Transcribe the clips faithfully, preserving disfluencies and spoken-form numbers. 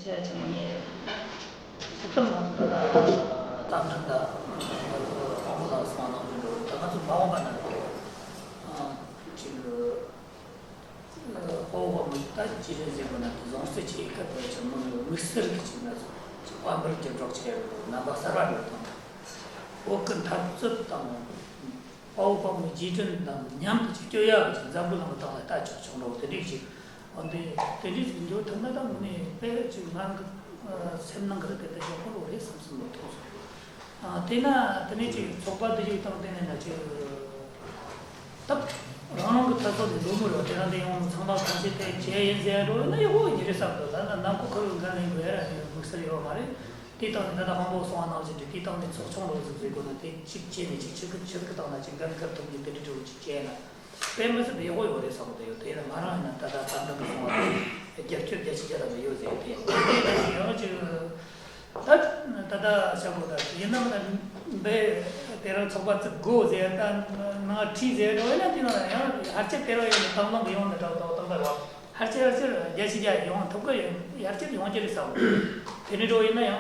ཆེ་ཆེན་མོ་ནས་སྲིད་དོན་མ་ད་ལྟ་རྟ་མགྲིན་དང་དབང་པོ་ལགས་གསུངས་གནང་བཞིན་འགྲོ། ད་ང་ཚོ་མ་འོངས་པ་ན་ཅིག་དཔའ་བོ་དཔའ་མོ་ད་ཅི་རེད་ཟེར་དགོས་ན། དེ་བཟང་སྤྱོད་ཆེ་སྐབས་དེ་ཆེན་མོ་དམིགས་བསལ་གྱི་ཅིག་ན་ཅིག་དཔལ་འབར་གྱི་སྒྲོག་ཆེ་རྣམ་པ་གསར་བ་འགྲོ་དང་། བོད་ཀྱི་འཐབ་རྩོད་དང་། དཔའ་བོ་དཔའ་མོའི་རྗེས་དྲན་དང་མཉམ་དུ་ཅིག་སྐྱོད་ཡག་གི་ཅིག་འཛམ་བུ་གླིང་གི་སྟེང་ལ་ལྟ་ཆོག་ཆོག་འགྲོ་དེ་འདྲའི་ཅིག་འོན་ཏེ་དེ་འདྲའི་ཅིག་འགྱུར་ཐུབ་ན་ད་དངོས་གནས་དཔེ་ཅིག་ང་གི་སེམས་ནང་གི་དེ་ལྟ་ཡག་པོ་རེད་བསམ་བསམ་བློ་ཐོངས་སོང་། དེས་ན་དེ་ནས་ཅིག་ཚོགས་པ་འདི་ཅིག་དང་དེ་ནས་ན་ཅིག་ད་རང་རང་གི་འཐབ་རྩོད་ནས་འགྲོ་མི་རོགས་དེ་རང་དེ་ཡོང་ཚང་མ་ཁ་ཤས་དེ་བྱས་ཡིན་ཟེར་འགྲོ་ཡིན་ན་ཡག་པོ་ཡིན་རེད་བསམ་འདུག་ད་ནང་ཁུལ་ཁུར་འགན་ལེན་དགོས་ཡ་ར་དམིགས་བསལ་ཡོད་མ་རེད། དེའི་སྟེང་ནས་ད་ལྟ་དབང་པོ་གསུང་བ་ནང་བཞིན་དུ་དེའི་སྟེང་ནས་ཚོགས་ཆུང་རོགས་ཟིག་བཟོས་དགོས་ན། དེ་གཅིག་བྱས་ནས་གཅིག་ཆི་གི་ཆི་གི་སྟེང་ན་གཅིག་འགན་ཁུར་ཐུབ་ནས་དེ་འདྲ་འགྲོ་གཅིག་བྱས་ན་དཔེ་མི་སྲིད་པའི་ཡག་པོ་ཡོད་རེད་བསམ་གི་ཡོད། དེ་ཡིན་ན་ང་རང་ཡིན་ན་ད་ལྟ་ད་འདི་གི་སོང་བ་དང་རྒྱབ་སྐྱོར་རྒྱ་ཆེ་རྒྱ་ལ་མི་ཡོད་ཟེར་དེ་ཡང་ཅིག་ད་ད་ལྟ་བྱ་དགོས། ད་ཡིན་ནའང་ད་འབའ་དེ་རང་ཚོགས་པ་བཙུགས་དགོས་ཟེར་ད་ནང་ཁྲིད་ཟེར་འགྲོ་ཡིན་ན། དེ་ནང་ཡང་ཧར་ཅིག་དེ་རང་ཡིན་ན་དང་བླངས་གི་ཡོང་ནས་ད་ད་ད་ད་ར། ཧར་ཅིག་ཧར་ཅིག་རྒྱ་ཆེ་རྒྱ་ཡོང་ཐུབ་ཀི་ཡོད། ཧར་ཅིག་ཡོང་རྒྱུ་རེད་བསམ། དེ་འདྲ་འགྲོ་ཡིན་ན་ཡང་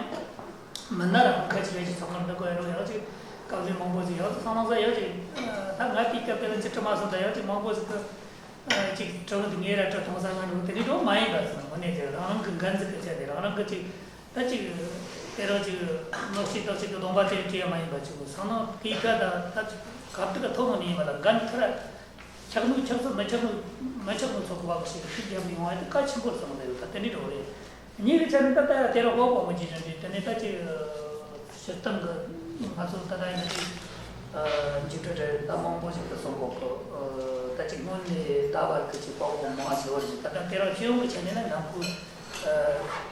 མི་སྣ་རང་ཁ་ཅིག་རེ་ཅིག་ཚང་མར་འདུག་གི་རོ། ཡང་ཅིག་སྐབས་ལས་མང་པོ་ཞིག་ཡང་ཚང་མ་ས་ཡང་ཅིག་ད་ང་དེའི་སྐབས་དེ་ལ་ཅིག་དྲི་མ་སོང་། ད་ཡང་ཅིག་མང་པོ་ཞིག་གི་ཅིག་དྲི་བ་འདི་ངས་ར་དྲི་ཐོང་ས་ང་འགྲོ་དེ་འདྲ་འགྲོ་མ་ཡིན་པ་སོང་། དངོས་གནས་དེ་རང་རང་གི་འགན་འཛིན་གི་བྱས་ཏེ་རང་རང་གི་ཅིག་ད་ཅིག་དེ་རང་ཅིག་ནོར་ཤིག་ཏོག་ཤིག་གི་སྡོམ་པ་དེ་བྲིས་ཡ་མ་ཡིན་པ་ཅིག་སང་ནང་དེའི་སྐབས་ད་ད་ཅིག་གབ་ཏུ་ག་ཐོག་མ་ནས་ཡིན་པ་ལ་འགན་ཁུར་ཆགས་ནུས་ཆགས་སུ་མི་ཆགས་ནུས་མི་ཆགས་ནུས་ཚོགས་པ་གི་ཞིག་ཤུགས་རྒྱབ་ནས་ཡོང་བ་དེ་གལ་ཆེན་པོ་རེད་བསམ་གི་འདུག་ད་དེ་འདྲའི་འགྲོ་རེད། ངེད་ཀྱི་ཆ་ནས་ད་ལྟ་ཡང་དེ་རང་དབང་པོ་མི་བྱེད་ཅན་རེད། དེ་ནས་ད་ཅིག་སྤྱིར་བཏང་གི་ང་ཚོ་ད་ལྟ་ཡིན་ན་ཅིག་འཇིགས་སྐྲག་རེད། ད་མང་པོ་ཞིག་གི་གསུང་གོ་གི། ད་ཅིག་སྔོན་ནས་ད་བར་གི་ཅིག་དཔའ་བོ་མང་ཞིག་བར་ཞིག་ད་ལྟ་དེ་རང་སྤྱི་ཡོངས་ཀྱི་ཆ་ནས་ན་ནང་ཁུལ་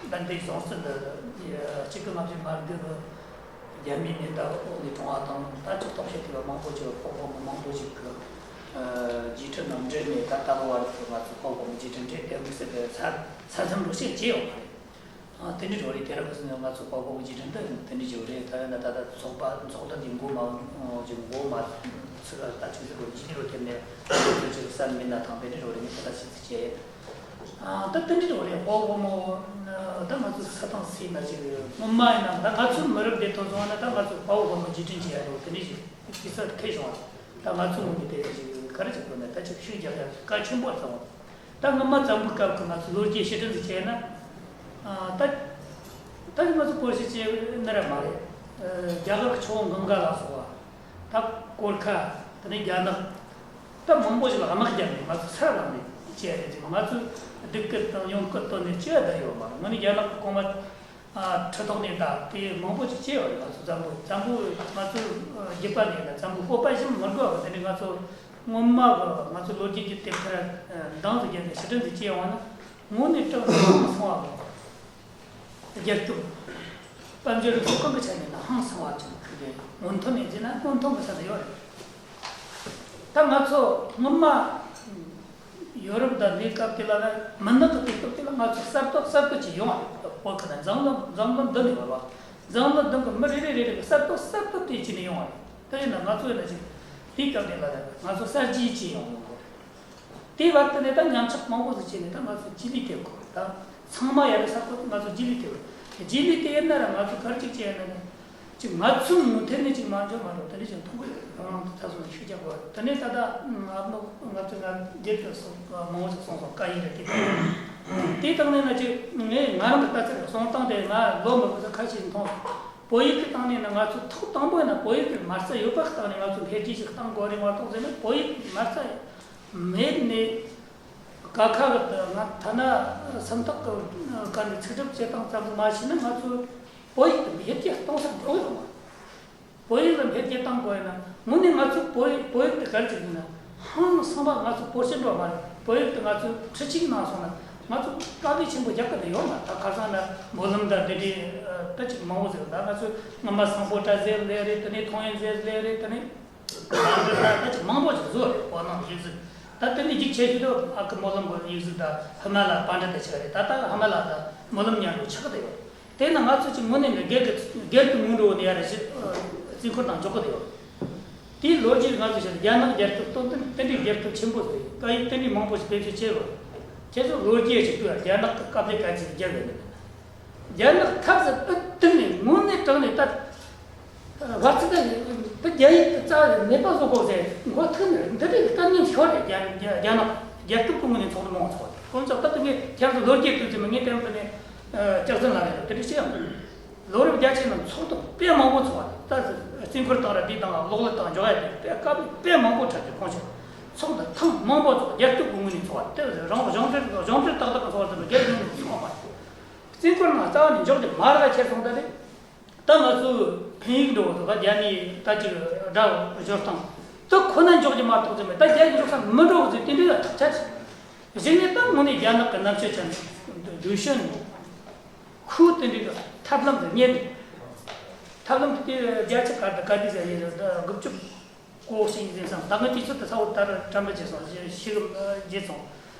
ད་འདི་བཟང་སྲིད་འདི་གཅིག་གི་ལམ་ཞིག་མ་འདི་གི་རྒྱ་མིའི་མེ་མདའ་འོག་ནས་གྲོངས་པ་དང་། ད་ཅིག་ཐོག་ཤེས་ཐུབ་པ་མང་པོ་ཅིག་ཕོག་ཕོག་མང་པོ་ཞིག་གི་རྗེས་ཁྲི་ནང་འདྲེན་ནས་ད་ལྟ་བར་དུ་ང་ཚོ་ཕོག་ཕོག་རྗེས་དྲན་འདྲེན་དེ་དམིགས་བསལ་གྱི་ས་ས་མཚམས་འགྲོ་བཤད་བྱས་ཡོད་མ་རེད། ཨ་དེ་འདྲ་འགྲོ་རེད། དེ་ར་གི་སོང་ང་ཚོ་ཕོག་ཕོག་རྗེས་དྲན་དེ་དེ་འདྲ་བྱས་རེད། ད་ཡིན་ན་ད་ལྟ་ཚོགས་པ་ཚོགས་འདུ་འདི་འགོ་མ་འགོ་མ་ཚུགས་ལ་ད་ཆུ་ཚོད་འགོ་རྗེས་འགྲོ་དེ་ནས་ཚོགས་ཆུ་ས་མི་སྣ་དང་དེ་འདྲ་འགྲོ་རེད། ངས་ད་ལྟ་ཞིབ་ཚིག་བྱས། ཨ་ད་དེ་འདྲ་འགྲོ་རེད། ཕོག་ཕོག་མོ་ད་ང་ཚོ་ས་དང་སའི་ན་ཅིག་སྔོན་མ་ཡིན་ན་ད་ང་ཚོའི་མི་རབས་འདི་ཐོན་སོང་ན་ད་ང་ཚོ་ཕོག་ཕོག་མོ་རྗེས་དྲན་བྱེད་ཡ་འགྲོ་དེ་འདྲ་ཞིག་དེ་ས་ཁེལ་སོང་བ། ད་ང་ཚོའི་ངོས་ནས་དེ་ཞིག་ག་རེ་བྱེད་དགོས་ན་ད་ཅིག་ཤུགས་རྒྱག་ཡ་གལ་ཆེན་པོ་རེད་བསམ། ད་སྔོན་མ་བཙན་པོའི་སྐབས་ཀྱི་ང་ཚོ་ལོ་རྒྱུས་ཕྱིར་དྲན་ཞིག་བྱས་ན། ཨ་ད་ད་ང་ཚོ་སྐོར་ཞིག་བྱས་ནི་ར་མ་རེད། ཨ་རྒྱ་གར་གྱི་ཆུ་བོ་གངྒཱ་ལ་སོགས་པ། ད་གོར་ཁ། དེ་ནས་རྒྱ་ནག་ད་མང་པོ་ཞིག་ལ་དམག་བརྒྱབ་ནས་ང་ཚོ་ས་ལམ་ནས་བྱས་རེད་ཅིག་ང་ཚོས་སྡུག་སྐད་དང་ཡོང་སྐད་བཏོན་ནས་ཅི་ཡང་བསྡད་ཡོད་མ་རེད། དངོས་གནས་རྒྱ་ནག་གི་གོང་མ། ཨ་ཁྲི་ཐོག་ནས་ད་དེ་མང་པོ་ཅིག་བྱས་ཡོད་རེད། ང་ཚོ་འཛམ་བུ་འཛམ་བུ་ང་ཚོ་རྒྱུད་པ་ནས་ན་འཛམ་བུ་སྤོབས་པ་ཞིག་མི་དགོས་པ་དེ་ནས་ང་ཚོ་སྔོན་མ་གི་ང་ཚོ་ལོ་རྒྱུས་ཀྱི་དེབ་ཐེར་འདང་དུ་བརྒྱབ་ནས་ཕྱིར་དྲན་དུ་བྱས་ཡོང་བ་ན་དངོས་གནས་སྤྲང་སྤྲང་སོང་བ་རེད། རྒྱལ་སྟོབས། དཔལ་འབྱོར་རིག་གསོ་གང་གི་ཆ་ནས་ན་ཧང་སང་བ་ཅིག་ཁུལ་གྱི་སྔོན་ཐོན་ཡིན་ཟེར་ན་སྔོན་ཐོན་གྱི་ས་ནས་ཡོད་རེད། ད་ང་ཚོ་སྔོན་མ་ཡོ་རོབ་དང་གནས་སྐབས་དེ་ལ་ན་མི་ནག་གི་དུས་སྐབས་དེ་ལ་ང་ཚོ་གསར་གཏོད་གསར་གཏོད་ཅིག་ཡོང་བ་རེད། བོད་ཁ་ན་འཛམ་གླིང་འཛམ་གླིང་འདི་ནས་བར་བ་འཛམ་གླིང་འདི་གི་མི་རེ་རེ་རེ་རེ་གི་གསར་གཏོད་གསར་གཏོད་དེ་ཅི་ནས་ཡོང་བ་རེད། དེ་ཡིན་ན་ང་ཚོ་ཡིན་ན་ཅིག་དེའི་སྐབས་དེ་ལ་ན་ང་ཚོ་གསར་བརྗེ་ཅིག་ཡོང་ཡོང་གི་རེད། དེའི་བར་དུ་ནས་ད་ཉམས་ཆག་མང་པོ་ཟིག་བྱས་ནས་ད་ང་ཚོ་རྗེས་ལུས་ཐེབས་དགོས་རེད། ད་ཚང་མ་ཡ་རེ་ས་ཁོ་ང་ཚོ་རྗེས་ལུས་ཐེབས་རེད། རྗེས་ལུས་དེ་ཡིན་ན་ར་ང་ཚོ་ག་རེ་ཅིག་བྱས་ཡིན་ན་ནི་ཅིག་ང་ཚོའི་ངོས་ཐད་ནས་ཅིག་མ་འཇོག་མ་འགྲོ་དེ་འདྲ་ཅིག་མཐོང་གི་ཡོད། རང་རང་དུ་ཚ་སོང་ནས་ཤུགས་རྒྱག་དགོས་རེད། དེ་ནས་ད་ལྟ་ཨ་ནོ་ང་ཚོ་ང་རྒྱལ་དུ་སོང་མང་བོ་ཞིག་སོང་སོང་བཀའ་ཡིན་རེད། དེ་དེའི་སྟེང་ནས་ན་ཅིག་ངས་ང་རང་གི་ལྟ་ཚུལ་རེད། སོང་སྟངས་དེ་ང་ལོ་མི་བུ་ཚོ་ཁ་ཤས་མཐོང་སོང་། བོད་ཡིག་གི་སྟེང་ནས་ན་ང་ཚོ་ཐོག་དང་པོ་ཡིན་ན་བོད་ཡིག་གི་མ་རྩ་ཡོད་པ་གི་སྟེང་ནས་ང་ཚོ་འཕེལ་རྒྱས་ཤིག་གཏང་དགོས་རེད་མ་གཏོགས་ཟེར་ན་བོད་ཡིག་མ་རྩ་མེད་ནས། ཀ་ཁ་གི་ང་ཐ་ན་སུམ་རྟགས་ཀྱི་སྐབས་ནས་ཚིག་གྲུབ་བྱེད་སྟངས་ཙམ་ཞིག་མ་ཤེས་ན་ང་ཚོ་བོད་ཡིག་གི་འཕེལ་རྒྱས་གཏོང་ས་འགྲོ་གི་ཡོད་མ་རེད། བོད་ཡིག་ལ་འཕེལ་རྒྱས་གཏང་དགོས་ན་དངོས་གནས་ང་ཚོ་བོད་ཡིག་བོད་ཡིག་དེ་ག་རེ་བྱེད་ཀྱི་ན་ཧང་སང་བ་ང་ཚོ་བོད་སྤྱི་འགྲོ་མ་རེད། བོད་ཡིག་དེ་ང་ཚོ་ཁྲི་གཅིག་ནང་སོང་ན་ང་ཚོ་དཀའ་ལས་ཆེན་པོ་རྒྱག་གི་རེད་ཡོད་མ་རེད། ད་ཁ་སང་ན་སྨོན་ལམ་དང་དེ་འདྲའི་ད་ཅིག་མང་བོ་ཟེར། ད་ང་ཚོ་སྔོན་མ་སང་ཕོ་བཀྲ་ཟེར་ལས་རེད། དེ་ནས་ཐོང་ཡན་ཟེར་ལས་རེད། དེ་ནས། ད་ད་ཅིག་མང་པོ་ཅིག་བཟོ་རེད། བོད་ནང་ཡིག་གཟུགས་ད་དེ་ནས་ཡིག་ཆེ་ཤོས་དུ་ཨ་ཁུ་སྨོན་ལམ་གི་ཡིག་གཟུགས་ད་ཧི་མ་ལ་པཎྜི་ཏ་ཆགས་རེད། ད་ད་ཧི་མ་ལ་ད་སྨོན་ལམ་ཉར་རུ་ཆགས་ཀྱི་ཡོད། དེ་ན་ང་ཚོ་ཅིག་དངོས་གནས་ནས་སྒེར་གྱི་སྒེར་གྱི་ངོས་འགྲོ་ནས་ཡར་ཞི་རྩིས་འཁོར་དང་འཇོག་གི་ཡོད། དེའི་ལོ་རྒྱུས་ང་ཚོ་བཤད་རྒྱ་ནག་རྒྱལ་ཁབ་སྟོབས་ལྡན་དེ་འདྲའི་རྒྱལ་ཁབ་ཆེན་པོ་ཟེར་སྐད་ཡིག་དེ་འདྲའི་མང་པོ་ཞིག་བེད་སྤྱོད་བྱས་པ། ཁྱེད་ཚོ་ལོ་རྒྱུས་ཅིག་ལྟོས་ཡ། རྒྱ་ནག་གི་སྐབས་དེ་ག་ཅིག་རྒྱབ་ཡོད་ནི། རྒྱ་ནག་ཐབས་ཟད་པུ་ཏིན་ནས་དངོས་གནས་དྲང་ནས་ད། བར་ཚིག་ཏུ་རྒྱ་ཡིག་ཏུ་རྩ་བའི་ནད་པ་བཟོ་དགོས་ཟེར་འགོ་ཐུག་ནས་འདི་འདྲའི་གཏམ་ངན་ཤོར་རེད། རྒྱ་རྒྱ་རྒྱ་ནག་རྒྱལ་ཁབ་ཀྱི་ངོས་ནས་ཚོགས་འདུ་མང་བོ་ཚོགས་ཏེ། དཀོན་མཆོག་ད་ལྟ་ངས་ཁྱེད་ཚོ་ལོ་རྒྱུས་ཐུག་ཙམ་ངས་དེ་འདི་ནས་སྐྱག་རྫུན་ལ་རེད་དེ་འདྲ་བཤད་ཡང་། ལོ་རབས་བརྒྱད་ཅུ་ནང་ཚོགས་འདུ་དཔེ་མང་པོ་ཚོགས་པ་ད་རྩིས་འཁོར་དང་ར་དེ་དང་གློག་ཀླད་དང་འཇོག་ཡ་དེ་དཔེ་སྐབས་དཔེ་མང་པོ་འཁྲབ་ཀྱི་ཁོང་ཚོ་ཚོགས་འདུ་ཐེངས་མང་པོ་ཚོགས། རྒྱལ་ཁབ་ཀྱི་ངོས་ནས་ཚོགས་པ་དེ་རང་གཞུང་འབྲེལ་གཞུང་འབྲེལ་ཏག་ཏག་གི་ཚོགས་པ་དེ་རྒྱལ་ཡོངས་ནས་ཚོགས་པ། རྩིས་འཁོར་ནང་རྩ་བ་ནས་འཇོག་རྒྱུ་མ་རག་ཁྱེར་སོང་ད་རེད། ད་ང་ཚོས་འཕེན་ཡིག་འགྲོ་བ་ཚོ་ག་རྒྱ་མིའི་ད་ཅིག་སྒྲ་སྦྱོར་སྟངས་དེ་ཁོ་ན་འཇོག་རྒྱུ་མ་གཏོགས་ཚོད་མེད། ད་རྒྱ་ཡིག་འཇོག་ས་མི་འགྲོ་བ་ཚོས་དེ་འདྲའི་ཡ་ཐག་ཆད་ཞིག་ནས་ད་དངོས་གནས་རྒྱ་ནག་གི་གནམ་གཤིས་ཆ་ནས་འདུ་ཤེས་ནོ། ཁོས་དེ་འདྲའི་གི་ཐབས་ལམ་དུ་གཉེར་ནས། ཐབས་ལམ་དུ་དེ་རྒྱ་ཆེ་ག་དང་ག་དུས་ཟེར་ཡིན་རེད། དགུ་བཅུ་གོ་གཅིག་ཡིན་ཟིན་སང་ད་ང་དུས་ཚོད་དུ་ས་འོག་ལྟར་དྲན་པ་བརྗེད་སོང་། ཤི་གི་བརྗེད་སོང་།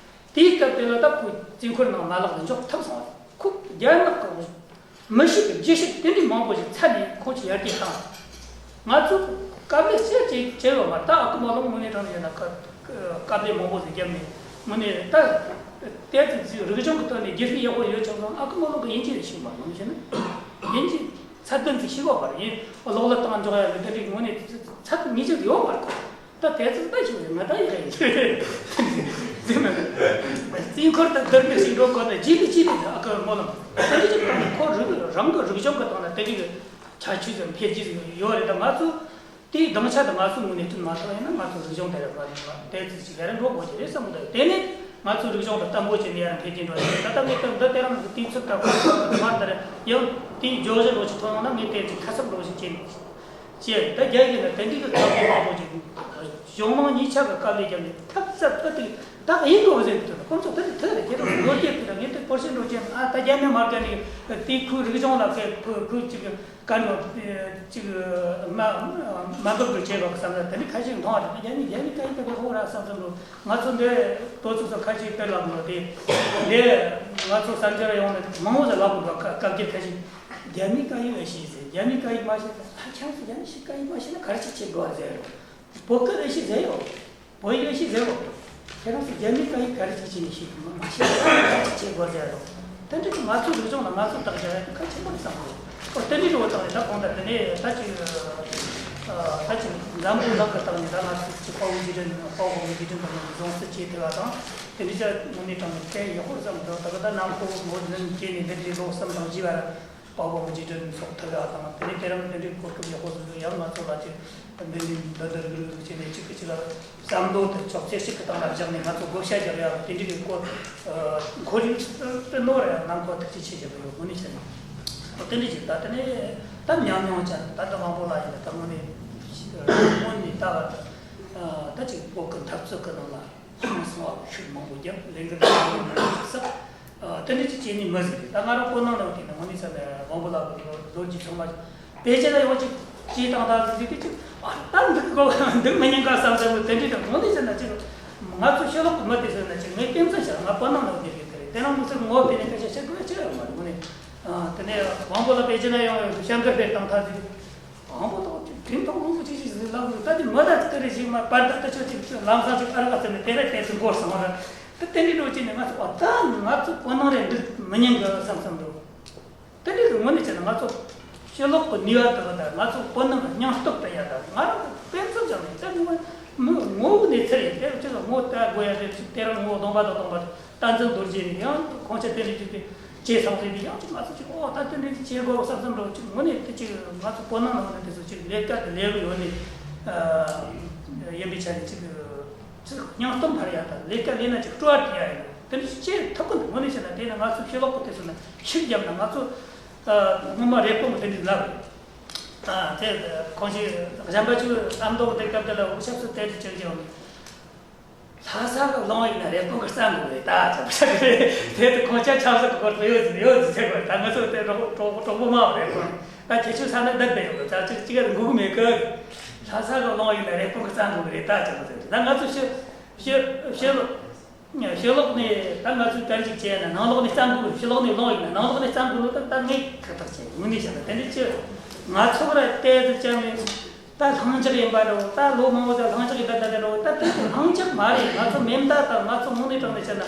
དེའི་སྐབས་དེ་ལ་ད་ཁོས་རྩིས་འཁོར་ནང་མ་ལག་ཏུ་འཇོག་ཐུབ་སོང་། ཁོ་རྒྱ་ནག་གི་མི་ཤི་གི་རྒྱུ་ཤི་དེ་འདྲའི་མང་པོ་ཞིག་ཚར་ནས་ཁོ་ཅིག་ཡར་རྒྱས་བཏང་། ང་ཚོ་དཀའ་ལས་ཅི་བྱེད་བྱེད་ཡོད་མ་ད་ཨ་ཁུ་མ་ལོང་དངོས་གནས་དྲང་ནས་ཡིན་ན་དཀའ་དཀའ་ལས་མང་པོ་ཟིག་བརྒྱབ་ནས་དངོས་གནས་ད་ལྟའི་དུས་ཚོད་རིག་གཞུང་གི་ཐོག་ནས་རྒྱུ་སྤུས་ཡག་པོ་ཡོད་ཀྱང་ཨ་ཁུ་མ་ལོང་གི་དབྱིན་ཇི་ཡང་ཤེས་མ་མང་ཤེས་ན་དབྱིན་ཇི་ཚད་ལྡན་ཟིག་ཤེས་དགོས་པ་རེད། གློག་ཀླད་བཏང་འཇོག་ཡ་གི་དེ་འདྲའི་དངོས་གནས་ཚད་ངེས་ཅན་ཡོད་མ་རེད། ད་དེ་ཚོ་ད་ཞིག་ང་ད་ཡག་ཡིན་ཟེར་ན། རྩིས་འཁོར་དང་བསྡུར་ནས་ཞིག་འགྲོ་དགོས་ན་རྗེས་ལུས་ཅི་ལས་ཨ་ཁུ་མ་ལོང་། ད་འདི་ཅིག་བཏང་ན་ཁོ་རང་གི་རིག་གཞུང་གི་སྟེང་ན་དེ་འདྲའི་ཁྱད་ཆོས་ཟིག་འཕེལ་རྒྱས་ཟིག་ཡོད་རེད། ད་ང་ཚོ་དེའི་སྡིངས་ཆ་དེ་ང་ཚོའི་ངོས་ནས་བསྐྲུན་མ་ཐུབ་ཡིན་ན་ང་ཚོ་རིག་གཞུང་དེ་རེད་པ་དེ་ཚོ་ཞིག་ཡར་འགྲོ་དགོས་ཀྱི་རེད་བསམ་གི་འདུག་དེ་ནས་ང་ཚོའི་རིག་གཞུང་དེ་བརྟན་པོ་བྱས་ནས་ཡར་འཕེལ་རྒྱས་འགྲོ་ཡ་རེད། ད་ལྟ་ངས་ད་འདི་དེ་རིང་གི་དུས་ཚོད་དང་ཁོར་ཡུག་དེ་མར་དེ་རེད་ཡང་དེའི་བརྗོད་གཞི་འགྲོ་ཞིག་ཐོན་ཡོང་ན་ངས་དེ་ཚོ་ཁ་གསབ་འགྲོ་ཞིག་བྱས་ནས། ཅེས་ད་རྒྱ་ཡིག་ལ་དེ་འདྲའི་གི་དཀའ་ལས་མང་པོ་ཅིག་གཞུང་མང་གཉིས་ཆ་གི་དཀའ་ལས་བརྒྱབ་ནས་ཐབས་ཟད་པ་དེ་བདག་ཡིན་དགོས་ཟེར་གི་དུས་ཁོང་ཚོ་ད་ནི་ཐད་རེ་ཁྱེད་རང་ལོ་རྒྱས་ཕུད་ད་ངས་དེ་སྐོར་ཞིག་འགྲོ་ཅན་ཨ་ད་རྒྱ་མི་མ་དགའ་ནས་དེ་ཁོའི་རིག་གཞུང་ལ་ཁོས་ཁོས་ཁོས་ཅིག་བཀའ་འགྲོ་ཅིག་མ་མ་འབབ་འགྲོ་བྱས་པ་བསམ་ན་དེ་ནི་ཁ་ཤས་མཐོང་བ་དང་རྒྱ་མི་རྒྱ་མི་དཀའ་ཡིན་ད་དེ་ཧོ་ར་བསམ་བསམ་འགྲོ། ང་ཚོ་འདི་ལྟོ་ཚོགས་སུ་ཁ་ཤས་དཔེར་ལབ་འགྲོ་དེ་འདི་ང་ཚོ་གསར་འགྱུར་ཡོང་ནས་མང་བོ་ཟེར་ལབ་འགྲོ་བཀའ་བཀའ་བརྒྱུད་ཁ་ཤས། རྒྱ་མིའི་སྐད་ཡིག་ཨེ་ཤེས་ཟེར། རྒྱ་མིའི་སྐད་ཡིག་མ་ཤེས་ཟེར། ཨ་ཁྱེད་ཚོ་རྒྱ་མི་ཞིག་སྐད་ཡིག་མ་ཤེས་ན་ག་རེ་ཅིག་བྱེད་དགོས་ཟེར་རོ། བོད་སྐད་ཨེ་ཤེས་ཟེར་ཡོད། བོད་ཡིག་ཨེ་ཤེས་ཟེར་རོ། ཁྱེད་རང་ཚོ་རྒྱ་མིའི་སྐད་ཡིག་ག་རེ་ཅིག་བྱས་ནས་ཤེས་མ་མ་ཤེས་ན་ག་རེ་ཅིག་བྱེད་དགོས་ཟེར་རོ། དེ་འདྲ་གི་ང་ཚོའི་རིག་གཞུང་ལ་ང་ཚོ་བདག་རྒྱག་ཡ་དེ་གལ་ཆེན་པོ་རེད་བསམ་གི་འདུག་ཨོ་དེ་འདྲའི་འགྲོ་སྟངས་རེད། ད་གང་ལྟར་དེ་ནས་ད་ཅིག་ད་ཅིག་འཛམ་བུ་གླིང་གི་སྟེང་ནས་ད་ང་ཚོ་ཅིག་དཔའ་བོ་མཛད་འཕྲིན་དཔའ་བོ་མཛད་འཕྲིན་དང་གཟེངས་སུ་བྱས་ཐུབ་པ་དང་། དེ་འདྲའི་ཆ་དངོས་གནས་དྲང་གནས་དཔེ་ཡག་པོ་བསམ་འདུག་ད་ག་ད་ནམ་ཁོ་ངོ་ནན་སྐྱེས་ནས་འདི་འདྲའི་ལོ་གསུམ་དང་བཞི་བར་དཔའ་བོ་མི་རྗེས་དྲན་ཚོགས་ཐུབ་ཡག་དང་དེ་ནས་དེ་རིང་དེ་འདྲའི་གོ་སྐབས་ཡག་པོ་བཟོས་འདུག་ཡང་ང་ཚོ་ལ་ཅིག་འདི་འདྲའི་འདི་འདི་རིག་རིག་རིག་བྱས་ནས་གཅིག་གིས་གཅིག་ལ་བསམ་བློ་དེ་ཕྱོགས་གཅིག་གི་སྟེང་ལ་བཞག་ནས་ང་ཚོ་བགོ་བཤའ་རྒྱག་ཡག་དེ་འདྲའི་གི་སྐོར་ཁོར་ཡུག་དེ་ནོར་ཡང་ནམ་ཁོ་ཐུགས་རྗེ་ཆེ་ཞུ་གི་ཡོད། དངོས་གནས་བྱས་ན་དེ་འདྲའི་ཅིག་ད་དེ་ནས་ད་མཉམ་མྱོང་ཅན་ད་ལྟ་དབང་པོ་ལགས་ཡིན་ན་ད་དངོས་གནས་དངོས་གནས་ལྟ་བ་དང་ད་ཅིག་བོད་ཀྱི་འཐབ་རྩོད་ཀྱི་ནང་ལ། ཧང་སང་བ་ཤུགས་མང་པོ་བརྒྱབ་ལས་འགུལ་མང་པོ་མང་པོ་བསགས། ཨ་དེ་འདྲ་ཅིག་བྱས་ནས་མི་ཟིག་རེད། ད་ང་རང་སྤོ་ནང་ནང་དེ་ནས་དངོས་གནས་བྱས་ན་དབང་པོ་ལགས་ཀྱི་ལོ་ལོ་རྒྱུས་ཚང་མ་ཕལ་ཆེར་ལ་ཡོང་ཅིག་ཅིག་བཏང་ད་ཟིག་ཟིག་དེ་ཅིག་ཨ་ད་འདུག་གོ་འདུག་མི་ཉན་ག་བསམ་བསམ་གི་དེ་འདྲ་དང་དངོས་གནས་བྱས་ན་ཅིག་ང་ཚོ་ཕྱི་ལོགས་ཀྱི་མི་དེ་ཟེར་ན་ཅིག་ངས་དཔེ་མཚོན་བྱས་ང་སྤོ་ནང་ནང་དེ་རེད་དེ་རེད། དེ་རིང་མི་ཚོས་ངོ་དཔེ་ནས་སྐད་ཆ་བཤད་དགོས་ཅི་ཡོད་མ་རེད། དངོས་གནས་ཨ་དེ་ནས་དབང་པོ་ལགས་ཕལ་ཆེར་ན་ཡོང་ཡོད་གི་ཤམ་ཐབས་དཔེ་བཏང་ཐག་ཟིག་དང་པོ་དང་དེ་དང་དང་པོ་ཅིག་ཅིག་ཟིག་ལབ་ཡོད། ད་དེ་མི་ད་ཅིག་རེ་ཞིག་མ་པར་དག་ཏུ་ཆོད་ཅིག་ལམ་སང་ཅིག་ཨ་ར་ག་ཟེར་ནས་དེ་རེ་དེ་ཚོ་འགོར་སོང་ར། ད་དེ་འདྲའི་འགྲོ་ཅིག་ནས་ང་ཚོ་ཨ་ད་ང་ཚོ་སྤོ་ནང་རེ་འདུག་མི་ཉན་གི་བསམ་བསམ་འདུག་དེ་འདྲའི་གི་དངོས་གནས་བྱས་ན་ང་ཚོ་ཕྱི་ལོགས་གི་ནུས་པ་དག་དང་ང་ཚོ་སྤོ་ནང་སྙིང་སྟོབས་དང་ཡ་ད་ང་རང་གི་དཔེ་མཚོན་ཅང་མེད། ད་ངོ་མི་ངོ་བོ་ནས་ཚུར་ཡིན་དེ་ཅིག་ངོ་ལྟ་དགོས་ཡ་རེད། ཅིག་དེ་རང་ངོ་གདོང་པ་དང་གདོང་པ། བསྟན་འཛིན་རྡོ་རྗེ་ནས་ཡང་ཁོང་ཆ་དེ་ནས་ཅིག་དེ་ཇེ་སང་རེད་དེ་ཡང་ཅིག་ང་ཚོ་ཅིག་ཨོ་ད་དེ་འདྲ་ཅིག་བྱེད་དགོས་བསམ་བསམ་འདྲ་བོ་ཅིག་དངོས་གནས་དེ་ཅིག་ང་ཚོ་སྤོ་ནང་ནང་ནས་དེ་ཚོ་ཅིག་ལས་ཀ་དེ་ལས་གི་ཡོད་ནས་ཡིན་པའི་ཆ་ནས་ཅིག་ཅིག་སྙིང་སྟོབས་འཕར་ཡ་དང་ལས་ཀ་ལས་ན་ཅིག་སྤྲོ་བ་སྐྱེ་ཡ་ཡིན། དེ་འདྲ་ཅིག་བྱེད་ཐུབ་ཀི་འདུག་དངོས་གནས་བྱས་ན་དེ་ནི་ང་ཚོ་ཕྱི་ལོགས་གི་དེ་ཚོ་ནས་ཤུགས་བརྒྱབ་ན་ང་ཚོ་སྔོན་མ་རེ་སྤོང་གི་དེ་འདྲ་ལབ་རེད། དེ་ཁོང་ཞིག་གཞན་པ་ཅིག་ཨ་མདོ་གི་དེ་སྐབས་དེ་ལ་འུ་ཆབ་སུ་དེ་དུ་བྱེད་ཀྱི་ཡོད། ལྷ་ས་གི་གླིང་ཡིན་ན་རེབ་གོང་གི་རྩ་འགུལ་རེད་ད་ཅེས་པ་ཞིག་རེད། དེ་དུ་ཁོང་ཅག་ཆབ་སྲིད་ཀྱི་སྐོར་དུ་ཡོད་ཟིན་ཡོད་ཟིན་ཟེར་དགོས། ད་ང་ཚོ་དེ་གྲོགས་གྲོགས་གྲོགས་པོ་མང་བ་རེད་གོ། ད་ཁྱེད་ཆོ་ས་ན་བསྡད་པས་ཡོད་གི་ད་ཅིག་ཅིག་ག་འགུག་མེད་གི། ལྷ་ས་གི་གླིང་ཡིན་ན་རེབ་གོང་གི་རྩ་འགུལ་རེད་ད་ཅེས་པ་ཟེར། ད་ང་ཚོ་ཕྱི་ཕྱི་ཕྱི་ལོགས་ཕྱི་ལོགས་ནས་ད་ང་ཚོས་གཏན་འཇགས་བྱས་ན་ནང་ལོགས་ནས་རྩ་འགུལ། ཕྱི་ལོགས་ནས་གླིང་ཡིན་ན་ནང་ལོགས་ནས་རྩ་འགུལ་ལོ་ད་ད་ངས་ཁག་ཐག་བྱས་དངོས་གནས་བྱས་ན་དེ་འདྲ་ཅི་ང་ཚོ་ར་བལྟས་ཏེ་ཅང་མེད། ད་ལྷིང་འཇགས་ཡིན་པ་རེད། ད་ལོ་མང་པོ་ད་ལྷིང་འཇགས་ཡིན་ད་ད་རེད་རེད། ད་དེ་ཚོ་ལྷིང་འཇགས་མ་རེད། ང་ཚོ་མེ་མདའ་དང་ང་ཚོ་དངོས་གནས་དྲང་ནས་བཤད་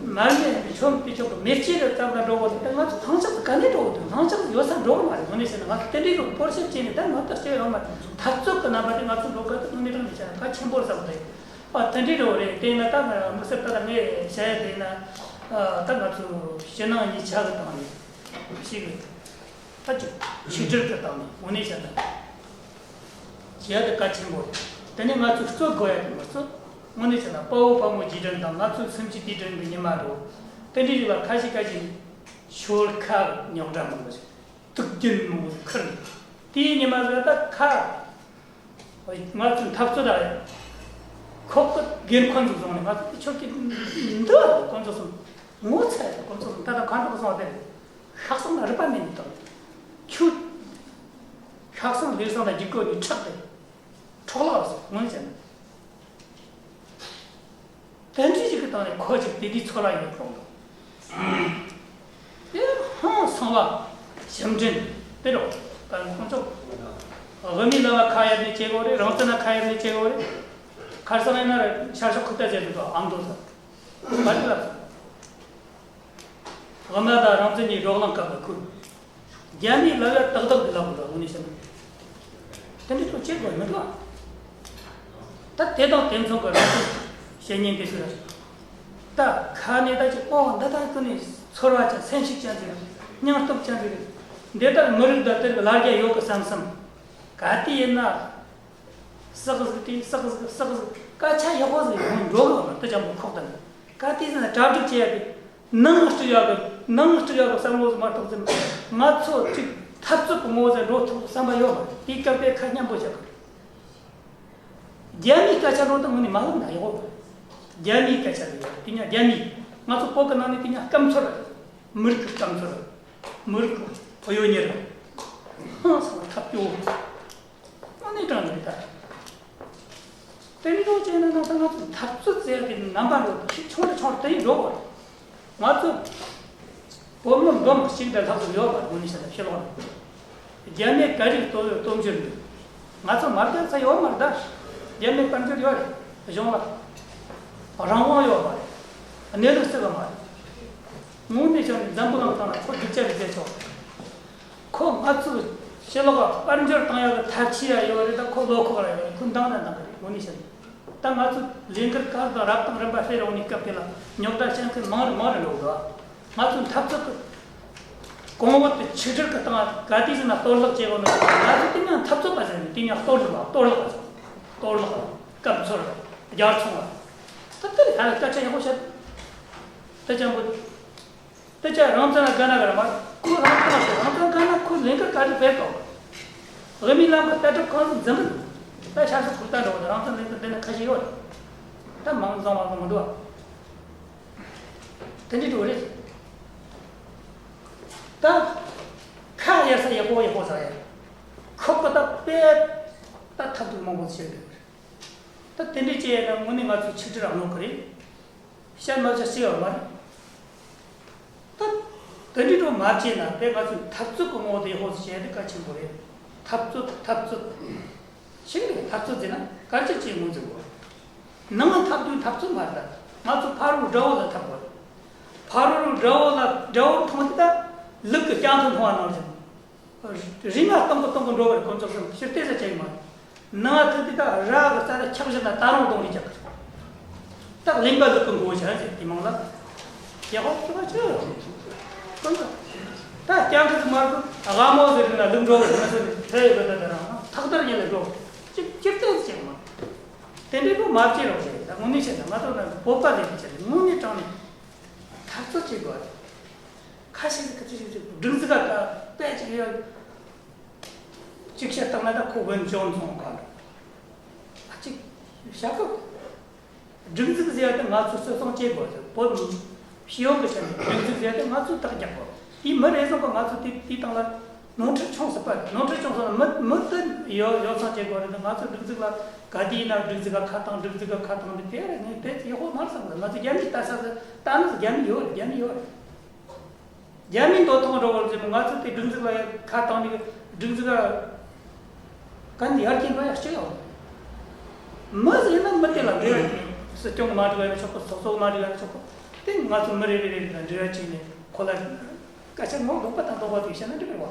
ན་ མར་མེ་ཆོམ་པའི་ཕྱོགས་སུ་མེ་ལྕེ་རུ་ཙམ་ལ་འགྲོ་དགོས་ཏེ། ང་ཚོ་ལྷིང་འཇགས་སུ་ག་ནས་འགྲོ་དགོས་འདུག་ལྷིང་འཇགས་སུ་ཡོད་ས་འགྲོ་གི་མ་རེད། དངོས་གནས་བཤད་ན་ང་ཚོ་དེ་འདྲའི་རུ་སྤོར་ཤེས་བྱས་ནས། ད་ང་ཚོ་སྤྱི་ཡོངས་མ་འཐབ་རྩོད་ཀྱི་རྣམ་པ་དེ་ང་ཚོ་འགྲོ་དགོས་ཏེ། དངོས་གནས་དྲང་གནས་བཤད་ན་གལ་ཆེན་པོ་རེད་བསམ་གི་འདུག་ཨ། དེ་འདྲའི་རུ་རེད། དེས་ན་ད་དམིགས་བསལ་ད་ལྟ་ངས་བཤད་ཡ་དེ་ཡིན་ན། ཨ། ད་ང་ཚོ་ཕྱི་ནང་གཉིས་ཆ་གི་སྟེང་ནས་ཞིག་ད་ཅིག་ཆིག་སྒྲིལ་གྱི་སྟེང་ནས་དངོས་གནས་བཤད་ན། བྱེད་ཡ་དེ་གལ་ཆེན་པོ་རེད། དེ་ནས་ང་ཚོས་རྩོད་དགོས་ཡ་དེ་མི་རྩོད། དངོས་གནས་བྱས་ན་དཔའ་བོ་དཔའ་མོ་རྗེས་དྲན་དང་། ང་ཚོའི་སེམས་ཀྱི་དུས་དྲན་གྱི་ཉི་མ་འགྲོ། དེ་འདྲའི་རིགས་ལ་ཁ་ཤས་ཁ་ཤས་ནས་ཤོར་ཁ་རྙོག་དྲ་མང་པོ་ཞིག་དུག་རྒྱུན་མང་པོ་ཞིག་ཁུར་ནས། དེའི་ཉི་མ་ཟེར་ད་ཁ། ང་ཚོའི་འཐབ་རྩོད་ལ་ཁོག་གི་སྒེར་ཁོ་ཚོ་བཟུང་ནས། ང་ཚོ་ཁྱོད་ཀྱི་འདི་ཁོ་ཚོ་སོང་ངོ་ཚ་ཡ། ཁོ་ཚོ་སོང་ད་ལྟ་ཁ་འདོགས་སོང་བ་དེ་རེད། ཤག་སོང་ན་རིག་པ་མེད་ནི་དང་། ཁྱོད་ཤག་སོང་ལས་སོང་ལ་རྒྱུག་གོ་ནི་ཁྲག་དེ་འཕྲོག་ལག་སོང་ངོ་ནི་བྱས་ན། དེ་འདྲའི་ཞིག་གི་སྟེང་ནས་ཁོ་ཅིག་དེ་དུས་ཚོར་བ་ཡོད་གཏོང་དང་། དེ་ཧང་སང་བ་ཞབས་འདྲེན་དེ་རོ། ད་ཁོང་ཚོ་དབུ་མའི་ལམ་ལ་ཁ་གཡར་ནས་བྱེད་དགོས་རེད། རང་བཙན་ལ་ཁ་གཡར་ནས་བྱེད་དགོས་རེད། ཁར་སང་ཡིན་ན་རེད། ཤར་ཕྱོགས་ཁུ་ཐ་བྱེད་དུ་ཨ་མདོ་ས་བར་ལ། དབུ་མ་དང་རང་བཙན་གྱི་རོགས་གླེང་སྐབས་ལ་ཁུར། རྒྱ་མིའི་ལབ་ཡ་ཏག་ཏག་གི་ལབ་དགོས་ལ་དངོས་གནས་བཤད་ན། དེ་འདྲའི་ཐོག་བྱེད་དགོས་མི་འདུག་ཨ། ད་དེ་དང་དེ་མཚུངས་ཀྱི་རང་བཙན་བཤད་ཉན་དེ་ཚོ་ལ། ད་ཁ་ནས་ད་ཅིག་ཨོ་འདི་ད་ཀུན་ནས་ཚོར་བ་ཅན་སེམས་ཤུགས་ཅན་ཟིག་རེད། སྙིང་སྟོབས་ཅན་ཟིག་རེད། འདི་ལྟར་མི་རིགས་འདི་དེར་ལ་རྒྱ་ཡོད་གི་བསམ་བསམ། ག་དུས་ཡིན་ན། ཟག་ཟིག་དེ་ཟག་ཟིག་ཟག་ཟིག་སྐད་ཆ་ཡག་པོ་ཟིག་ཡོང་འགྲོ་གི་བ། དེ་ཅང་པོ་ཁོག་ཏུ་ནི་ག་དུས་ཟིག་ན་གྲ་སྒྲིག་བྱེད་ཡ་དེ། ནང་སྤྲུག་ཡག་གི་ནང་སྤྲུག་ཡག་གི་བསམ་བློ་ཟིག་མ་གཏོགས་ཟིག་ང་ཚོ་གཅིག་འཐབ་རྩོད་ཀྱི་ངོ་བོ་ཟིག་འགྲོ་ཐུབ་བསམ་པ་ཡོད་མ་རེད། དེའི་སྐབས་དེ་ཁ་སྙན་པོ་བྱ་དགོས། རྒྱ་མིའི་སྐད་ཆ་རོ་ད་དངོས་གནས་མ་ལབ་ན་ཡག་པོ། རྒྱ་མིའི་སྐད་ཆ་རེད་ཡོད་དེ་ཉག་རྒྱ་མི། ང་ཚོ་བོད་ཀྱི་ནང་ནས་དེ་ཉག་སྐམ་ཚོར་རེད། མི་རིགས་ཀྱི་སྐམ་ཚོར་རེད། མི་རིགས་ཀྱི་གཡོ་ཉེར་རེད། ཧང་སང་ཐབས་སྐྱོ་བོ། དངོས་གནས་དྲང་གནས་ད། དེ་འདྲ་བྱས་ན་ན་ད་ང་ཚོ་འཐབ་རྩོད་ཟེར་གྱི་རྣམ་པ་འགྲོ་ཆུང་རུ་ཆུང་རུ་དེ་ཡིན་འགྲོ་བར། ང་ཚོ་བོད་མི་འབུམ་གཅིག་དང་ལྷག་ཙམ་ཡོད་པ་དངོས་གནས་བཤད་ན་ཕྱི་ལོགས་ན། རྒྱ་མིའི་སྐད་རིགས་སྟོབས་སྟོབས་འབྱོར་ཡོད། ང་ཚོ་མ་རྒྱལ་ས་ཡོད་མ་རེད་ད། རྒྱ་མིའི་དཔལ་འབྱོར་ཡོད་རེད། གཞུང་ལ་རང་དབང་ཡོད་མ་རེད། གནས་ལུགས་སྲིད་པ་མ་རེད། དངོས་གནས་བྱས་ནས་འཛམ་བུ་གླིང་སྟེང་ལ་ཁོ་སྡུག་ཅག་རེད་ཟེར་ཆོག་ཁོ་ང་ཚོ་ཕྱི་ལོགས་ལ་དཔལ་འབྱོར་བཏང་ཡག་གི་ཐབས་ཤེས་ཡ་ཡོད་རེད། ད་ཁོ་བློ་ཁོག་ར་ཡོད་རེད། ཁོ་འདང་ན་འདང་གི་རེད། དངོས་གནས་བཤད་ན། ད་ང་ཚོ་ལས་འགུལ་ག་དང་རབ་དང་རིམ་པ་སྤེལ་རོགས་ནས་སྐབས་དེ་ལ་རྙོག་དྲ་བཤད་མཁན་མང་རུ་མང་རུ་འགྲོ་གི། ང་ཚོ་འཐབ་རྩོད་ཀྱི་གོང་བུ་དེ་ཆིག་སྒྲིལ་གྱི་སྟེང་ག་དུས་ཟིན་ན་གཏོར་བརླག་བྱེད་དགོས་ནི། ང་ཚོ་དེ་ནས་འཐབ་རྩོད་པ་ཟེར་ནས་དེ་ནས་གཏོར་བརླག་གཏོར་བརླག་གཏོར་བརླག་སྐབས་ཚོར་རྒྱ་ཚོང་བ་ད་དེ་ལ་ད་ལ་སྐད་ཆ་ཡག་པོ་བཤད། ད་ཅང་པོ། དེ་ཅག་རང་བཙན་ལ་དགའ་ན་ག་རེ་མ་ཁོ་རང་བཙན་ལ་རང་བཙན་དགའ་ན་ཁོ་ལས་འགུལ་ག་རེ་སྤེལ་དོ། དབུ་མའི་ལམ་གྱི་ལྟ་གྲུབ་ཁོ་རང་འཛིན་གི་ད་ཆབ་སྲིད་ཁུར་ལྟ་འགྲོ་གི། རང་བཙན་ལས་འགུལ་དེ་ན་ཁ་ཤས་ཡོད་རེད། ད་མང་ཙམ་མང་ཙམ་མི་འདུག་བ། དེ་འདྲའི་འགྲོ་རེད། ད་ཁ་གཡར་ས་ཡག་པོ་ཡག་པོ་ཟ་ཡ། ཁོ་གི་ད་དཔེ་ད་ཐབས་སྡུག་མང་པོ་བྱེད་དགོས་རེད། ད་དེ་འདྲའི་བྱས་ཡ་ན་དངོས་གནས་ང་ཚོ་ཆིག་སྒྲིལ་རང་ལོག་གི་རེད། བཤད་མ་བྱ་སྲིད་ཡོད་མ་རེད། ད་དེ་འདྲའི་འགྲོ་མ་བྱས་ན་དེ་ང་ཚོའི་འཐབ་རྩོད་ཀྱི་ངོ་བོ་དེ་ཧོ་སུ་བྱས་ཏེ་གལ་ཆེན་པོ་རེད། འཐབ་རྩོད་འཐབ་རྩོད། ཤིག་རེད། འཐབ་རྩོད་ཟེར་ན་གལ་ཆེ་ཆེ་ངོས་འཛིན་དགོས། ནང་འཐབ་རྒྱུའི་འཐབ་རྩོད་མ་རེད། ད་ང་ཚོ་ཕ་རོལ་དགྲ་བོ་ལ་འཐབ་དགོས། ཕ་རོལ་དགྲ་བོ་ལ་དགྲ་བོ་མཐོང་དུས་ད་ལུག་གི་རྐྱང་ཐུག་མཐོང་བ་ནང་བཞིན། རིག་སྔགས་གཏོང་གི་གཏོང་གི་འགྲོ་བར་དཀོན་མཆོག་གསུམ་ཕྱིར་བལྟས་ས་ཆགས་ཡོད་མ་རེད། ནང་ཐུག་དུས་ད་ར་གི་རྩ་ལ་ཆག་བཞག་ན་ད་རུང་གདོང་རིས་རྒྱག་གི་རེད། ད་གླིང་པ་ལུག་གི་མགོ་བོ་བྱ་ཟེར་དེ་མང་ལ། ཡག་པོ་ཁྱོད་ཆོས་ཡོད་རེད། ད་རྐྱང་ཁ་ཚུགས་མ་རེད། དགའ་མོ་ཟེར་ན་ལུག་འགྲོ་གི་ང་ཚོ་ནི་ཕེ་ཡོད་པ་ད་ད་རང་ཐག་དར་ཉིད་ལ་འགྲོ་གི་ཅིག་ཅིག་ཏོག་ཙམ་བྱེད་མ་རེད། དེ་འདྲའི་ལོ་མ་བྱེད་རོགས་བྱེད། ད་དངོས་གནས་བྱས་ན་ང་ཚོ་ནི་བོད་པ་ལས་ཀྱི་བྱས་ནས་དངོས་གནས་དྲང་ནས་འཐབ་རྩོད་བྱེད་དགོས་རེད། ཁ་ཤས་ཀྱིས་ཁ་ཤས་ཀྱིས་སྒྲིག་འཛུགས་ཀ་དཔེ་ཅིག་ཡོད། ཅིག་བཤད་སྟངས་ལ་ད་ཁོ་ཝུན་ཅོན་སོང་ག་འགྲོ། ཨ་ཅིག་བཤད་གོ། སྒྲིག་འཛུགས་ཟེར་ཡ་དེ་ང་ཚོས་གསོ་སྐྱོང་བྱེད་དགོས་ཟེར། བོད་སྤྱི་ཡོངས་ཀྱི་ཆ་ནས་སྒྲིག་འཛུགས་ཟེར་ཡ་དེ་ང་ཚོས་ཐག་རྒྱག་དགོས། དེ་མི་རེ་ཟུང་གིས་ང་ཚོ་དེ་དེའི་སྟེང་ལ་ནོར་འཁྲུལ་བྱུང་སྲིད་པ་རེད། ནོར་འཁྲུལ་བྱུང་སོང་ན་མི་མི་དེ་ཡོ་ཡོ་བསྲང་བྱེད་དགོས་རེད། ང་ཚོའི་སྒྲིག་འཛུགས་ལ་ག་དུས་ཡིན་ན་སྒྲིག་འཛུགས་ཀ་ཁ་བཏང་། སྒྲིག་འཛུགས་ཀ་ཁ་བཏང་དེ་དེ་རེད། ངས་དེ་ཡག་པོ་མ་བསམ་གི། ང་ཚོ་རྒྱ་མིས་ལྟ་ས་ཟེར་ལྟ་ནི་རྒྱ་མི་ཡོད་རེད། རྒྱ་མི་ཡོད་རེད། རྒྱ་མིའི་འདོད་ཐོག་འགྲོ་བར་བརྩིས་ནས་ང་ཚོ་དེ་སྒྲིག་འཛུགས་ལ་ཡང་ཁ་བཏང་ནས་སྒྲིག་འཛུགས་ལ་གན་ཡར་རྒྱས་འགྲོ་ཡ་གཅིག་ཡོད། མི་ཟེར་ན་མི་དེ་ལ་འབྲེལ་བ་སྲིད་སྐྱོང་གི་མ་འགྲིག་པ་ཡིན་ཆོག་གི། ཚོགས་གཙོ་གི་མ་འགྲིག་པ་ཡིན་ཆོག་གི། དེ་ང་ཚོ་མི་རེ་རེ་རེ་ལ་འབྲེལ་བ་བྱས་ནས་ཁོ་ལ་སྐད་ཆ་ངོ་ལོག་པ་དང་ལྡོག་པ་དེ་བཤད་ན་འགྲིག་གི་རེད་བ།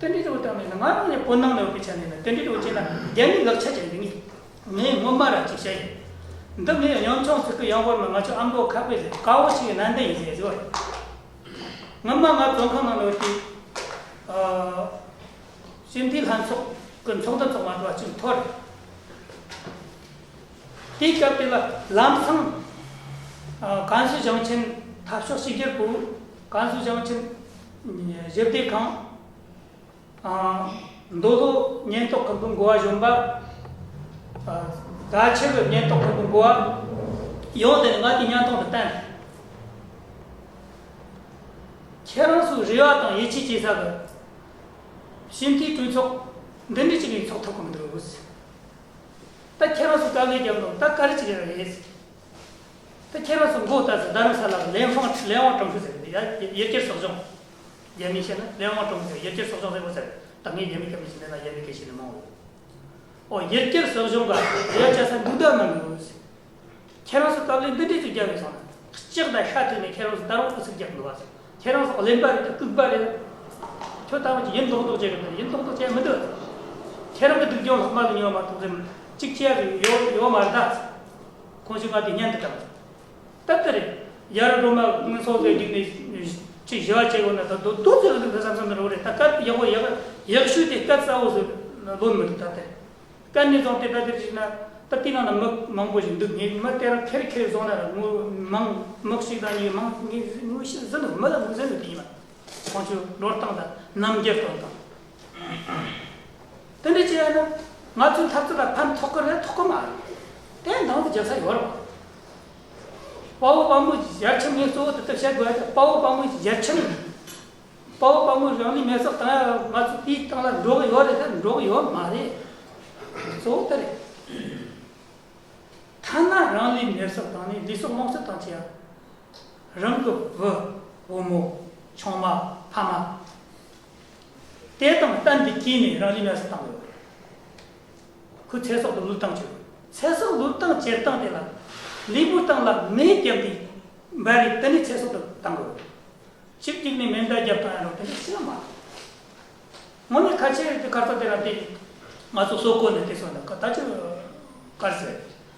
དེ་འདྲའི་འགྲོ་སྟངས་ནས་ང་རང་ནས་བོད་ནང་ནས་ཡོད་པའི་ཆ་ནས་ན་དེ་འདྲའི་འགྲོ་བྱས་ན་རྒྱ་མིའི་ལག་ཆ་ཅན་འདི་ངས་ངས་ངོ་མ་ར་ཅིག་བཤད་ཡིན། འདི་ངས་གཉོམ་ཆུང་ཚིག་གི་ཡང་བོར་མ་ང་ཚོ་ཨ་མདོ་ཁ་པའི་ཟེར་དཀར་བོ་ཞིག་གི་ནན་ཏན་ཡིན་ཟེར་ཟེར་བ་ཡིན། སྔོན་མ་ང་བཙོན་ཁང་ནང་ལ་ཡོད་དུས། ཨ། སྤྱི་འཐུས་ལྷན་ཚོགས་ཀྱི་ཚོགས་འདུ་ཚོགས་མ་ཐུབ་པ་ཅིག་འཐོར། དེའི་སྐབས་དེ་ལ་ལམ་སང་། ཨ། ཀན་སུའུ་ཞིང་ཆེན་འཐབ་ཕྱོགས་གཅིག་གྱུར་པུའུ། ཀན་སུའུ་ཞིང་ཆེན་ཞི་བདེ་ཁང་། ཨ། མདོ་སློབ་ཉེན་རྟོག་ཁུལ་གྱི་འགོ་བ་གཞོན་པ། ཨ། རྫ་ཆུ་གི་ཉེན་རྟོག་ཁུལ་གྱི་འགོ་བ། ཡོང་དེ་ནས་ང་དེ་བརྙན་ཐུང་དུ་བསྟན། ཁྱེད་རང་ཚོའི་རེ་བ་དང་ཡིད་ཆེས་བྱེད་ས་གི་སྤྱི་འཐུས་གྲོས་ཚོགས་འདི་འདྲ་ཅིག་ཡིན་ཚོགས་ཐུབ་གི་མི་འདུག་ད་ཁྱེད་རང་ཚོ་དཀའ་ལས་རྒྱབ་འདུག་ད་ག་རེ་ཅིག་རེད་རེད། ད་ཁྱེད་རང་ཚོ་མགོ་ལྟ་ཚེ་རྡ་རམ་ས་ལ་གི་ལན་ཧྥང་ལན་ཝང་ཀྲང་ཧྥུ་ཟེར་གི་འདུག་ཡ་ཡར་རྒྱས་གསོ་སྦྱོང་། རྒྱ་མིས་བཤད་ན་ལན་ཝང་ཀྲང་ཧྥུ་ཟེར་ཡར་རྒྱས་གསོ་སྦྱོང་ཟེར་གོ་ཟེར། ད་ངས་རྒྱ་མི་སྐད་མི་ཤེས་ན་ཡང་རྒྱ་མི་སྐད་ཤེས་ནི་མང་བོ་ཡོད། ཨོ་ཡར་རྒྱས་གསོ་སྦྱོང་ག་ཡ་ཅག་ས་འདུག་ད་མ་འདུག་ཟེར། ཁྱེད་རང་ཚོ་སྟབས་ལེགས་འདི་འདྲས་ཅིག་རྒྱབ་ཡོད་སོང་ན་ལྕགས་དང་ཤ་ཐུག་ནས་ཁྱེད་རང་ཚོ་ད་རུང་ཨུ་ཚུགས་རྒྱབ་འདུག་བ་ཟེར། ཁྱེད་རང་ཚོ་གླེན་པ་རེད་ད་ལྐུགས་པ་རེད། ཁྱོད་ད་བར་གྱི་ཡིན་མདོག་མདོག་བྱས་ཡོད་ད་ཡིན་མདོག་མདོག་བྱས་མི་འདུག་ཁྱེད་རང་གི་སྡུག་སྦྱོང་ལྷག་མ་ལ་ཉོ་མ་ཐུབ་ཙམ་གཅིག་བྱས་ཡོད་ཡོད་མ་རེད་ད། ཁོང་ཚོས་ང་དེ་སྙན་དུ་དྲངས། ད་ལྟ་རེད། ཡ་རབས་སློབ་མ་ངན་སོང་ཟེར་རྒྱུགས་ནས་ཅིག་ཞི་བ་བྱེད་དགོས་ན་ད་རྡོ་རྡོ་ཟེར་གི་འདུག་ད་བསམ་བསམ་རེ་བ་རེད་ད་སྐད་ཡག་པོ་ཡག་ཡག་ཤོས་དེ་སྐད་གསལ་བོ་ཟེར་ལོན་མི་འདུག་ད་ལྟ་སྐད་ནས་བཟུང་སྟེ་ད་དེར་ཞིག་ན་ད་དེ་ནང་ན་མི་མང་པོ་ཞིག་འདུག་ངས་མི་དེ་རང་ཁེར་ཁེར་བཟུང་ན་ར་ངོ་མང་མི་ཞིག་དང་ཉིས་མང་ངས་ངོ་ཤེས་ཟིན་འདུག་མི་ལ་ངོ་ཟིན་འདུག་དེ་ཡིན་པ། ཁོང་ཚོའི་འགྲོ་སྟངས་དང་རྣམ་འགྱུར་སྟོན་སྟངས། དེ་འདྲ་བྱས་ན་ང་ཚོའི་འཐབ་རྩོད་ལ་ཕན་ཐོགས་ཀྱི་རེད་ཐོགས་ཀྱི་མ་རེད། དེ་འདང་དུ་རྒྱག་ས་ཡོད་རེད། དཔའ་བོ་དཔའ་མོ་ཞལ་ཆེམས་ངས་གཙོ་བོ་དེ་ལྟར་བཤད་དགོས་ཡ་དེ་དཔའ་བོ་དཔའ་མོ་ཞལ་ཆེམས། དཔའ་བོ་དཔའ་མོ་རང་ལུས་མེར་སྲེག་བཏང་ཡ་ང་ཚོ་དེའི་སྟེང་ལ་འགྲོ་གི་ཡོད་རེད་དེ་འགྲོ་གི་ཡོད་མ་རེད། གཙོ་བོ་དེ་རེད། ཐ་ན་རང་ལུས་མེར་སྲེག་བཏང་ནས་ལུས་སྲོག་རྨོངས་དད་བཏང་བྱས་ཡ། རང་གི་བུ། བུ་མོ། ཆུང་མ། ཕ་མ། དེ་དང་གཏན་དུ་གྱིས་ནས་རང་ལུས་མེར་སྲེག་བཏང་དགོས། ཁོའི་ཚེ་སྲོག་ཏུ་བློས་བཏང་བྱེད་དགོས། ཚེ་སྲོག་བློས་བཏང་བྱེད་སྟངས་དེ་ལ་ལུས་པོའི་སྟེང་ལ་མེ་བརྒྱབ་སྟེ་འབར་རེ་དེ་ནས་ཚེ་སྲོག་ཏུ་བཏང་དགོས། གཅིག་གཅིག་ནས་མེ་མདའ་བརྒྱབ་བཏང་ཡ་རོགས་དེ་འདྲ་ཅི་ཡང་མ་རེད། དངོས་གནས་ཁ་ཆེ་རེད་དེ་གར་ཐོག་དེ་ལ་དེ་ང་ཚོ་སོ་ཀོ་ནས་དེ་སོང་ན་ད་ཅི་གར་ཟེར་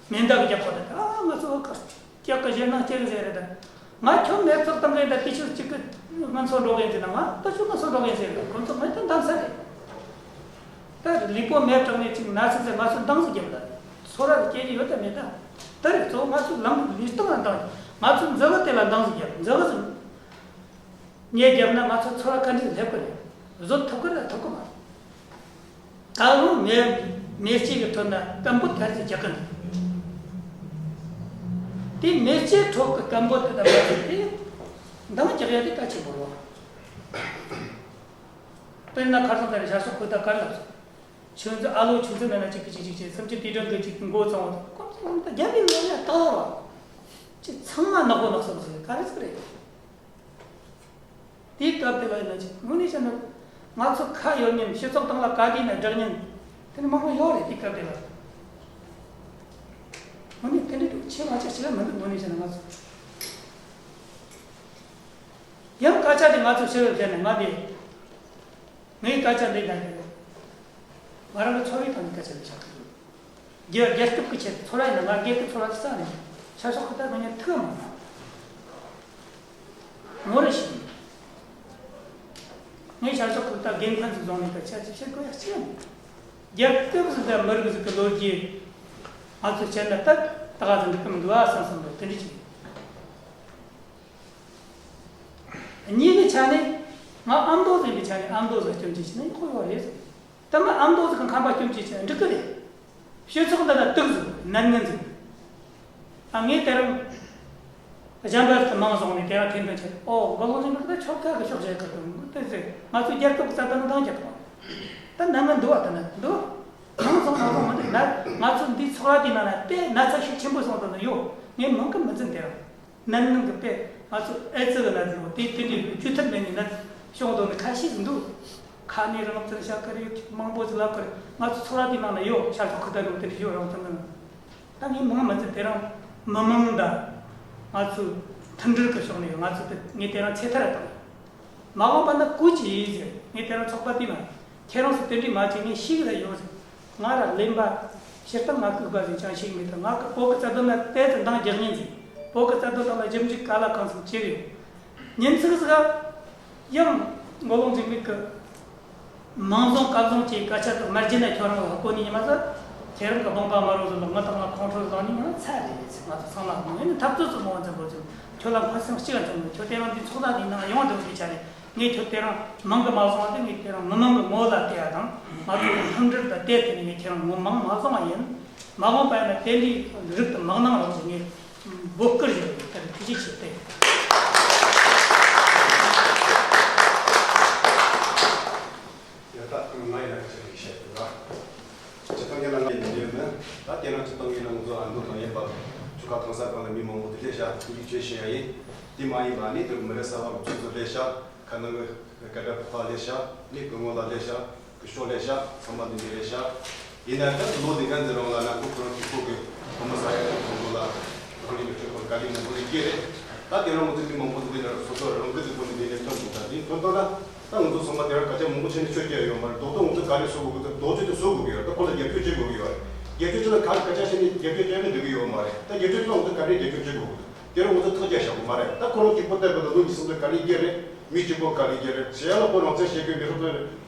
མེ་མདའ་གི་རྒྱབ་ཁོ་དེ་ཨ་ང་ཚོ་གར། སྐྱག་གི་ཞེ་ན་སྐྱག་ཟེར་རེད་ད། ང་ཁྱོད་མེ་ཚོགས་བཏང་གི་ད་དེ་ཆུ་གཅིག་གི་ང་ཚོ་འགྲོ་གི་ཟེར་ན་ང་ད་ཆུ་ང་ཚོ་འགྲོ་གི་ཟེར་རེད་ཁོ་ཚོ་ང་ད་འདང་ས་རེད། ད་ལུས་པོ་མེ་དྲངས་ནས་ཅིག་ན་ཚིག་ཟེར་ང་ཚོ་འདང་ཟིག་རྒྱབ་ལ། ཚོ་ར་གི་སྐྱེ་གི་ཡོད་ད་མེད་ད། ད་རེད་གཙོ་བོ་ང་ཚོ་ལམ་ལུས་སྟོང་ལ་འདང་། ང་ཚོ་འཛི་བ་དེ་ལ་འདང་ཟིག་རྒྱབ་འཛི་བ་ཟིག་ཉེ་རྒྱབ་ན་ང་ཚོ་ཚོ་ར་ག་འདྲ་སླེབས་གི་རེད། བཟོ་ཐུབ་གི་རེད་ཐུབ་གི་མ་རེད། ད་རུང་མེ་མེ་ལྕེ་གི་ཁྲོད་ན་སྐམ་པོ་དར་གྱི་རྒྱག་གི་འདུག་དེ་མེ་ལྕེ་ཁྲོད་ཀྱི་སྐམ་པོ་དེ་དང་མ་བྱས་ཏེ་འདང་རྒྱག་ཡ་དེ་གལ་ཆེན་པོ་རེད། དཔེར་ན་ཁ་སང་དེར་ཞར་སོག་ཁོས་ད་གར་ལབ་སོང་། ཆུ་མཛོད་ཨ་ལོ་ཆུ་མཛོད་ནང་ན་གཅིག་གིས་གཅིག་གཅིག་བྱས་སུམ་ཅུ་དུས་དྲན་གྱི་གཅིག་མགོ་བཙང་བ་དང་ཁོང་ཚོ་ད་རྒྱ་མི་ལ་ཡ་ལྟ་བ་ཅི་ཚང་མ་ནག་པོ་ནག་སོག་ཟེར་ག་རེ་ཟེར་རེད། དེའི་སྐབས་དེ་ལ་ཡིན་ན་ཅིག་དངོས་གནས་བྱས་ན་ང་ཚོ་ཁ་ཡོད་མཁན་སྤྱི་ཚོགས་སྟེང་ལ་ག་དུས་ན་བསྒྲགས་མཁན་དེ་ནི་མང་པོ་ཡོད་རེད་དེའི་སྐབས་དེ་ལ། དངོས་གནས་དེ་འདྲའི་འདུག་ཆེ་བ་ཆ་ཞིག་ལ་མི་འདུག་དངོས་གནས་བྱས་ན་ང་ཚོ། ཡང་སྐད་ཆ་དེ་ང་ཚོ་ཤེས་ཡོད་བྱས་ནས་ང་དེ། ངའི་སྐད་ཆ་འདི་ཡང་ང་རང་གི་འཚོ་བའི་སྟེང་གི་སྐད་ཆ་ལ་ཆགས་ཀྱི་འདུག་རྒྱལ་རྒྱལ་ཁབ་ཀྱི་ཆེད་དུ་ཚོར་བ་ཡིན་ན་ང་རྒྱལ་ཁབ་ཚོར་བ་ཞིག་བསགས་ནས་ཆ་ཤོག་ཁ་ད་ང་ཉན་ཐུབ་མ་ང་། ངོ་རེ་ཞིག་ངས་ཆ་ཤོག་ཁ་ད་དགེ་མཚན་ཞིག་བཟུང་ནས་ད་ཆ་ཅིག་བཤད་དགོས་ཡ་ཅི་ཡང་མེད། རྒྱལ་ཁབ་ཟིག་དང་མི་རིགས་ཟིག་གི་ལོ་རྒྱུས་ང་ཚོས་བཤད་ན་ད་ད་ག་ཟིག་འགྲིག་གི་མི་འདུག་ཨ་བསམ་བསམ་འདུག་དེ་འདྲ་ཅིག་གཉིས་ཀྱི་ཆ་ནས་ང་ཨ་མདོ་ཟིག་གི་ཆ་ནས་ཨ་མདོ་ཟིག་སྐྱོན་ཅིག་བྱས་ན་ཡག་པོ་ཡོད་རེད་ཟེར། དེ་མིན་ཨ་མདོ་ཟིག་གི་ཁམས་པ་སྐྱོན་ཅིག་བྱས་ན་འགྲིག་གི་རེད། སྤྱི་ཚོགས་འདི་ན་སྡུག་ཟིག་ནན་ནན་ཟིག་ཨ་ངས་དེ་རིང་གཞན་པ་ཟིག་མང་བཟུང་ནས་དེ་རིང་ཐེར་འདོན་བྱས་ཨོ་མགོ་ལོག་ཟིག་ནི་ད་ཆོག་ཁ་གི་ཕྱོགས་བཞག་གི་འདུག་དེ་ཟེར་ང་ཚོའི་རྒྱལ་ཁབ་ཀྱི་རྩ་དོན་འདང་རྒྱག་གི་མ་རེད། ད་ནན་ནན་འདུག་བ་དེ་ན་འདུག་མང་བཟུང་མང་བཟུང་མི་འདུག་ན་ང་ཚོ་འདིའི་ཚོགས་ར་དེའི་ནང་ན་དཔེ་ན་ཚ་ཤུགས་ཆེན་པོ་སོང་དོན་ཡོད་ངས་མང་གི་མི་འཛིན་དེ་རིང་། ནན་ནན་གྱི་དཔེ་ང་ཚོ་ཨེ་ཙི་གི་ནད་ལོ་དེ་དེ་འདྲའི་བཅོས་ཐབས་མེད་ནི་ནད་བྱུང་དོ་ནི་ཁ་ཤས་ཤིག་འདུག་ཁ་ནས་རང་བཙན་བྱ་གི་རེད་མང་པོ་ཟིག་ལབ་གི་རེད། ང་ཚོ་ཚོ་ར་དེའི་ནང་ན་ཡོད་ཤར་ཕྱོགས་ཁུ་ད་ལུང་དེ་འདྲ་ཡོད་རང་བཙན་གི་ནང་ད་ངས་མང་མི་ཚེ་དེ་རིང་མི་མང་ད་ ང་ཚོའི་མཐུན་སྒྲིལ་གྱི་ཕྱོགས་ནས་ང་ཚོ་དེ་ངས་དེ་རིང་ཚེ་ཐར་བཏང་། མ་འོངས་པ་ན་སྐུ་ཅི་ཡིན་ཟེར། ངས་དེ་རིང་ཚོགས་པ་དེ་ན་ཁྱེད་རང་ཚོ་དེ་འདྲའི་མ་བྱེད། ངས་ཤེས་ཀྱི་ཡོད་ཟེར། ང་ར་གླེན་པ་སྤྱིར་བཏང་ང་ལྐུགས་པ་ཟིག་ཅང་ཤེས་ཀྱི་མེད། ད་ང་གི་བོད་ཀྱི་རྩ་དོན་ལ་བལྟས་ཏེ་འདང་རྒྱག་མཁན་ཟིག་བོད་ཀྱི་རྩ་དོན་ཐོག་ལ་ཞིབ་འཇུག་ག་ལ་གང་འཚམ་བྱེད་ཀྱི་ཡོད། ཉིན་ཚིགས་ཟིག་ཡང་མགོ་ལོག་འཛིན་མེད་ཀི། མང་བཟང་སྐལ་བཟང་གི་སྐད་ཆ་དང་མ་བརྗེད་ན་ཁྱོད་རང་ལ་གོ་ནི་ཉི་མ་ཟིག་ཁྱེད་རང་གི་གདོང་པ་དམར་བོ་ཟིག་ལ་ང་དང་ང་ཁོང་ཁྲོ་བཟང་ནི་ང་ཚ་རེད་ཟེར། ང་ཚོ་ཚང་མ་མང་ཡིན་ན་འཐབ་རྩོད་ཚོ་མང་བ་འཛིན་དགོས་ཚུལ། ཁྱོད་ལ་མཁོ་སེམས་གཅིག་ལ་འཛིན་དགོས། ཁྱོད་དེ་རིང་འདི་ཚོགས་ཐོག་འདི་ནང་ཡོང་བསྡད་པའི་ཆ་ནས་ངས་ཁྱོད་དེ་རིང་མང་གི་མ་བཟང་བ་དེ་ངས་དེ་རིང་མི་མང་གི་ངོ་ལ་བལྟས་ཡ་དང་། ང་ཚོ་མཐུན་སྒྲིལ་དང་བལྟས་ཏེ་ནས་ངས་ཁྱེད་རང་ངོ་མང་མ་བཟང་བ་ཡིན། མ་འོངས་པ་ཡིན་ན་དེ་འདྲའི་རིགས་དང་མང་ནང་རོགས་ཞེས་ངས་འབོད་སྐུལ་ཞུ་བའི་ཐད་ཐུགས་རྗེ་ཆེ་སྟེ། ཡ་ད་ང་ཡིན་ན་ཁ་ཆེ་རིགས་བཤད་འདུག་ར། སྤྱིར་བཏང་ཡིན་ན་ང་ཡིན་ནི་ཡོད་མེད། ད་དེ་རིང་སྤྱིར་བཏང་ཡིན་ན་ང་ཚོ་ཨ་མདོ་དང་ཡན་པ་ཆུ་ཁ་གང་ས་གང་ལ་མི་མང་པོ་དེ་སླེབས་ཤག་ཐུགས་རྗེ་ཆེ་ཞུ་ཡ་ཡིན། དེ་མ་ཡིན་པ་ནི་དེ་མི་རེ་ས་བ་མི་ཚོ་ཚོ་སླེབས་ཤག་ཁ་ནང་གི་སྐད་སྒྲ་ཕོག་པ་སླེབས་ཤག་ནི་སྐུ་ངོ་ལ་སླེབས་ཤག་སྐུ་ཞབས་ལས་ཤག་ཚང་མ་འདི་འདི་རེད་ཤག་ཡིན་ན་ད་ལོ་འདི་ག་ཚོད་རིང་ལ་ན་ཁོ་ཁོ་རང་གི་ཁོ་གི་ཁོ་མོ་ས་ཡ་ཁོ་ཁོ་ལ་རང་གི་མི་ཆོག་ཁོ་ག་ལི་མང་པོ་ཞིག་སྐྱེས་རེད། ད་དེ་རིང་ང་ཚོ་འདི་མང་པོ་འདི་ལ་སོ་སོ་རང་གི་འདི་ཁོ་ནི་འདི་ནས་ཐོན་འདུག་ད་འདི་ཐོན་ཐོན་ན་ད་ང་ཚོ་ཚང་མ་དེ་རིང་སྐད་ཆ་མང་པོ་བྱས་ནས་ཆོས་བཤད་ཡོད་མ་རེད། རྡོག་རྡོག་ང་ཚོ་ག་རེ་བཟོ་དགོས་ཀྱི་འདུག་རྡོག་རྡོག་ཆོས་དེ་བཟོ་དགོས་ཀྱི་ཡོད་རེད། ད་ཁོ་ལ་རྒྱབ་སྐྱོར་བྱེད་དགོས་ཀྱི་ཡོད་རེད། རྒྱབ་སྐྱོར་བྱེད་ན་ག་རེ་སྐད་ཆ་བཤད་ནས་རྒྱབ་སྐྱོར་བྱས་ན་འགྲིག་གི་ཡོད་མ་རེད། ད་རྒྱབ་སྐྱོར་བྱེད་ན་ང་ཚོ་ག་རེ་རྒྱབ་སྐྱོར་བྱེད་དགོས་ཀྱི་འདུག་དེ་རིང་ང་ཚོ་ཐག་བཅད་བཞག་གི་མ་རེད། ད་ཁོ་རང་གཅིག་པོ་བལྟས་པ་དང་ལོ་ཉི་ཤུ་ཙམ་ག་རེ་སྐྱེས་རེད། མི་གཅིག་པོ་ག་རེ་སྐྱེས་རེད་ཟེར་ཡ་ལ་ཁོ་རང་བཙན་བཤད་མཁན་མི་ཧྲོ་ཏོ་རེད།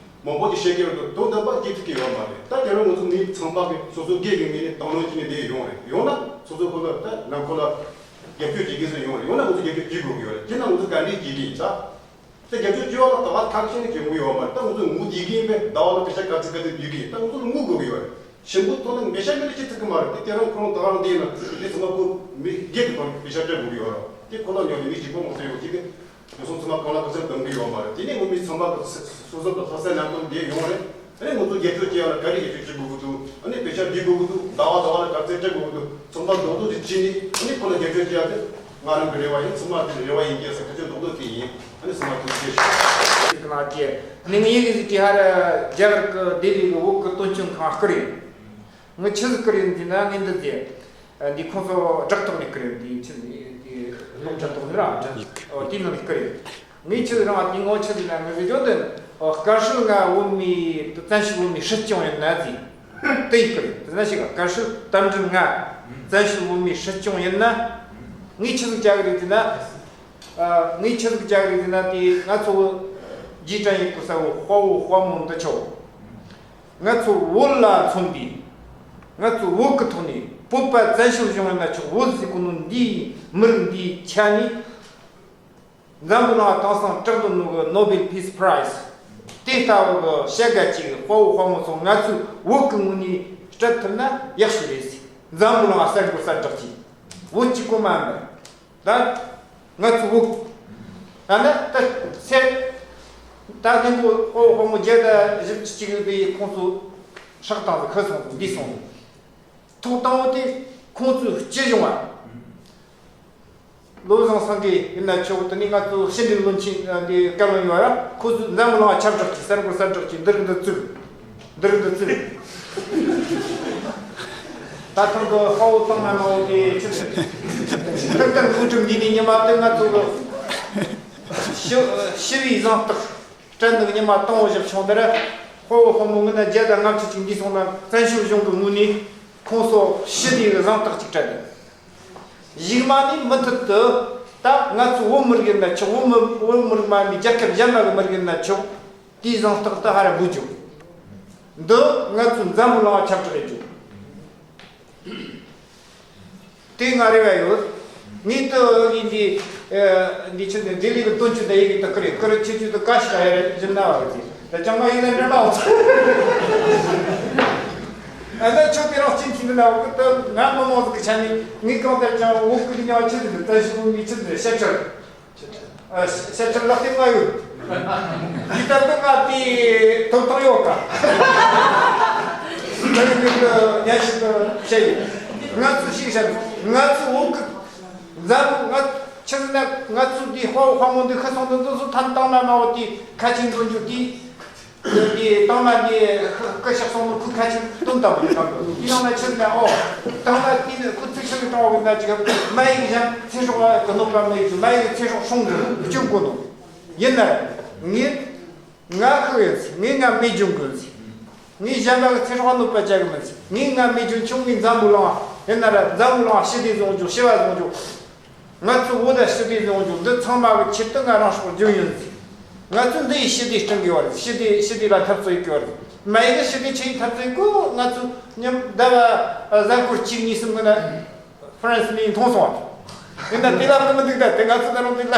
མང་པོ་ཅིག་བཤད་ཀྱི་རེད་འདུག་དོན་དམ་པ་སྐྱེ་ཐུབ་ཀྱི་ཡོད་མ་རེད། ད་དེ་རིང་ང་ཚོ་མི་ཚང་མ་གི་སོ་སོ་སྒེར་གྱི་ངོས་ནས་དང་བླངས་བྱས་ནས་བསྡད་ཡོང་རེད། ཡོང་ན་སོ་སོ་ཁོ་ལ་ད་ནང་ཁོ་ལ་རྒྱབ་སྐྱོར་བྱེད་མཁན་ཚོ་ཡོང་རེད། ཡོང་ན་ང་ཚོ་རྒྱབ་སྐྱོར་བྱེད་དགོས་ཀྱི་ཡོད་རེད། དེ་ན་ང་ཚོ་ག་འདྲས་བྱེད་ཀྱི་ཡིན་ད། དེ་རྒྱབ་སྐྱོར་བྱེད་པ་ལ་ད་བར་ཐག་ཆོད་ནས་བྱེད་དགོས་ཡོད་མ་རེད། ད་ང་ཚོ་ངུ་བསྡད་ཀྱི་ཡིན་པས་ཟླ་བ་ལ་པེ་ཤ་ག་ཚོད་ག་ཚོད་བསྡུས་ཀྱི་ཡིན། ད་ང་ཚོ་ལ་ངུ་དགོས་ཀྱི་ཡོད་རེད། ཞིམ་པོ་ཐོག་ནས་མེ་ཤ་མེ་ལ་ཅི་ཐུབ་ཀྱི་མ་རེད། དེ་དེ་རིང་ཁོ་རང་ད་རང་བསྡད་ན་དེ་ཚང་མ་ཁོ་མི་སྒེར་གྱི་ཐོག་ནས་པེ་ཤ་སྤྲད་དགོས་ཀྱི་ཡོད་རེད། དེ་ཁོ་ལ་ཉོ་ནས་མི་གཅིག་པོ་མ་གཏོགས་ཡོད་ཀྱི་དེ། ང་ཚོ་ཚང་མ་གང་ལ་གང་འཚམ་འདང་གི་ཡོད་མ་རེད། དེ་ནས་ངོ་མི་ཚང་མ་གི་སོ་སོ་གི་ལྷ་ས་ནང་དུ་བསྡད་ཡོང་རེད། ཨ་ནི་ང་ཚོ་རྒྱབ་སྐྱོར་བྱེད་ཡ་ལ་ག་རེ་རྒྱབ་སྐྱོར་བྱེད་དགོས་ཀྱི་འདུག་ཨ་ནི་པེ་ཤ་སྒྲིག་དགོས་ཀྱི་འདུག་ཟླ་བ་ཟླ་བ་ལ་ག་ཚོད་སྤྲད་དགོས་ཀྱི་འདུག་ཚང་མ་རྡོག་རྡོག་ཅིག་བྱས་ནས་ཨ་ནི་ཁོ་ལ་རྒྱབ་སྐྱོར་བྱེད་ཡ་དེ་ང་རང་གི་རེ་བ་ཡིན། ཚང་མ་གི་རེ་བ་ཡིན་གྱི་ཟེར་ཁ་ཆེ་རྡོག་རྡོག་དེ་ཡིན། ཨ་ནི་ཚང་མ་ཐུགས་རྗེ་ཆེ། ཅིག་ན་ཅེ། ནི་ངའི་ཡི་གེ་ཟིག་དེ་ཧ་ར་རྒྱ་གར་གི་ལྡི་ལི་གི་བོད་གི་དོན་གཅོད་ཁང་བསྐུར་ཡིན། ངི་ཆི་ཟིག་བསྐུར་ཡིན་ཟེར་ན་ངས་འདི་ཟེར། འདི་ཁོང་ཚོ་བསྒྲགས་ཐོག་ནས་བསྐུར་ཡོད། འདི་ཆི་འདི་སློབ་གྲྭ་ཐོག་ནས་ར། ཡིག་ཨོ་དེའི་ནང་ནས་བསྐུར་ཡོད། ངས་ཆི་ཟིག་རང་དེ་ངོ་ཆི་ཟིག་ན་ངས་ཟེར་རྒྱུ་འདི། ཨོ་བསྐུར་ཤུལ་ང་བོད་མི་བཙན་བྱོལ་བོད་མི་སྲིད་སྐྱོང་ཡིན་ན་ཟེར། དེ་ཡིག་བསྐུར་ཡོད། དེ་ན་ཞིག་བསྐུར་ཤུལ་རྟ་མགྲིན་ང་བཙན་བྱོལ་བོད་མི་སྲིད་སྐྱོང་ཡིན་ན། ངས་ཆི་ཟིག་བྱ་གི་རེད་ཟེར་ན། ངས་ཆི་ཟིག་བྱ་གི་རེད་ཟེར་ན་དེ་ང་ཚོ་རྗེས་དྲན་ཡོད་གི་ས་བོ་དཔའ་བོ་དཔའ་མོ་འདི་ཆོ། ང་ཚོ་བོད་ལ་མཚོན་པའི། ང་ཚོ་བོད་ཀྱི་ཐོག་ནས་བོད་པ་བཙན་བྱོལ་གཞུང་ཡིན་ན་ཆོག་བོད་ཟེར་གོ་ནོ་འདིའི་མི་རིགས་འདིའི་ཆ་ནས། འཛམ་བུ་གླིང་ལ་དེང་སང་སྤྲད་འདུག་ནོ་གི་Nobel Peace Prize། དེ་ལྟ་བུ་གི་བྱ་དགའ་ཅིག་དཔའ་བོ་དཔའ་མོ་ཚོ་ང་ཚོའི་བོད་ཀྱི་ངོས་ནས་སྤྲད་ཐུབ་ན་ཡག་ཤོས་རེད་ཟེར། འཛམ་བུ་གླིང་ལ་གསལ་པོ་གསལ་བསྒྲགས་ཀྱིས། བོད་གཅིག་པོ་མ་ཡིན་པར། ད་ང་ཚོ་བོད། ད་ནི་ད་ཚེ། ད་ནི་ཁོ་ཨོ་ཧོ་མོ་བརྒྱ་དང་བཞི་བཅུ་གཅིག་ཡོད་པའི་ཁོང་ཚོ་སྲོག་བཏང་ཚོ་ཁུ་སོང་ཚོ་འདི་སོང་ཚོ། ཐོག་དང་པོ་དེ་ཁོང་ཚོའི་སྤྱི་གཞུང་བ། བློ་བཟང་སེང་གེ་ཡིན་ན་ཆོག་དེ་ནི་ང་ཚོ་ཕྱི་འབྲེལ་བློན་ཆེན་འདི་བཀའ་བློན་ཡོད་ར། ཁོ་ཚོས་འཛམ་བུ་གླིང་ཁྱབ་བསྒྲགས་ཀྱིས་གསར་འགོད་གསར་བསྒྲགས་ཀྱིས་འདི་རིགས་འདི་བཙུགས། འདི་རིགས་འདི་བཙུགས། ད་ཐེངས་ཀྱི་དཔའ་བོ་དང་མ་མ་བོ་དེ་ཆི་ཟེར། ཏན་ཏན་འགོ་ཁྲིད་འདི་ནས་ཉི་མ་དེ་ང་ཚོ་གི་ཞི་ཞི་བའི་གཟེངས་རྟགས་སྤྲད་འདུག་ཉི་མ་དང་བོ་བཞག་བྱུང་། འདི་ར་དཔའ་བོ་དཔའ་མོ་ངི་ན་བརྒྱ་དང་ལྔ་བཅུ་ཅིག་འདུས་སོང་ན་བཙན་བྱོལ་གཞུང་གི་ངོས་ནས་ཁོང་ཚོ་ཞི་བའི་གཟེངས་རྟགས་ཅིག་སྤྲད་འདུག་གཞུག་མ་ནས་མུ་མཐུད་དུ་ད་ང་ཚོ་བོད་མི་རིགས་ཡིན་ན་ཆོག་བོད་མི་བོད་མི་རིགས་མ་ཡིན་པའི་རྒྱལ་ཁབ་གཞན་པ་གི་མི་རིགས་ཡིན་ན་ཆོག་དེའི་གཟེངས་རྟགས་དེ་ཧ་ར་འབུལ་རྒྱུ། འདི་ང་ཚོའི་འཛམ་བུ་གླིང་ཁྱབ་བསྒྲགས་ཡེད་རྒྱུ། དེ་ང་རེ་བ་ཡོད། ངས་དེ་ཡིན་དེ། འདི་ཆེད་དུ་ལྡི་ལི་གི་དོན་གཅོད་དང་ཡི་གེ་དེ་བསྐུར་ཡོད། བསྐུར་ཁྱེད་ཆོས་དེ་བཀའ་ཤག་ཡ་རེ་བཞིན་ན་བ་གི་དེ་ད་ཅང་མ་ཡིན་ན་འདྲ་མ་འོང་། ཨ་ད་ཆོས་དེ་རང་སྤྱི་འཐུས་འདི་ན་འོག་གི་ད་ང་མི་མང་ཟིག་གི་ཆ་ནས་ངས་གང་ལྟར་ཀྱང་འོག་གི་ཉག་ཆེ་ཟིག་གི་ད་ཞུ་ངས་ཆེ་ཟིག་བཤད་ཁྲལ། ཨ་བཤད་ཁྲལ་ལག་དེབ་ལྔ་ཡོད། འདི་ལྟར་དུ་ང་དེ་ཐོབ་ཐང་ཡོད་ག་ད་ཡིན་གི་ཉག་ཞིག་ཏུ་བཤད་ཡོད། ང་ཚོ་ཞིག་བཤད། ང་ཚོ་འོག་གི་འཛམ་ང་ཆི་ཟིག་ན་ང་ཚོ་འདི་དཔའ་བོ་དཔའ་མོ་འདི་ཁ་སང་དུ་འདི་ཚོ་ཐམ་བཏང་ན་མ་འོ་དེ་ཁ་ཆེ་འདོན་རྒྱུ་དེ། འདི་དང་མ་འདི་སྐུ་གཤེགས་སོང་ནོ་ཁུ་ཁ་ཆེ་སྟོན་དང་པོ་དང་པོ་དེ་ནང་ན་ཆི་ཟིག་ན་ཨོ་དང་མ་དེ་ནི་ཁུ་ཚིག་ ཚེ་གི་གྲོང་བ་གི་ན་ཅིག་མ་ཡིག་གཞན་ཚེ་སྲོག་གི་གནོད་པ་མེད་ཀྱི་མ་ཡིག་ཚེ་སྲོག་སྲུང་དགོས་སྐྱོབ་དགོས་ནོ། ཡིན་ན་ངས་ང་ཁུ་ཡོད་ཚེ་ངས་ང་མེད་སྦྱོང་དགོས་ཚེ། ངས་གཞན་པ་གི་ཚེ་སྲོག་གནོད་པ་བྱ་གི་མིན་ཚེ། ངས་ང་མེད་སྦྱོང་ཆུང་ངས་འཛམ་བུ་གླིང་ཡིན་ན་ར་འཛམ་བུ་གླིང་ཞི་བདེ་བཟུང་རྒྱུ་ཞི་བ་བཟུང་རྒྱུ། ང་ཚོ་བོད་ལ་ཞི་བདེ་བཟུང་རྒྱུ་འདི་ཚང་མ་གི་ཆེད་དུ་ང་རང་སྲོག་རྒྱུ་ཡིན་ཚེ། ང་ཚོ་འདི་ཡི་ཞི་བདེ་སྐྲུན་གི་བར་ཞི་བདེ་ཞི་བདེ་ལ་འཐབ་རྩོད་ཡི་གི་བར་མ་ཡི་གི་ཞི་བདེ་ཆེ་ཡི་འཐབ་རྩོད་གོ། ང་ཚོ་མཉམ་ཟླ་བ་གཟའ་འཁོར་གཅིག་གཉིས་གསུམ་གི་ན་ཧྥ་རན་སི་ནས་མཐོང་སོང་བ། དེ་ན་དེ་ལ་ཀུ་མི་འདུག་ད་དེ་ང་ཚོ་ད་རུང་དེ་ལ་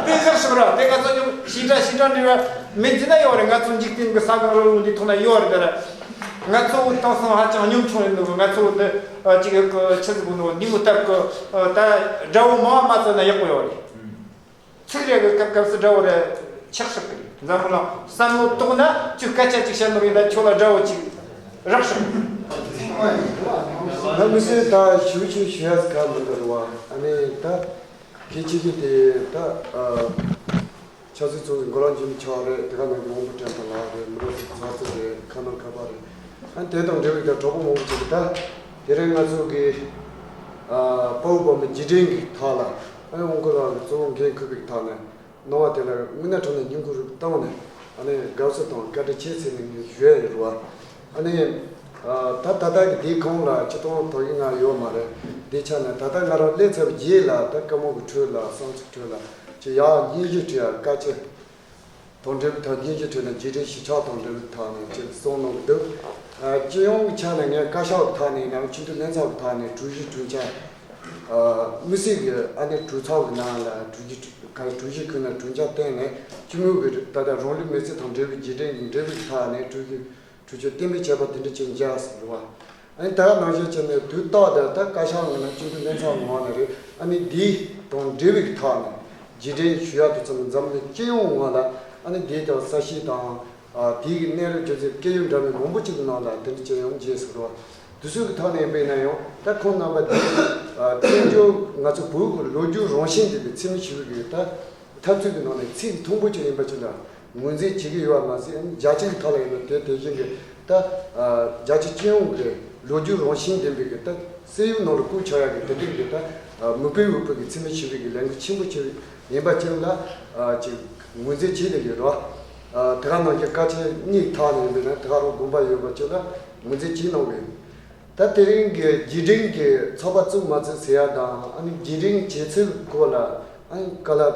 དེ་ཞིག་ཞིག་ར་དེ་ང་ཚོ་ཉུང་ཞི་དྲག་ཞི་དྲག་འདྲི་བ་མི་འཛིན་ན་ཡོད་རེད། ང་ཚོ་འཇིག་རྟེན་གི་ས་གང་རོ་ལུང་འདི་ཐོག་ན་ཡོད་རེད་ད་ར། ང་ཚོ་དེང་སང་ཧ་ཅང་གཉོམ་ཆུང་ཡིན་འདུག་ང་ཚོ་འདི་ཅིག་གི་ཆི་ཟིག་གོ་འདུག་འདི་མོ་སྟབས་གི་ད་དགྲ་བོ་མང་བ་མ་བཙལ་ན་ཡག་པོ་ཡོད་རེད། ཚིག་རེ་གི་སྐབས་སྐབས་སུ་དགྲ་བོ་རེ་ཆགས་སྲིད་གི་རེད། འཛམ་བུ་གླིང་བསམ་བློ་གཏོང་ན་ཁྱོད་སྐད་ཆ་གཅིག་བཤད་ནོ་ཡིན་ན་ཁྱོད་ལ་དགྲ་བོ་གཅིག་རག་སྲིད་གི་རེད། ད་མི་སེར་ད་ཞུ་ཞུ་ཞུ་ཡ་ཟིག་ག་མི་འདུག་རེད་བ། ཨ་ནི་ད་གལ་ཆེ་ཤོས་དེ་ད་ཆབ་སྲིད་ཚོགས་འགོ་ལ་འཇིམ་ཆགས་རེད། དེ་ག་ནང་གི་དབང་པོ་བཀྲ་ཤིས་ལགས་རེད། མི་རབས་ཚོགས་གཙོ་རེད། ཁ་ནང་ཁ་པ་རེད། ཨ་ནི་དེ་དང་འབྲེལ་བའི་ད་གྲོགས་པོ་མང་པོ་ཅིག་གིས་ད་དེ་རིང་ང་ཚོ་གི་དཔའ་བོ་དཔའ་མོ་རྗེས་དྲན་གི་ཐོག་ལ་ཨ་ནི་དབང་གོ་ལགས་ཀྱི་གཙོ་བོ་འགན་འཁུར་བའི་ཐོག་ནས་གནང་བ་དེ་ལ་དངོས་གནས་དྲང་གནས་སྙིང་ཁུང་རུས་པ་བཏང་ནས་ཨ་ནི་དགའ་བསུ་དང་བཀའ་དྲིན་ཆེ་ཟེར་ནས་ངས་ཞུ་ཡ་ཡིན་རེད་བ། ཨ་ནི་ད་ད་ལྟ་གི་དེའི་གོང་ལ་སྤྱི་བཏང་དོ་དགོས་ང་ཡོད་མ་རེད། དེ་ཆ་ནས་ད་ལྟ་ང་རང་སླེབས་ཚར་བའི་རྗེས་ལ་ད་བཀའ་མོལ་གི་ཁྲོད་ལ་བསམ་ཚུལ་ཁྲོད་ལ་ཅི་ཡག་སྙན་ཞུ་བྲིས་ཡ་བཀའ་ཆད། དོན་འགྲེལ་དང་སྙན་ཞུ་ཁྲོད་ནས་རྗེས་དྲན་ཞིབ་ཆ་དང་འབྲེལ་བའི་ཐོག་ནས་ཅིག་གསུངས་གནང་གི་འདུག་ཨ། སྤྱི་ཡོངས་ཀྱི་ཆ་ནས་ངས་བཀའ་ཤག་གི་ཐོག་ནས་ཡང་ན་ཁྲིམས་མཐུན་ལྷན་ཚོགས་ཀྱི་ཐོག་ནས་གྲོས་གཞི་གྲོས་འཆར། ཨ། དམིགས་བསལ་གྱི་ཨ་ནི་གྲོས་ཚོགས་ཀྱི་ནང་ལ་གྲོས་གཞི་གྲོས་གཞི་ཁུལ་ནས་གྲོས་འཆར་བཏོན་ནས་སྤྱི་མོས་ཀྱི་ད་ལྟ་རང་ལུས་མེར་སྲེག་དང་འབྲེལ་བའི་རྗེས་དྲན་གྱི་འབྲེལ་བའི་ཐོག་ནས་གྲོས་གཞི་གྲོས་ཆོད་གཏན་འབེབས་བྱས་པ་དེ་འདྲ་ཅིག་མཇལ་ཟེར་བ། ཨ་ནི་ད་ནང་བཞིན་བྱས་ནས་དུས་ཐོག་ཏུ་ད་བཀའ་ཤག་ངོས་ནས་སྤྱི་འཐུས་ལྷན་ཚོགས་ངོས་ནས་རེད། ཨ་ནི་འདི་དང་འབྲེལ་བའི་ཐོག་ནས་རྗེས་དྲན་ཞུ་ཡག་དེ་ཚོ་ནི་འཛམ་གླིང་སྤྱི་ཡོངས་ངོས་ལ་ཨ་ནི་འདི་དང་ས་གཞི་དང་ཨ་དེའི་གནས་ལུགས་ཅི་ཟེར་སྐད་ཡིག་འདྲ་མིན་མང་པོ་ཅིག་གི་ནང་ལ་དེ་འདྲ་ཅིག་ཡང་མཇལ་སོང་རོགས། དུས་ཚོད་ཀྱི་ཐོག་ནས་ཡིན་པས་ན་ཡང་ད་ཁོང་རྣམ་པ་འདི་ཨ་བཙན་བྱོལ་ང་ཚོ་བོད་ཀྱི་ལོ་རྒྱུས་རང་བཞིན་ལྡན་པའི་འཚེ་མེད་ཞི་བའི་གི་ད་འཐབ་རྩོད་ཀྱི་ནང་ནས་ཚིག་མཐོན་པོ་ཅིག་ཡིན་པ་ཅིག་ལ་ངོས་འཛིན་བྱེད་ཀྱི་ཡོད་པ་མ་ཟད། རྒྱལ་སྤྱི་གི་ཐོག་ལ་ཡིན་ན་དེ་དེ་བཞིན་གྱི་ད་རྒྱལ་སྤྱི་སྤྱི་ཡོངས་ཀྱི་ལོ་རྒྱུས་རང་བཞིན་ལྡན་པའི་གི་ད་སྲིད་ཡུལ་ནང་ལ་བཀོད་ཆོག་ཡག་གི་དེ་འདྲའི་གི་ད་མི་དཔེ་འོས་པའི་གི་འཚེ་མེད་ཞི་བའི་གི་ལས་འགུལ་ཆེན་པོ་ཅིག་ཡིན་པ་ཅིག་ལ་ཅིག་ངོས་འཛིན་བྱེད་བསྡད་ཡོད་རེད། དེ་ག་ནང་བཞིན་བཀའ་ཆད་གཉིས་ཐག་ནས་ཡིན་པས་ན་དེ་ག་རང་དགོངས་པ་ཡོད་པ་ཅིག་ལ་ངོས་འཛིན་བྱེད་གནང་གི་ཡོད། ད་དེ་རིང་གི་རྗེས་དྲན་གྱི་ཚོགས་པ་བཙུགས་མ་བཙུགས་ཟེར་ཡ་དང་ཨ་ནི་རྗེས་དྲན་བྱེད་ཚུལ་སྐོར་ལ་ཨ་ནི་བཀའ་སློབ་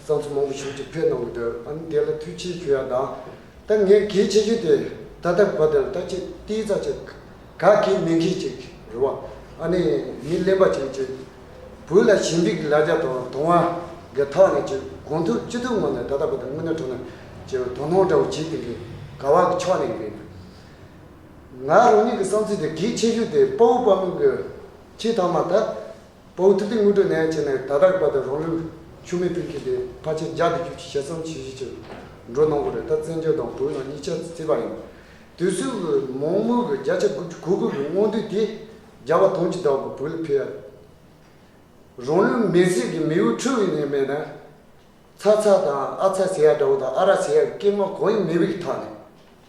བསམ་ཚུལ་མང་པོ་ཞིག་ཅིག་ཕེབས་གནང་གི་འདུག་ཨ་ནི་དེ་ལ་ཐུགས་ཆེ་ཞུ་ཡ་དང་། ད་ངས་གལ་ཆེ་ཤོས་དེ་ད་ལྟ་བར་དུ་ད་ཅིག་ཏིས་ཙ་ཅིག་ག་གེ་མིན་མཁན་ཅིག་རེད་བ། ཨ་ནི་མི་གླེན་པ་ཅིག་ཅིག་བོད་ལ་ཞི་འཇུག་གི་ལ་རྒྱ་དང་དུང་བ་གི་ཐོག་ནས་ཅིག་གང་ཐུབ་ཅི་ཐུབ་ངང་ནས་ད་ལྟ་བར་དུ་དངོས་གནས་དྲང་གནས་ཅིག་དོ་སྣང་འདྲ་བོ་བྱེད་ཀྱི་གི་ག་བ་གི་ཕྱོགས་ནས་ཡིན་པས། ང་རང་ཉིད་ཀྱི་བསམ་ཚུལ་དེ་གལ་ཆེ་ཤོས་དེ་དཔའ་བོ་དཔའ་མོ་གི་ཆེས་ཐོག་མ་ད་དཔའ་བོ་ཐུབ་བསྟན་དངོས་གྲུབ་ནས་བྱས་ནས་ད་ལྟ་བར་དུ་རང་ལུས་ཤུལ་མེད་ཕུལ་མཁན་དེ་ཕལ་ཆེར་བརྒྱ་དང་བཅུ་གཅིག་ཞེ་གསུམ་ཞེ་བཞི་ཅིག་འགྲོ་གནང་གི་རེད། ད་བཙན་བྱོལ་དང་བོད་ནང་གཉིས་ཆ་བརྩིས་པ་ཡིན། དུས་ཚོད་ཀྱི་མང་མོས་ཀྱི་བརྒྱ་ཆ་དགུ་བཅུ་གོ་དགུ་གི་མངོན་འདོད་དེ་རྒྱལ་བ་དོན་གྱི་བདག་པོ་བོད་ལ་ཕེབས་ཡ། རང་ལུས་མེར་སྲེག་གི་མེ་འོད་འཕྲོ་བའི་ནས་མེད་ན། ཚ་ཚ་དང་ཨ་ཚ་ཟེར་ཡ་འདྲ་བོ་དང་ཨ་ར་ཟེར་ཡ་གི་སྐད་ངག་གང་ཡང་མེད་པའི་ཐོག་ནས།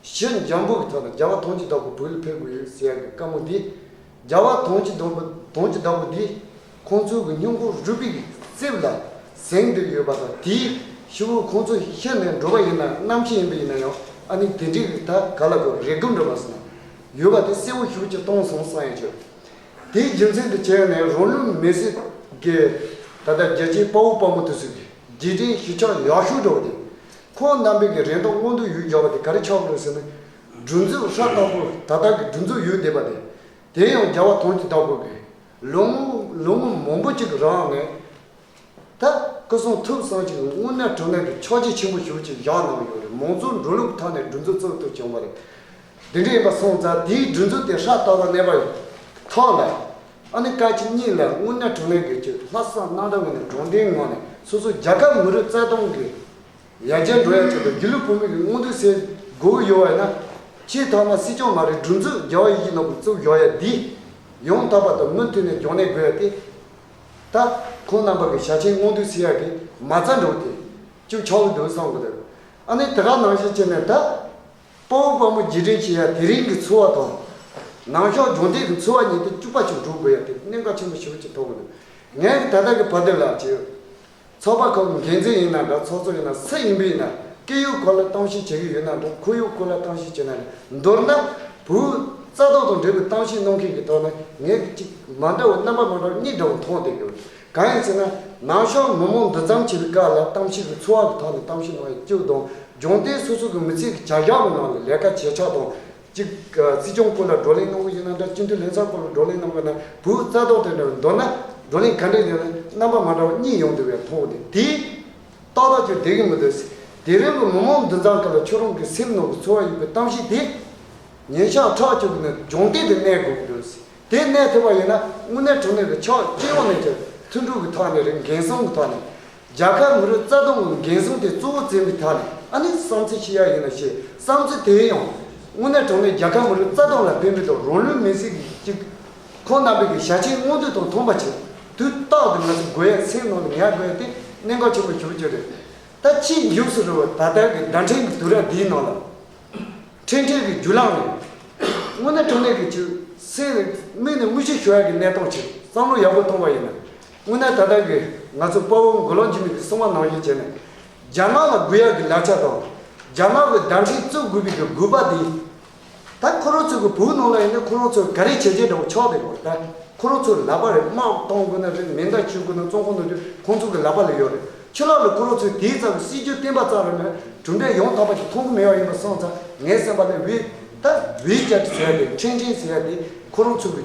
ཞི་འཇམ་པོ་གི་ཐོག་ནས་རྒྱལ་བ་དོན་གྱི་བདག་པོ་བོད་ལ་ཕེབས་དགོས་ཡོད་ཟེར་ཡ་གི་བཀའ་མོལ་འདི། རྒྱལ་བ་དོན་གྱི་བདག་པོ་དོན་གྱི་བདག་པོ་འདི་ཁོང་ཚོ་གི་སྙིང་ཁོང་རུས་པའི་གི་གསེབ་ལ་ཟིན་བསྡད་ཡོད་པ་དང་། དེའི་ཤི་བོ་ཁོང་ཚོ་ཤི་ནས་འགྲོ་བ་ཡིན་ན་རྣམ་ཤེས་ཡིན་པ་ཡིན་ན་ཡང་ཨ་ནི་དེ་འདྲའི་གི་ད་ག་ལ་གོ་རེ་སྒུག་འདྲ་བ་ཟེར་ན་ཡོད་པ་དེ་གསལ་བོ་ཞེ་པོ་ཅིག་མཐོང་སོང་བསམ་ཡ་ཅིག་དེའི་རྒྱུ་མཚན་དུ་བྱས་ནས་རང་ལུས་མེར་སྲེག་གི་ད་ལྟ་རྒྱལ་གཅེས་དཔའ་བོ་དཔའ་མོ་དེ་ཚོ་གི་རྗེས་དྲན་ཞུ་ཕྱོགས་ཡག་ཤོས་འདྲ་བོ་དེ། ཁོང་རྣམ་པའི་གི་རེ་འདོད་མངོན་དུ་ཡོང་རྒྱུ་བ་དེ་ག་རེ་ཆགས་ཀྱི་རེད་ཟེར་ན། སྒྲིག་འཛུགས་ཧྲ་ཐག་པོ་ད་ལྟ་གི་སྒྲིག་འཛུགས་ཡོད་བསྡད་པ་དེ། དེ་ཡང་རྒྱལ་བ་དོན་གྱི་བདག་པོ་གི་ལོ་ངོ་ལོ་ངོ་མང་པོ་ཅིག་གི་རིང་ནས། ད་སྐུ་སྲུང་ཐུབ་བསམ་གྱི་དངོས་གནས་དྲང་གནས་ཀྱི་ཕྱག་རྗེས་ཆེན་པོ་ཞེ་པོ་ཅིག་བཞག་གནང་ཡོད་རེད། མང་གཙོའི་འགྲོ་ལུགས་ཐོག་ནས་སྒྲིག་འཛུགས་བཙུགས་ཐུབ་བྱུང་བ་རེད། འདི་འདྲ་ཡིན་པ་སོང་ཙང་དེའི་སྒྲིག་འཛུགས་དེ་སྲ་ཐག་ཏུ་གནས་པ་ཐོག་ལ་ཨ་ནི་བཀའ་སྤྱི་གཉིས་ལ་དངོས་གནས་དྲང་གནས་ཀྱི་ལྷག་བསམ་རྣམ་དག་ངང་ནས་དྲང་བདེན་ངང་ནས་སོ་སོ་རྒྱལ་ཁབ་མི་རིགས་བརྩེ་དུང་གི་ཡར་རྒྱས་འགྲོ་ཡ་ཆེད་དུ་སྒྱིད་ལུག་བུད་མེད་ཀྱི་མངོན་འདོད་སེལ་དགོས་ཀྱི་ཡོད་པ་ཡིན་ན། ཆེས་ཐོག་མ་སྲིད་སྐྱོང་མ་རེད། སྒྲིག་འཛུགས་རྒྱལ་བ་ཡིད་བཞིན་ནོར་བུ་བཙུགས་ཡོད་ཡ་འདི་ཡང་དག་པར་དུ་མུ་མཐུད་ནས་རྒྱུན་གནས་དགོས་ཡ་དེ། ད་ཁོང་རྣམ་པ་གི་ཞལ་ཆེམས་མངོན་འདོད་སེལ་ཡ་གི་མ་རྩ་འདྲ་བོ་དེ་ཅིག་ཆགས་ཀྱི་འདུག་བསམ་གི་འདུག་ཨ་ནི་དེ་ག་ནང་བཞིན་བྱས་ནས་ད་དཔའ་བོ་དཔའ་མོ་རྗེས་དྲན་བྱེད་ཡ་དེ་རིང་གི་འཚོ་བ་དང་ ནང་ཤོག་སྦྱོང་བརྡར་གྱི་འཚོ་བ་ཉིད་དེ་གཅིག་པ་ཞིག་འགྲོ་དགོས་ཡ་དེ་གནད་འགག་ཆེན་པོ་ཞེ་པོ་ཅིག་མཐོང་གི་འདུག་ངས་ད་ལྟ་གི་བར་དེ་ལ་ཅིག་ཚོགས་པ་ཁག་གི་འགན་འཛིན་ཡིན་ན་འདྲ། ཚོགས་གཙོ་ཡིན་ན་སུ་ཡིན་པ་ཡིན་ན་སྐད་ཡིག་སྐོར་ལ་གཏམ་བཤད་བྱེད་ཀྱི་ཡོད་ན་འདྲ། ཁོར་ཡུག་སྐོར་ལ་གཏམ་བཤད་བྱེད་ན་འདྲ། མདོར་ན་བོད་རྩ་དོན་དང་འབྲེལ་བའི་གཏམ་བཤད་གནང་མཁན་གྱི་ཐོག་ནས་ངས་ཅིག་མ་འདྲ་བའི་རྣམ་པ་མ་འདྲ་བ་གཉིས་འདྲ་བོ་མཐོང་བསྡད་ཡོད། གང་ཡིན་ཟེར་ན། ནང་ཤོག་མི་མང་འདུ་འཛོམས་བྱེད་པའི་སྐབས་ལ་གཏམ་བཤད་ཀྱི་འཚོ་བ་གི་ཐོག་ནས་གཏམ་བཤད་གནང་ཡ་གཅིག་དང་། སྦྱོང་བརྡར་སོ་སོ་གི་མི་ཚེ་གི་བྱ་གཞག་གི་ནང་ལ་ལས་ཀ་བྱེད་ཕྱོགས་དང་། གཅིག་སྲིད་སྐྱོང་སྐོར་ལ་བགྲོ་གླེང་གནང་གི་ཡིན་ན་འདྲ། སྤྱི་འཐུས་ལྷན་ཚོགས་སྐོར་ལ་བགྲོ་གླེང་གནང་གི་ན། བོད་རྩ་དོན་དེ་འདྲ་མདོར་ན་བགྲོ་གླེང་ག་འདྲ་ཡིན་ན་རྣམ་པ་མ་འདྲ་བ་གཉིས་ཡོང་འདུག་པས་མཐོང་གི་འདུག་དེ་ཏག་ཏག་ཅིག་བསྡད་ཀྱི་མི་འདུག་དེ་རིང་གི་མི་མང་འདུ་འཛོམས་སྐབས་ལ་ཁྱོད་རང་གི་སེམས་ནང་གི་ཚོར་བ་ཡིན་པའི་གཏམ་བཤད་དེ། ཉིན་ཞག་ཕྲག་གཅིག་གི་ནང་སྦྱོང་བརྡར་དེ་གནང་དགོས་ཀྱི་འདུག་དེ་གནང་ཐུབ་པ་ཡིན་ན་དངོས་གནས་དྲང་གནས་ཀྱི་ཕྱོགས་སྤྱི་ཡོངས་ནས་ཀྱི་མཐུན་སྒྲིལ་གྱི་ཐོག་ནས་རེད། འགན་སྲུང་གི་ཐོག་ནས། རྒྱལ་ཁབ་མི་རིགས་རྩ་དོན་གྱི་འགན་སྲུང་དེ་གཙོ་བོ་བརྩིས་པའི་ཐོག་ནས་ཨ་ནི་བསམ་ཚུལ་བཤད་ཡ་ཡིན་ན་བཤད། བསམ་ཚུལ་དེ་ཡང་དངོས་གནས་དྲང་གནས་རྒྱལ་ཁབ་མི་རིགས་རྩ་དོན་ལ་ཕན་པའི་དང་རང་ལུས་མེར་སྲེག་གི་གཅིག་ཁོང་རྣམ་པའི་གི་ཞལ་ཆེམས་མངོན་འདོད་དང་མཐུན་པ་བྱེད། དུས་རྟག་ཏུ་ང་ཚོ་དགོས་ཡ་སེམས་ནང་ལ་ངེས་དགོས་ཡ་དེ་གནད་འགག་ཆེན་པོ་ཞིག་ཅིག་རེད། ད་ཕྱིའི་མཇུག་སུ་རུ་བ་ད་ལྟ་གི་བརྡ་འཕྲིན་གྱི་དུས་རབས་འདིའི་ནང་ལ། འཕྲིན་ཕྲན་གྱི་བརྒྱུད་ལམ་ནས། དངོས་གནས་དྲང་གནས་ཀྱི་ཅིག་སེམས་མིག་ནས་དངོས་གཞི་ཞུ་ཡ་གི་གནས་སྟངས་ཅིག་བསམ་བློ་ཡག་པོ་གཏོང་བ་ཡིན་ན། དངོས་གནས་ད་ལྟ་གི་ང་ཚོ་དཔའ་བོ་མགོ་ལོག་འཇིགས་མེད་ཀྱིས་གསུངས་པ་ནང་བཞིན་བྱས་ནས། རྒྱ་ནག་ལ་དགོས་ཡ་གི་ལག་ཆ་དང་། རྒྱ་ནག་གི་བརྡ་འཕྲིན་བཙུགས་དགོས་པའི་གི་དགོས་པ་དེ། ད་ཁོ་རང་ཚོ་གི་བོད་ནང་ལ་ཡིན་ན་ཁོ་རང་ཚོ་ག་རེ་བྱས་རྗེས་འདྲ་བོ་ཆགས་བསྡད་ཡོད་རེད། ད་ཁོ་རང་ཚོ་ལག་པ་རེད། དམག་གཏོང་དགོས་ན་རེད། མེ་མདའ་གཅོད་དགོས་ན་བཙོན་ཁང་ནང་དུ་ཁོང་ཚོ་གི་ལག་པ་ལ་ཡོད་རེད། ཕྱི་ལོགས་ལ་ཁོ་རང་ཚོས་དེའི་རྩ་བའི་སྲིད་ཇུས་བསྟན་པ་ཙམ་རེད་མོད་གྲུབ་འབྲས་ཡང་དག་པ་ཞིག་མཐོང་གི་མེད་པ་ཡིན་པ་སོང་ཙང་། ངའི་བསམ་པ་ལ་ཝེ་ད་ཝེ་ཅེཊ་ཟེར་ཡ་དེ། འཕྲིན་ཕྲན་ཟེར་ཡ་དེ་ཁོ་རང་ཚོ་གི་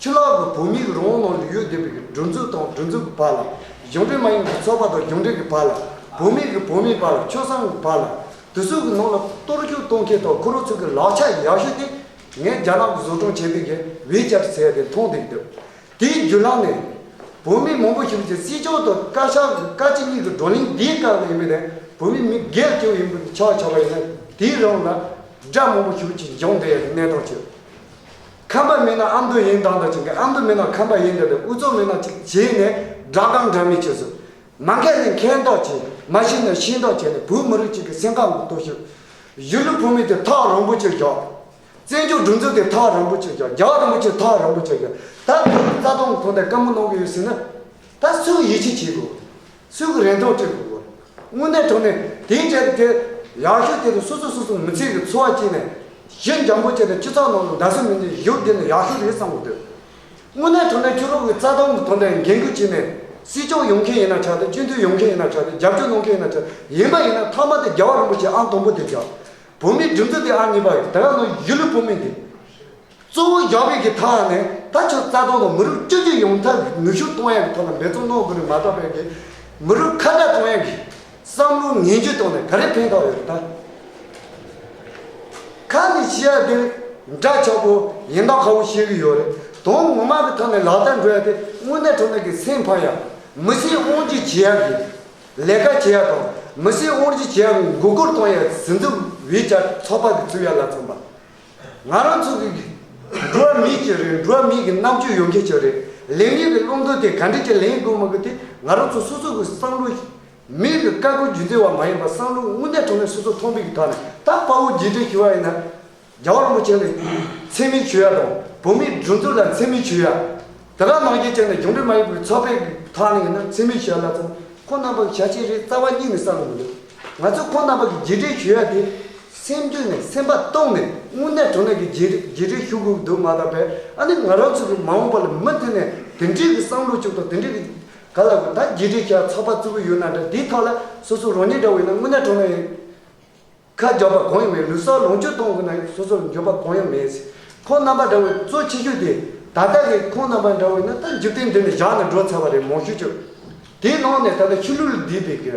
ཕྱི་ལོགས་ཀྱི་བོད་མིའི་རང་དབང་ནང་ལ་ཡོད་བསྡད་པའི་གི་སྒྲིག་འཛུགས་དང་སྒྲིག་འཛུགས་ཀྱི་བར་ལ། གཞུང་འབྲེལ་མ་ཡིན་པའི་ཚོགས་པ་དང་གཞུང་འབྲེལ་གྱི་བར་ལ། བོད་མི་གི་བོད་མིའི་བར་ལ། ཆོས་བཟང་གི་བར་ལ། དེ་ཚོ་གི་ནང་ལ་གཏོར་བཤིག་གཏོང་མཁན་དང་ཁོ་རང་ཚོ་གི་ལག་ཆ་ཡག་ཤོས་དེ་ངས་རྒྱ་ནག་གི་བཟོ་སྐྲུན་བྱས་པའི་གི་ཝེ་ཅེཊ་ཟེར་ཡ་དེ་མཐོང་བསྡད་ཀྱི་འདུག་དེའི་བརྒྱུད་ལམ་ནས་བོད་མི་མང་པོ་ཞིག་གིས་སྲིད་སྐྱོང་དང་བཀའ་ཤག་གི་བཀའ་སྤྱི་གཉིས་ཀྱི་བགྲོ་གླེང་འདིའི་སྐབས་ལ་ཡིན་པའི་ནས་བོད་མི་མི་སྒེར་གཅིག་ཡིན་པའི་ཆ་བཞག་པ་ཡིན་ན། དེའི་རིང་ལ་དགྲ་མང་པོ་ཞིག་ཅིག་འབྱུང་བསྡད་ཡ་གི་གནས་སྟངས་ཅིག་ཁམས་པ་མིན་ན་ཨ་མདོ་ཡིན་དང་དང་ཅིག་གི། ཨ་མདོ་མིན་ན་ཁམས་པ་ཡིན་དང་དང་། ཨུ་ཚུགས་མིན་ན་ཅིག་བྱས་ནས་དགྲ་དང་འདྲ་མི་བྱས་སོ། མ་མཁས་ན་མཁས་མདོག་བྱས། མ་ཤེས་ན་ཤེས་མདོག་བྱས་ནས་བོད་མི་རིགས་གཅིག་གི་སེམས་ཁམས་ཀྱི་སྟོབས་ཤུགས། གཞིས་ལུས་བོད་མི་དེ་ཐག་རིང་པོ་ཅིག་བཞག་བཙན་བྱོལ་སྒྲིག་འཛུགས་དེ་ཐག་རིང་པོ་ཅིག་བཞག་རྒྱལ་བ་རིན་པོ་ཆེ་ཐག་རིང་པོ་ཅིག་བཞག་ད་བོད་རྩ་དོན་གྱི་ཐོག་ནས་བཀའ་མོལ་གནང་གི་ཡོད་ཟེར་ན། ད་སུས་ཡིད་ཆེས་བྱེད་དགོས། སུས་ཀྱི་རིན་ཐང་སྤྲད་དགོས། དངོས་གནས་དྲང་གནས་དེའི་གྲས་དེ་ཡག་ཤོས་དེ་ནི་སོ་སོ་སོ་སོའི་མི་ཚེ་གི་འཚོ་བ་སྐྱེལ་ནས་གཞི་འཇམ་པོ་བྱས་ནས་སྤྱི་ཚོགས་ནང་ལ་འདྲ་ས་མི་འདྲ་བཞུགས་བསྡད་ན་ཡག་ཤོས་རེད་བསམ་གི་འདུག་དངོས་གནས་དྲང་གནས་ཁྱོད་རང་གི་རྩ་དོན་གྱི་ཐོག་ནས་འགན་ཁུར་བྱས་ནས་སྲིད་སྐྱོང་ཡོང་མཁན་ཡིན་ན་ཆགས་ཏེ། སྤྱི་འཐུས་ཡོང་མཁན་ཡིན་ན་ཆགས་ཏེ། རྒྱབ་སྐྱོར་གནང་མཁན་ཡིན་ན་ཆགས་ཏེ། ཡིན་པ་ཡིན་ན་མཐའ་མ་དེ་རྒྱལ་བ་རིན་པོ་ཆེ་ཨང་དང་པོ་དེ་རྒྱག་བོད་མིའི་སྒྲིག་འཛུགས་དེ་ཨང་གཉིས་པ་རེད། དེ་ག་ནང་གཞིས་ལུས་བོད་མི་འདི་གཙོ་བོ་བཞག་པའི་གི་ཐོག་ནས། ད་ཆོས་རྩ་དོན་དང་མི་རིགས་བཅོས་སྒྱུར་ཡོང་ཐབས་ནུས་ཤུགས་གཏོང་ཡ་གི་ཐོག་ལ་འབད་བརྩོན་གནང་དགོས་རེད་མ་གཏོགས། པའི་གི་མི་རིགས་ཁ་བྲལ་གཏོང་ཡ་གི་བསམ་བློ་ངན་ཇུས་བཏང་ནས་ག་རེ་ཕན་ཐོགས་ཡོད་རེད། ད་ཁ་ནས་བཤད་ཡ་དེ་འདྲ་ཆགས་པོ་ཡིན་མདོག་ཁ་པོ་བཤད་གི་ཡོད་རེད། དོན་ངོ་མ་གི་ཐོག་ནས་ལག་བསྟར་འགྲོ་ཡ་དེ་དངོས་གནས་དྲང་གནས་གི་སེམས་ཕམ་ཡ། མི་སེར་དབང་སྒྱུར་བྱེད་ཡ་གི་ལས་ཀ་བྱེད་ཡ་དང་། མི་སེར་དབང་སྒྱུར་བྱེད་ཡ་གི་མགོ་སྐོར་གཏོང་ཡ་ཟིན་ཐོ་བེད་སྤྱད་ཚོགས་པ་གི་བཙུགས་ཡ་ལ་མཚོན་པ། ང་རང་ཚོ་གི་འགྲོ་བ་མི་ཅིག་རེད། འགྲོ་བ་མི་གི་རྣམ་དཔྱོད་ཡོད་མཁན་ཅིག་རེད། ལས་མི་གི་བླང་དོར་དེ་ག་འདྲ་ཅིག་ལེན་དགོས་མ་དགོས་དེ་ང་རང་ཚོ་སོ་སོ་གི་བསམ་བློ། མི་གི་བཀའ་བཀོད་རྒྱུད་འཛིན་པ་མ་ཡིན་པ་བསམ་བློ་དངོས་གནས་དྲང་གནས་སོ་སོ་མཐོང་པའི་གི་ཐོག་ནས། ད་དཔའ་བོ་རྗེས་དྲན་ཞུ་བ་ཡིན་ན། རྒྱལ་བ་རིན་པོ་ཆེ་ལ་མཚན་སྨད་ཞུ་ཡ་དང་། བོད་མིའི་སྒྲིག་འཛུགས་ལ་མཚན་སྨད་ཞུ་ཡ། དེ་ག་ནང་བཞིན་བྱས་ནས་གཞུང་འབྲེལ་མ་ཡིན་པའི་ཚོགས་པའི་ཐོག་ནས་ཡིན་ན་མཚན་སྨད་ཞུ་ཡ་ལ་མཚོན། ཁོང་རྣམ་པ་གི་བྱ་བྱེད་རེད། རྩ་བ་ཉིད་ནས་བསམ་གི་མི་འདུག་ང་ཚོས་ཁོང་རྣམ་པ་གི་རྗེས་དྲན་ཞུ་ཡ་དེ་སེམས་རྒྱུད་ནས་སེམས་པ་གཏིང་ནས་དངོས་གནས་དྲང་གནས་ཀྱི་རྗེས་རྗེས་དྲན་ཞུ་དགོས་ཀྱི་འདུག་མ་གཏོགས། པས་ཨ་ནི་ང་རང་ཚོ་གི་མ་འོངས་པ་ལ་མུ་མཐུད་ནས་དེ་འདྲའི་གི་བསམ་བློ་བཅུག་དང་། དེ་འདྲའི་གི་ག་ལ་གི་ད་རྗེས་དྲན་ཞུ་ཡ་ཚོགས་པ་བཙུགས་གི་ཡོད་ན་འདྲ། དེའི་ཐོག་ལ་སོ་སོ་རང་ཉིད་འདྲ་བོ་ཡིན་ན་དངོས་གནས་དྲང་གནས་ཡིན། ཁ་རྒྱག་པ་གང་ཡང་མེད། ལུས་སྲོག་ལོངས་སྤྱོད་གཏོང་དགོས་ན་སོ་སོར་འགྱོད་པ་གང་ཡང་མེད། ཁོང་རྣམ་པ་འདྲ་བོའི་གཙོ་ཆེ་ཤོས་དེ། ད་ལྟ་གི་ཁོང་རྣམ་པ་འདྲ་བོ་ཡིན་ན་ད་འཇིག་རྟེན་འདི་ནས་བཞག་ནས་འགྲོ་ཚར་བ་རེད། མང་ཤོས་ཅིག་དེའི་ནང་ནས་ད་ལྟ་ཤི་ལུས་ལ་བསྡད་པའི་གི་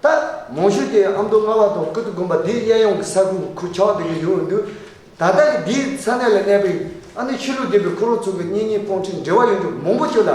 ད་མང་ཤོས་དེ་ཨ་མདོ་རྔ་བ་དང་ཀིརྟི་དགོན་པ་འདིའི་གཡས་གཡོན་གྱི་ས་ཁུལ་ཁུལ་ཆགས་བསྡད་ཀྱི་ཡོད་འདུག་ད་ལྟ་གི་འདིའི་ས་གནས་ལ་གནས་པའི་ཨ་ནི་ཤི་ལུས་བསྡད་པའི་ཁོ་རང་ཚོ་གི་གཉེན་ཉེ་སྤུན་མཆེད་འབྲེལ་བ་ཡོད་མཁན་མང་པོ་ཅིག་ལ།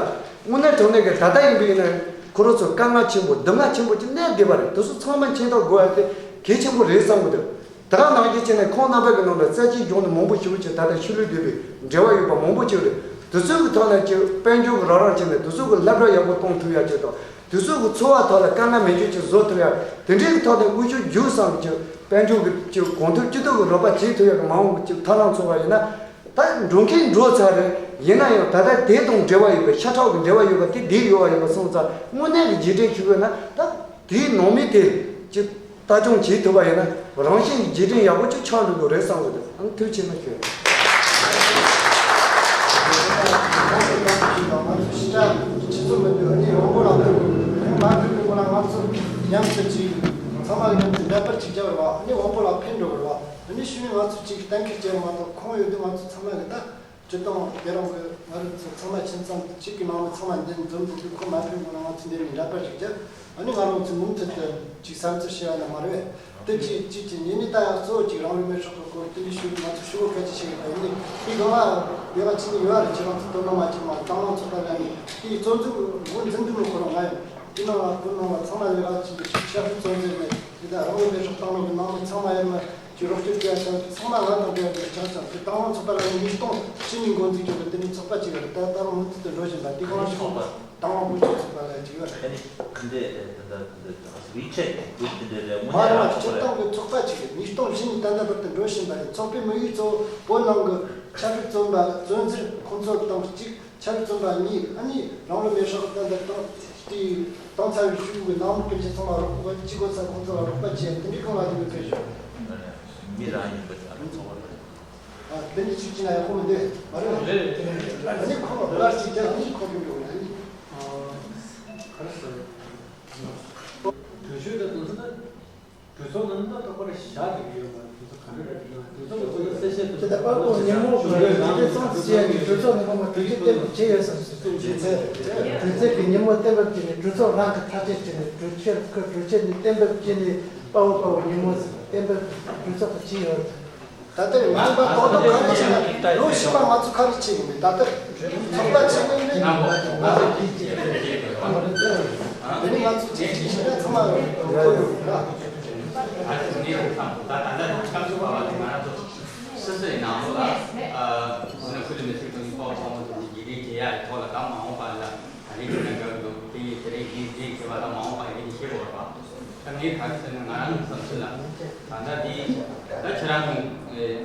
དངོས་གནས་དྲང་གནས་ཀྱི་ད་ལྟ་ཡིན་པ་ཡིན་ན་ཁོ་རང་ཚོ་དཀའ་ངལ་ཆེན་པོ་སྡུག་བསྔལ་ཆེན་པོ་ཅིག་གནས་བསྡད་པ་རེད། དེ་ཚོ་ཚང་མ་མཁྱེན་རྟོགས་དགོས་ཡ་དེ་གལ་ཆེན་པོ་རེད་བསམ་གི་འདུག་དེ་ག་ནང་བཞིན་བྱས་ནས་ཁོང་རྣམ་པ་གི་ནང་ལ་རྩ་ཆེའི་གཞུང་ནས་མང་པོ་ཞེ་པོ་ཅིག་ད་ལྟ་ཤི་ལུས་བསྡད་པའི་འབྲེལ་བ་ཡོད་པ་མང་པོ་ཅིག་རེད། དེ་ཚོའི་གི་ཐོག་ནས་ཀྱི་དཔལ་འབྱོར་གི་རོགས་རམ་བྱས་ནས་དེ་ཚོ་གི་སློབ་གྲྭ་ཡག་པོ་གཏོང་ཐུབ་ཡ་ཅིག་དང་། དེ་ཚོ་གི་འཚོ་བ་ཐོག་ལ་དཀའ་ངལ་མེད་རྒྱུ་ཅིག་བཟོ་ཐུབ་ཡ། དེ་འདྲའི་གི་ཐོག་ནས་དབུལ་ཕྱུག་རྒྱུགས་སམ་ཅིག་དཔལ་འབྱོར་གི་ཅིག་གོང་ཐུབ་ཅི་ཐུབ་གི་རོགས་པ་བྱེད་ཐུབ་ཡ་གི་མ་འོངས་གི་ཅིག་ཐབས་ལམ་འཚོལ་བ་ཡིན་ན། ད་འགྲོ་མཁན་འགྲོ་ཚར་རེད། ཡིན་ན་ཡང་ད་ལྟ་དེ་དང་འབྲེལ་བ་ཡོད་པའི་ཤ་ཁྲག་གི་འབྲེལ་བ་ཡོད་པ་དེ་བསྡད་ཡོད་པ་ཡིན་པ་སོང་ཙང་དངོས་གནས་ཀྱི་རྗེས་དྲན་ཞུ་དགོས་ན་ད་དེའི་ནང་མི་དེ་ཅིག་ལྟ་སྐྱོང་བྱེད་ཐུབ་པ་ཡིན་ན་རང་བཞིན་གྱི་རྗེས་དྲན་ཡག་པོ་ཅིག་ཆགས་འགྲོ་གི་རེད་བསམ་གི་འདུག་ཨང་ཐུགས་ཆེ་གནང་ཞུ། ང་ཚོ་ཕྱི་དྲག་ཆུ་ཚོད་མི་འདུག་ཨ་ནི་དབང་པོ་ལགས་ཕེབས་དགོས། ཨ་ནི་མ་ཕེབས་པའི་སྔོན་ལ་ང་ཚོ་མཉམ་དུ་ཅིག་ཚང་མ་མཉམ་དུ་འདྲ་པར་ཅིག་བརྒྱབ་རེད་བ། ཨ་ནི་དབང་པོ་ལགས་ཕེབས་འགྲོ་གི་རེད་བ། ཨ་ནི་ཤུལ་ནས་ང་ཚོ་ཅིག་གཏན་འཁེལ་བྱས་མ་གཏོགས་ཁོང་ཡོད་དུས་ང་ཚོ་ཚང་མ་གི་ད་སྤྱིར་བཏང་དེ་རིང་གི་ང་རང་ཚོ་ཚང་མ་ཁྱིམ་ཚང་གཅིག་གི་ནང་ནས་ཚང་མ་འདི་འཛོམས་འདུག་དུས་ཁོ་མ་ཕེབས་གོང་ལ་ང་ཚོ་འདི་ནས་འདྲ་པར་ཞིག་བརྒྱབ། ཨ་ནི་ང་རང་ཚོ་མུ་མཐུད་དུ་ཅིག་བསམ་ཚུལ་བཤད་ཡ་ན་མ་རེད་པས། དེ་ཅིག་ཅིག་ཅིག་ཡིན་ནི་ད་ཡང་གཙོ་བོ་ཅིག་རང་ལུས་མེར་སྲེག་གི་སྐོར་དེ་འདྲ་ཞུ་ང་ཚོ་ཞུ་བ་གལ་ཆེ་ཤེས་ཡོད་པ་ཡིན་ནི་དེ་གང་ལ་ཡོད་པ་ཅི་ནི་ཡོད་རེད། ཁྱེད་རང་ཚོ་དོ་སྣང་མ་བྱེད་མ་དང་བླངས་ཚོགས་པ་ལ་ནི་དེ་གཙོ་འཛིན་འགོ་འཛིན་འདུག་ནི་ཁོ་རང་ང་ཡིན། དེ་ནང་ལ་ཀུན་སྣང་ལ་ཚང་མ་ལས་ཀ་ཅིག་གི་ཤུགས་ཆེ་ཤོས་གཙོ་འཛིན་ནས་དེ་དག་རང་ལུས་མེར་སྲེག་བཏང་ནོ་གི་ནང་མི་ཚང་མ་ཡིན་ན། ཀྱི་རོགས་སྐྱོར་བྱས་ཙང་ཚང་མ་ང་དང་འབྲེལ་བའི་ཆ་ཚང་དེ་དང་བླངས་ཚོགས་པ་ལ་ཉིས་སྟོང་བཅུ་གཉིས་འགོ་འཛུགས་བྱུང་བའི་དེ་འདྲའི་ཚོགས་པ་ཅིག་རེད། ད་ལྟ་རང་མུ་མཐུད་དུ་འགྲོ་བཞིན་པ་དེ་གང་ཞིག་དང་བླངས་ཀུན་སྤྱོད་ཚོགས་པ་ལ་ཅིག་ཡོད་རེད། ཨ་ནི་འདི་འདི་འདི་འདི་རིགས་ཆད་འདུག་དེ་འདྲ་རེད། དངོས་མ་གནས་རེད། ཡང་སྤྱིར་བཏང་གི་ཚོགས་པ་ཅིག་རེད། ཉིས་སྟོང་བཞི་ནས་ད་ལྟ་བར་དུ་འགྲོ་བཞིན་པ་རེད། ཚོགས་པའི་དམིགས་ཡུལ་གཙོ་བོ་བོད་ནང་གི་ཆབ་སྲིད་བཙོན་པ་བཙོན་ཟུར་ཁོང་ཚོ་དང་གཅིག་ཆབ་སྲིད་བཙོན་པ་གཉིས། ཨ་ནི་རང་ལུས་མེར་སྲེག་བཏང་དེ་བཏང་དེ་བཏང་ཚར་བའི་ཤུལ་གྱི་ནང་མི་སྤུན་མཆེད་ཚང་མ་རོགས་པ་གཅིག་དགོས་ས་ཁོང་ཚོ་ལ་རོགས་པ་བྱས་དེ་འདྲའི་གང་ལ་དེ་འདྲ་ཕེབས་ཤོག་མི་རང་ཡིན་པ་ཚོ་བ་རེད། ཨ་དེ་འདྲ་གཅིག་བྱས་ན་ཡག་པོ་མི་འདུག་མ་རེད། རེད། ཨ་ནི་ཁོང་ལ་ལར་གཅིག་བྱས་ཨ་ནི་ཁོང་གི་འགྲོ་གི་ཨ་ནི། ག་རེ་ཟེར། གྲོས་ཆོད་དང་དོན་ཚན་ན། གྲོས་ཚོགས་ནང་ལ་ཐོག་པར་བཞག་དགོས་ཡོད་པ་གྲོས་ཚོགས་ག་རེ་རེད་ན་གྲོས་ཚོགས་ཀྱི་ཚོགས་གཙོ་གསལ་བཤད་དུ་དེ་ལྟར་དཔའ་བོ་ཉིན་མོ་གི་དུས་ཚོད་ཙམ་ཞིག་བྱས་ནས་གྲོས་ཚོགས་ནས་ཁོང་མ་གྲོས་ཆོད་གཏན་འབེབས་བྱས་ཡོད་བསམ་ཞིག་གྲོས་ཚོགས་གྲོས་ཚོགས་ཀྱི་ཉིན་མོ་གཏན་འབེབས་བྱས་ནས་གྲོས་ཚོགས་རང་གི་ཐག་གཅོད་བྱས་ནས་གྲོས་ཆོད་ཁོས་གྲོས་ཆོད་ནས་གཏན་འབེབས་བྱས་ནས་དཔའ་བོ་དཔའ་བོ་ཉིན་མོ་གཏན་འབེབས་གྲོས་ཚོགས་ཀྱི་བྱས་ཡོད། ད་ལྟ་ངན་པ་རྟོག་ཐོག་གང་ཞིག་ལ་ལོ་བཞི་པ་ང་ཚོ་ཁ་རི་ཆེ་གི་མེད། ད་ལྟ་ཚོགས་པ་ཆེ་གི་མེད། དེ་ནི་ང་ཚོ་ཇེ་ཆེ་ཞིག་ན་ཚང་མ་ཡོད་ཡོད་ལ། ཨ་ནི་ངས་ཁམས་ད་ད་ལྟ་ཁམས་སུ་བ་བ་དེ་ང་རང་ཚོ་སོ་སོའི་ནང་ལོགས་ལ་ཨ་ཁུ་ལུ་མི་ཚེ་གང་ཡིན་པའོ་ཕོ་མོ་དེ་ནི་རྒྱུད་ལྡན་བྱེད་ཡག་གི་ཐོག་ལ་ད་མ་འོངས་པ་ལ་ད་རེས་ཀྱི་ནང་འགལ་འདུག་དེ་ཡི་དེ་རིང་རྒྱུད་ལྡན་བྱེད་པ་ལ་མ་འོངས་པ་ཡིན་ནི་ཤེས་དགོས་པ། ད་ངས་ག་རེ་ཟེར་ན་ང་རང་གི་བསམ་ཚུལ་ལ་ད་ལྟ་འདི་ད་ཁྱེད་རང་གི་ཨེ་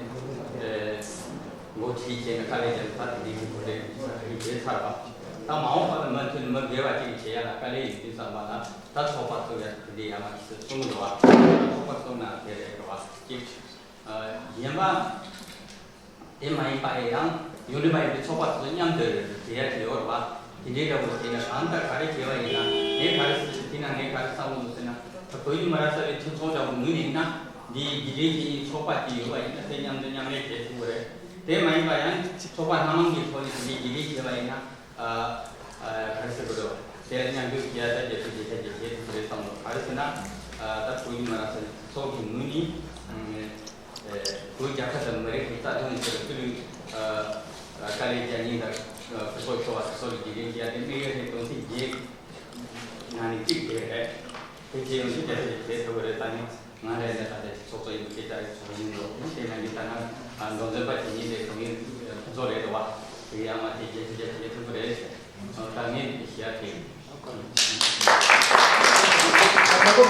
ཨེ་འགོ་ཁྲིད་བྱས་ནས་དཀའ་ལས་བརྒྱབ་ནས་ད་དེ་འདྲའི་གི་གོ་ལས་ས་ཁ་ཡིས་བྱས་ཚར་བ། ད་མ་འོངས་པ་ལ་མུ་མཐུད་ནས་མི་སྒེར་བ་གཅིག་གིས་བྱེད་ཡ་ལ་དཀའ་ལས་ཡོད་དུས་ཙམ་པ་ལ་ད་ཚོགས་པ་བཙུགས་ཡ་དེ་འདྲའི་ཡ་མ་གཅིག་སུ་གསུང་གི་འདུག་བ། ད་ཚོགས་པ་བཙུགས་ན་དེ་རེད་འགྲོ་བ་གཅིག་གཞན་པ་དེ་མ་ཡིན་པ་ཡང་ཡོང་འདྲི་མ་ཡིན་པའི་ཚོགས་པ་ཚོ་མཉམ་དུ་བྱེད་ཡ་དེ་ཡོད་རེད་བ། དེ་འདྲའི་འདྲ་བོ་བྱས་ན་གང་ལྟར་ག་རེ་བྱས་པ་ཡིན་ན་ངས་ག་རེ་ཟེར་དེ་ན་ངས་ག་རེ་བསམ་གི་འདུག་ཟེར་ན་ད་བོད་ཀྱི་མི་རབས་གསར་པའི་མཐུན་ཚོགས་འདྲ་བོ་ངོས་ནས་ཡིན་ན་འདིའི་རྒྱུད་ལས་ཀྱི་ཚོགས་པ་ཅིག་ཡོད་པ་ཡིན་ན་དེ་མཉམ་དུ་མཉམ་ལས་བྱེད་ཐུབ་ཀྱི་རེད། དེ་མ་ཡིན་པ་ཡང་ཚོགས་པ་སྣ་མང་གི་ཐོག་ནས་དེ་འདྲའི་རྒྱུན་ལས་བྱས་པ་ཡིན་ན། ཨ་ཨ་ག་རེ་ཟེར་དགོས་རེད། དེ་ལ་མཉམ་འཇུག་བྱེད་ཡ་ད་རྒྱབ་སྐྱོར་བྱེད་ཐབས་ཀྱི་བྱེད་ཐུབ་རེད་བསམ་ལོ། ག་རེ་ཟེར་ན། ཨ་ད་བོད་ཀྱི་མི་རབས་གསར་ཚོགས་ཀྱི་ངོས་ནས་ཨ་བོད་རྒྱལ་ཁབ་དང་མི་རིགས་ཀྱི་རྩ་དོན་ཆེད་དུ་ཕྱི་ལུས་ཨ་དཀའ་ལས་རྒྱག་མཁན་དང་སྐུ་སྲོག་ཤོར་བ་དེ་ཚོ་ལ་རྒྱུན་ལྡན་བྱེད་ཡ་དེ་དམིགས་ཡུལ་དེ་དོན་ཚན་བརྒྱད་ནང་ནས་གཅིག་དེ་རེད། དེ་བྱེད་ཡོང་དུས་རྒྱབ་སྐྱོར་བྱེད་ཐུབ་ཀྱི་རེད། ད་ནི། ང་ལས་ནས་ད་ལྟའི་ཚོགས་གཙོ་ཡིན་པའི་སྐད་ཆ་རེད། ཚོགས་ཡིན་འགྲོ་དེ་ནང་གི་ད་ང་མདོ་འཛིན་པ་དེ་ཉིད་ལས་གྲོང་ཡིན་ཕུན་ཚོགས་རེད་འགྲོ་བ། དེ་ཡང་མ་དེ་རྒྱལ་སྤྱི་རྒྱལ་སྤྱི་ཐུབ་ཀྱི་རེད། ད་ངས་ཞུ་ཡ་དེ། ཁ་མ་ཁ་འདུག་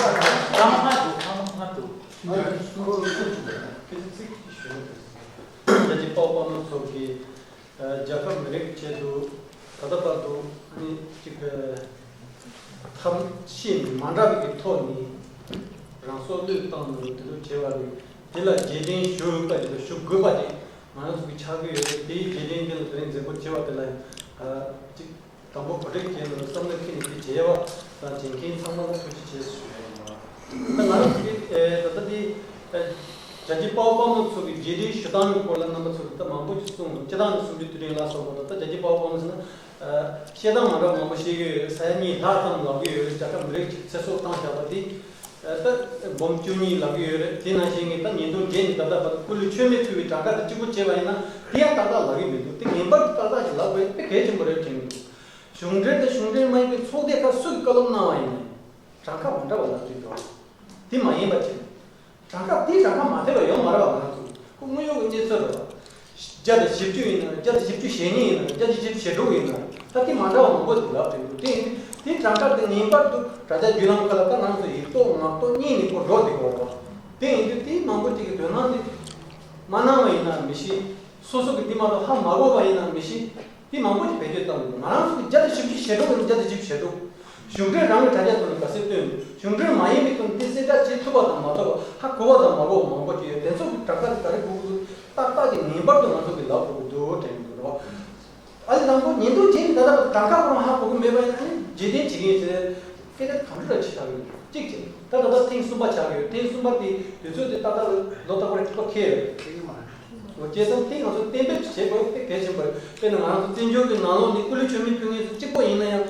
ཁ་མ་ཁ་འདུག་རྒྱལ་སྤྱི་དཔའ་བོ་དཔའ་མོ་ཚོ་གི་རྒྱལ་ཁབ་མི་རིགས་ཆེད་དུ་ད་ལྟ་བར་དུ་ནི་གཅིག་ཐབས་ཤེས་མི་འདྲ་བའི་ཐོག་ནས་རང་སྲོག་བློས་བཏང་ནས་དེ་ཚོ་བྱས་པ་རེད། དེ་ལ་རྗེས་དྲན་ཞུ་དགོས་པ་དེ་ཞུ་དགོས་པ་དེ་ང་རང་ཚོ་གི་ཆགས་ཀྱི་ཡོད་རེད། དེའི་རྗེས་དྲན་དེ་ལ་དེ་རིང་མཛད་སྒོ་བྱས་པ་དེ་ལ་ཡང་གཅིག་དང་པོ་གོ་སྒྲིག་བྱས་ནས་བསམ་བློ་འཁྱེར་ནས་དེ་བྱས་པ་དང་བྱེད་མཁན་ཚང་མ་ལ་ཐུགས་རྗེ་ཆེ་ཞུ་ཡ་ཡིན་པ། ད་ང་རང་ཚོ་གི་ཨེ་ད་ལྟ་དེ་ཨེ་རྒྱལ་གཅེས་དཔའ་བོ་དཔའ་མོ་ཚོ་གི་རྗེས་དྲན་ཞུ་སྟངས་ཀྱི་སྐོར་ལ་རྣམ་པ་ཚོ་གི་ད་མང་པོ་ཞིག་གསུངས་འདུག་སྤྱི་བཏང་ནས་གསུང་རྒྱུ་དེ་རིང་ལ་སོགས་པ་དང་ད་རྒྱལ་གཅེས་དཔའ་བོ་དཔའ་མོ་ཟེར་ན་ཨེ་བཤད་སྟངས་མ་འདྲ་མང་པོ་བཤད་ཀྱི་ཡོད་རེད། ས་ཡ་གཉིས་ལྷག་ཙམ་ལབ་ཀྱི་ཡོད་རེད། རྒྱལ་ཁབ་མི་རིགས་ཅིག་ཚེ་སྲོག་བཏང་བཞག་པ་དེ་ཨེ་ད་འབུམ་བཅུ་གཉིས་ལབ་ཀྱི་ཡོད་རེད། དེ་ནང་བཞིན་གྱི་ད་ཉིས་སྟོང་བརྒྱད་ནས་ད་ལྟ་བར་དུ་སྐུ་ལུས་མཆོད་མེ་ཕུལ་བའི་གྲངས་ཀ་དེ་གཅིག་པུ་བྱས་པ་ཡིན་ན་དེ་ཡང་ཏག་ཏག་ལབ་ཀྱི་མི་འདུག་དེ་ངེས་པར་དུ་ཏག་ཏག་ཞིག་ལབ་དགོས་དཔེ་གལ་ཆེན་པོ་རེད་དྲན་གྱི་འདུག་གཞུང་འབྲེལ་དང་གཞུང་འབྲེལ་མ་ཡིན་པའི་ཚོགས་སྡེ་ཁག་སུས་བཀའ་སློབ་གནང་བ་ཡིན་ནའི་གྲངས་ཀ་མ་འདྲ་བ་ལབ་ཀྱི་འདུག་དེ་མ་ཡིན་པ་བྱས། གྲངས་ཀ་དེའི་གྲངས་ཀ་མ་མཐུན་པ་ཡོད་མ་རེད་པ། ང་ཚོ་ཁོ་དངོས་ཡོད་ཀྱི་གནས་ཚུལ་རེད་པ། བརྒྱ་དང་བཞི་བཅུ་ཡིན་ན་བརྒྱ་དང་བཞི་བཅུ་ཞེ་གཉིས་ཡིན་ན་བརྒྱ་དང་བཞི་བཅུ་ཞེ་དྲུག་ཡིན་ན་ད་དེ་མ་འདྲ་བ་མང་པོ་ཞིག་ལབ་བསྡད་འདུག་དེ་ཡིན་དུས་དེའི་གྲངས་ཀ་དེ་ངེས་པར་དུ་དྲ་རྒྱ་བརྒྱུད་ལམ་ཁག་ལ་ད་ང་ཚོ་ཡིག་ཐོག་ངག་ཐོག་གཉིས་ནས་ཁོ་འགྲོ་བསྡད་དགོས་རེད་པ། དེ་ཡིན་དུས་དེའི་མང་པོ་ཅིག་གིས་དོ་སྣང་དེ་མ་གནང་བ་ཡིན་ན་མི་ཤེས། སོ་སོ་གི་འདི་མ་གཏོགས་ཧ་མ་གོ་བ་ཡིན་ན་མི་ཤེས། འདི་མང་པོ་ཞིག་བེད་སྤྱོད་བཏང་འདུག་ང་རང་ཚོ་གི་བརྒྱ་དང་བཞི་བཅུ་ཞེ་དྲུག་ཡིན་ན་བརྒྱ་དང་བཞི་བཅུ་ཞེ་དྲུག་གཞུང་འབྲེལ་རང་གི་དྲ་རྒྱ་ཐོག་ནས་ག་ཚོད་བཏོན། གཞུང་འབྲེལ་མ་ཡིན་པའི་ཐོག་ནས་འདི་གསལ་བསྒྲགས་བྱེད་ཐུབ་པ་དང་མ་ཐུབ་པ་ཧ་གོ་བ་དང་མ་གོ་བ་མང་པོ་ཞིག་ཡོད། དེ་ཚོ་གི་དྲ་ཁ་དེ་ག་རེ་དགོས་ཀྱི་འདུག་ཏག་ཏག་ཅིག་ངེས་པར་དུ་ང་ཚོ་གི་ལབ་དགོས་ཀྱི་འདུག་དྲན་གྱི་འདུག་རོགས། ཨ་ལི་དང་པོ་ཉིན་ཐོ་བྱས་ནས་ད་ལྟ་བར་གྲངས་ཀ་ཁོ་རང་ཧ་གོ་གི་མེད་པ་ཡིན་ན་ནི་རྗེས་དྲན་བྱེད་ཀྱི་ཡིན་ཟེར་སྐད་ཆ་གང་འདྲ་ཅིག་ཆགས་ཡོད། གཅིག་བྱས་ད་ལྟ་ཐེངས་གསུམ་པ་ཆགས་ཡོད། ཐེངས་གསུམ་པ་དེ་དུས་ཚོད་དེ་ཏག་ཏག་ལོ་ཏག་པར་ཐུག་པ་ཁེལ་ཡོད། ཁེལ་གི་མ་རེད། འོ་བྱས་ཙང་དེ་ང་ཚོ་གཏན་འབེབས་བྱེད་དགོས་དཔེ་གལ་ཆེན་པོ་རེད། དཔེར་ན་ང་ཚོ་བཙན་བྱོལ་གྱི་ནང་ལོགས་ནས་སྐུ་ལུས་མཆོད་མེ་ཕུལ་མཁན་ཚོ་གཅིག་པོ་ཡིན་ན་ཡང་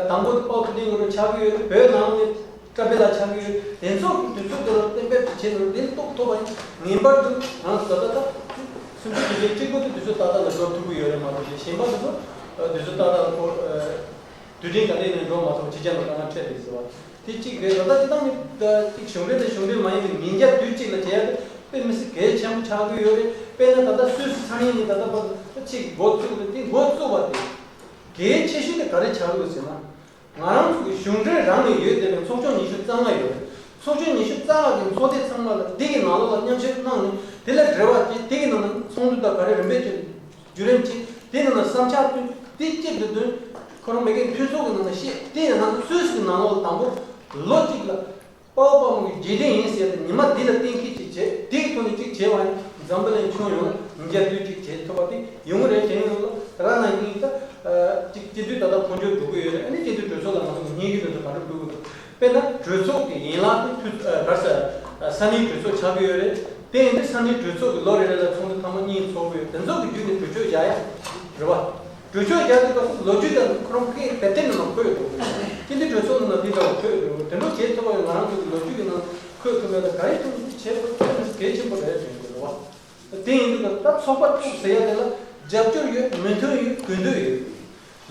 དང་པོ་དེ་པའོ་ཏི་ཏིང་ངོ་རུ་ཆགས་ཀྱི་ཡོད་རེད། བོད་ནང་ལོགས་ནས་བཀྲ་བྷེ་ལ་ཆགས་ཀྱི་ཡོད། དེ་ཚོ་གི་དུས་ཚོད་དེ་ལ་གཏན་འབེབས་ཀྱི་ཆེད་དུ་འདི་རྟོགས་ཐུབ་པ་ཡིན། ངེས་པར་དུ་ང་ཚོ་ད་ལྟ་སུམ་ཅུ་དོན་གཅིག་གཅིག་པོ་དེ་དུས་ཚོད་ཏག་ཏག་ལ་འགྲོ་ཐུབ་ཀྱི་ཡོད་རེད་མ་གཏོགས་གཞན་པ་དེ་ཚོ་དུས་ཚོད་ཏག་ཏག་ལ་འགོར། དུས་དྲན་ག་ལེ་ནས་འགྲོ་མ་ཐུབ་ཕྱི་རྒྱལ་ལ་དཀའ་ངལ་འཕྲད་དེ་ཟེར་བ་དེ་གཅིག་རེད། ད་ལྟ་སྤྱི་བཏང་ནི་གཅིག་གཞུང་འབྲེལ་དང་གཞུང་འབྲེལ་མ་ཡིན་པའི་ཉིན་རྒྱབ་དུས་གཅིག་ལ་བྱས་ཏེ་དཔེ་མི་སྲིད་གལ་ཆེན་པོ་ཆགས་ཀྱི་ཡོད་རེད། དཔེར་ན་ད་ལྟ་སུད་སི་ཚང་ཡིན་ནི་ད་ལྟ་བར་ཅིག་འགོ་བཙུགས་ཏེ་དེ་འགོ་བཙུགས་པ་དེ་གལ་ཆེ་ཤོས་དེ་ག་རེ་ཆགས་ཀྱི་ཡོད་ཟེར་ན། ང་རང་ཚོ་གི་གཞུང་འབྲེལ་རང་ནས་ཡོད་བསྡད་པའི་ཚོགས་ཆུང་ཉི་ཤུ་རྩ་ལྔ་ཡོད་རེད། ཚོགས་ཆུང་ཉི་ཤུ་རྩ་ལྔ་གི་ཚོགས་སྡེ་ཚང་མ་ལ་དེ་གི་ནང་ལོགས་ལ་མཉམ་ཞུགས་གནང་ནས་དེ་ལ་འབྲེལ་བ་བྱེད། དེ་གི་ནང་ན་ཚོགས་འདུ་དང་ག་རེ་རིམ་པས་བྱེད། བརྒྱུད་རིམ་བྱེད། དེ་ནང་ན་བསམ་འཆར་བཏོན། དེ་གཅིག་ཏུ་བཏོན། ཁོ་རང་མ་གིའི་མཐུན་ཚོགས་ཀྱི་ནང་ན་བཤད། དེ་ཡང་ང་ཚོ་སུད་སི་གི་ནང་ལོགས་ལ་དང་པོ་ལོ་གཅིག་ལ་དཔའ་བོ་དཔའ་མོ་གི་རྗེས་དྲན་ཡིན་ཟེར་ཏེ་ཉི་མ་འདི་ལ་གཏན་འཁེལ་ཅིག་བྱས། དེ་གི་ཐོག་ནས་གཅིག་བྱས་པ་ཡིན། འཛམ་བུ་གླིང་ཁྱོན་ཡོངས་ལ་ཉིན་རྒྱབ་དུས་གཅིག་བྱེད་ཐུབ་པ་དེ་ཡོང་གི་རེད། དེ་ཡིན་ལ་རང་ན་ཡིན་ད་གཅིག་སྤྱི་འཐུས་ད་ལྟ་འཕོ་འགྱུར་འགྲོ་གི་ཡོད་རེད། ཨ་ནི་སྤྱི་འཐུས་གྲོས་ཚོགས་ལ་ང་ཚོ་གི་སྙན་ཞུ་དེ་ཚོ་ག་འདྲ་ཕུལ་དགོས་འདུག་དཔེར་ན་གྲོས་ཚོགས་ཀྱི་ཡན་ལག་དེ་མཐུད་ག་རེ་ཟེར་ས་གནས་གྲོས་ཚོགས་ཆགས་ཀྱི་ཡོད་རེད། དེ་ཡིན་དུས་ས་གནས་གྲོས་ཚོགས་ཀྱི་ལོ་རེ་རེ་ལ་ཚོགས་འདུ་ཐེངས་མ་གཉིས་ཚོགས་ཀྱི་ཡོད། དེ་ཚོ་གི་བརྒྱུད་ནས་གྲོས་ཆོད་བཞག་ཡ་རེད་བ། གྲོས་ཆོད་བཞག་དུས་སྐབས་སུ་ལོ་རྒྱུས་དང་ཁོ་རང་གི་དེབ་ཐེར་ནང་འཁོད་ཡོད་འདུག་སྤྱི་འཐུས་གྲོས་ཚོགས་ནང་ལ་དེ་འདྲ་བ་འཁོད་ཡོད་འདུག་དེ་འདྲ་བྱེད་ཐུབ་པ་ཡང་ང་རང་ཚོ་གི་ལོ་རྒྱུས་ཀྱི་ནང་འཁོད་ཐུབ་མེད་ལ་ག་རེ་ཐུབ་ཐུབ་བྱེད་དགོས་དེ་ནི་གལ་ཆེན་པོ་རེད་དྲན་གྱི་རེད་བ། དེ་ཡིན་དུས་ད་ཚོགས་པ་བཙུགས་ཟེར་ཡ་དེ་ལ་རྒྱབ་སྐྱོར་ཡོད། མོས་མཐུན་ཡོད། གུས་འདུད་ཡོད།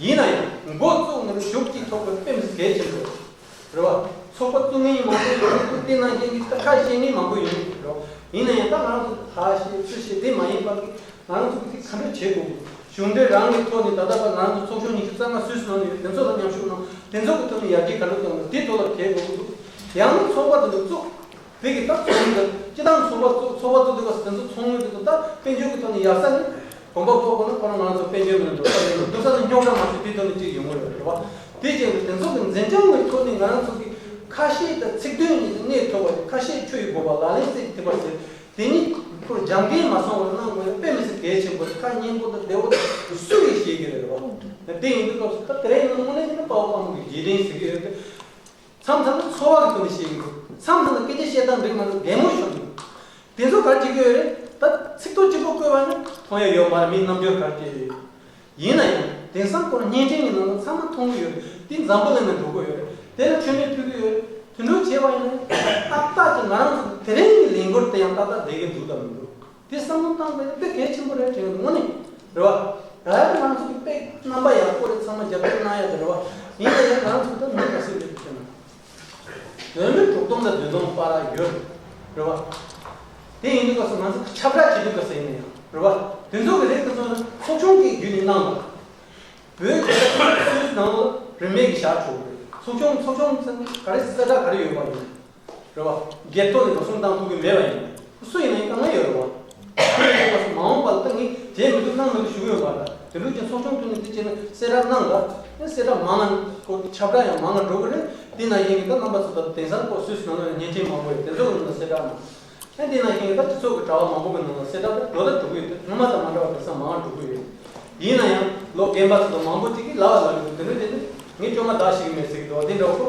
ཡིན་ན་ཡང་འགོ་བཙུགས་ནས་ཞུགས་ཀྱི་ཐོག་གི་དཔེ་མི་སྲིད་གལ་ཆེན་པོ་རེད་བ། ཚོགས་པ་བཙུགས་མཁན་མང་པོ་ཡོད་འདུག་དེ་ནང་བཞིན་གྱི་ཁ་ཤས་ནི་མང་པོ་ཡོད་འདུག་ཡིན་ན་ཡང་ད་ང་རང་ཚོ་ཧ་ཤེས་ཚུལ་ཤེས་དེ་མ་ཡིན་པ་གི་ང་རང་ཚོ་གི་དེ་ག་འདྲ་བྱེད་དགོས་གི། གཞུང་འབྲེལ་རང་གི་ཐོག་ནས་ད་ལྟ་བར་ང་རང་ཚོ་ཚོགས་ཆུང་ཉི་ཤུ་རྩ་ལྔ་སུད་སི་ནང་ནས་ཡོད། དེ་ཚོ་ལ་མཉམ་ཞུགས་གནང་། དེ་ཚོ་གི་ཐོག་ནས་ཡར་རྒྱས་ག་འདྲ་གཏོང་དགོས་དེ་ཐོག་ལ་བྱེད་དགོས་གི་འདུག་ཡང་ན་ཚོགས་པ་དེ་འདྲ་བཙུགས། དེ་གི་ད་ཚོགས་མི་དང་སྤྱི་བཏང་ཚོགས་པ་ཚོགས་ཚོགས་པ་ཚོགས་དུས་སྐབས་སུ་དེ་ཚོ་ཚོགས་མི་དེ་ཚོ་ད་དཔལ་འབྱོར་གྱི་ཐོག་ནས་ཡག་ས་ནི་གོམ་པ་སྤོ་དགོས་ན་ཁོ་རང་ང་རང་ཚོ་དཔལ་འབྱོར་མི་འདུག་ས་རེད། འདུག་ས་ནི་རྙོག་དྲ་མ་ཞིག་དེ་ཐོག་ནས་ཅིག་ཡོང་གི་ཡོད་རེད་བ། དེ་བྱས་ནས་དེ་ཚོ་གི་འཛིན་སྐྱོང་གི་ཐོག་ནས་ང་རང་ཚོ་གི་ཁ་ཤས་དང་ཚིག་དོན་གཉིས་སུ་གནས་ཐུབ་པ་ཞིག་ཁ་ཤས་ཆུ་ཡི་སྒོ་པ་ལག་ལེན་གསེར་གྱི་ཐིགས་པ་ཟེར་དེ་ཉིད་ཁོར་འཇམ་འཐིང་མ་སོང་བར་གནང་དགོས་ཡ་དཔེ་མི་སྲིད་གལ་ཆེན་པོ་རེད། ཁ་སྙན་པོ་དང་བདེ་བོ་དང་སུ་ཡིས་ཤེས་ཀྱི་རེད་བ། དེ་ཡིན་དུས་སྐབས་སུ་ད་དེ་རིང་དངོས་གནས་བྱས་ན་དཔའ་བོ་དཔའ་མོ་གི་རྗེས་དྲན་ཟེར་གྱི་ཡོད་དེ། མཚམས་མཚམས་ལ་ཚོར་བ་གི་ཐོག་ནས་བཤད་ཀྱི་འདུག་མཚམས་མཚམས་ལ་སྐད་ཆ་བཤད་སྟངས་འགྲིག་མ་འདུག་གད་མོ་ཤོར་འདུག་དེ་ཚོ་ག་རེ་བྱེད་ཀྱི་ཡོད་རེད། ད་ཚིག་ཐོ་གཅིག་པོ་བཀོད་པ་ནི་མཐོང་ཡ་ཡོད་མ་རེད། མིའི་རྣམ་འགྱུར་ག་རེ་བྱེད་ཡོད། ཡིན་ན་ཡང་དེང་སང་ཁོ་རང་བརྙན་འཕྲིན་གྱི་ནང་ལ་ཚང་མ་མཐོང་གི་ཡོད་རེད། དེ་འཛམ་བུ་གླིང་ནང་འགྲོ་གི་ཡོད་རེད། དེ་ལ་མཆོད་མེ་ཕུལ་གྱི་ཡོད་རེད། དེ་འདྲ་བྱས་པ་ཡིན་ན་ཏག་ཏག་ཅིག་ང་རང་ཚོ་དེ་རིང་གི་ལས་འགུལ་དེ་ཡང་ཏག་ཏག་བསྡད་ཀྱི་འདུག་དང་མི་འདུག་དེ་བསམ་བློ་བཏང་པ་ཡིན་ན་དཔེ་གལ་ཆེན་པོ་རེད་དྲན་གྱི་འདུག་དངོས་གནས་རེད་བ། ད་ཡང་ང་ཚོ་གི་དཔེ་རྣམ་པ་ཡག་པོ་རེད། ཚང་མ་རྒྱབ་སྐྱོར་གནང་ཡ་དེ་རེད་བ། ཡིན་ན་ཡང་ང་ཚོ་ད་མི་ག་ཚོད་རེད་ཟེར་ན། བོད་མི་དྲུག་སྟོང་དང་བདུན་སྟོང་བར་ཡོད་རེད་བ། དེ་ཡིན་དུས་སྐབས་སུ་ང་ཚོ་ཁྱབ་བསྒྲགས་བྱེད་དུས་སྐབས་སུ་ཡིན་ན་ཡང་རེད་བ། དེ་ཚོ་གི་རིགས་དེ་ཚོ་ནི་ཚོགས་ཆུང་གི་བརྒྱུད་ནས་གནང་བ། བོད་ཀྱི་ས་ཁུལ་སུད་སི་ནང་ལ་རིན་མེད་ཀྱི་ཞག་འཕྲོ་གི་རེད། ཚོགས་ཆུང་ཚོགས་ཆུང་ཚན་ག་རེ་གསལ་བསྒྲགས་ག་རེ་ཡོད་པ་ཡིན་རེད་བ། སྒེར་ཐོག་ནས་འགྲོ་སོང་བཏང་ཐུབ་ཀྱི་མེད་པ་ཡིན། སུ་ཡིན་ན་ཡང་དཀའ་ངལ་ཡོད་རེད་བ། དེ་ཡིན་དུས་སྐབས་སུ་མ་འོངས་པ་ལ་ད་ངས་བྱས་མི་ཐུབ་གནང་མི་ཐུབ་ཞུ་གི་ཡོད་མ་རེད། དེ་འདྲ་ཅིག་ཚོགས་ཆུང་ཐོག་ནས་དེ་བྱས་ན་གསལ་བསྒྲགས་གནང་དང་། ཨེ་གསལ་བསྒྲགས་མང་ང་ཁོ་ཁྱབ་བསྒྲགས་ཡང་མང་ང་འགྲོ་གི་རེད། དེ་ནང་བཞིན་གྱི་ད་རྣམ་པ་ཚོ་ད་དེང་སང་ཁོ་སུད་སི་ནང་ལ་བརྙན་འཕྲིན་མང་པོ་ཡོད། དེ་ཚོ་གི་ནང་གསལ་བསྒྲགས་གནང་། ཨེ་དེ་ནང་བཞིན་གྱི་ད་སྤྱི་ཚོགས་ཀྱི་དྲ་བ་མང་པོ་གི་ནང་ལ་གསལ་བསྒྲགས་ད་འགྲོ་ད་འགྲོ་གི་ཡོད་དེ། སྔོན་མ་དང་མ་འདྲ་བ་དེང་སང་མང་ང་འགྲོ་གི་ཡོད། ཡིན་ན་ཡང་ལོ་རྒན་པ་ཚོ་དང་མང་པོ་ཅིག་གིས་ལབ་ལབ་ཡོད། དེ་འདྲ་དེ་ནི་ངས་སྐྱོ་མ་ད་ཤེས་ཀྱི་མེད་ཟེར་གྱི་འདུག་དེ་འདྲ་ཁོ་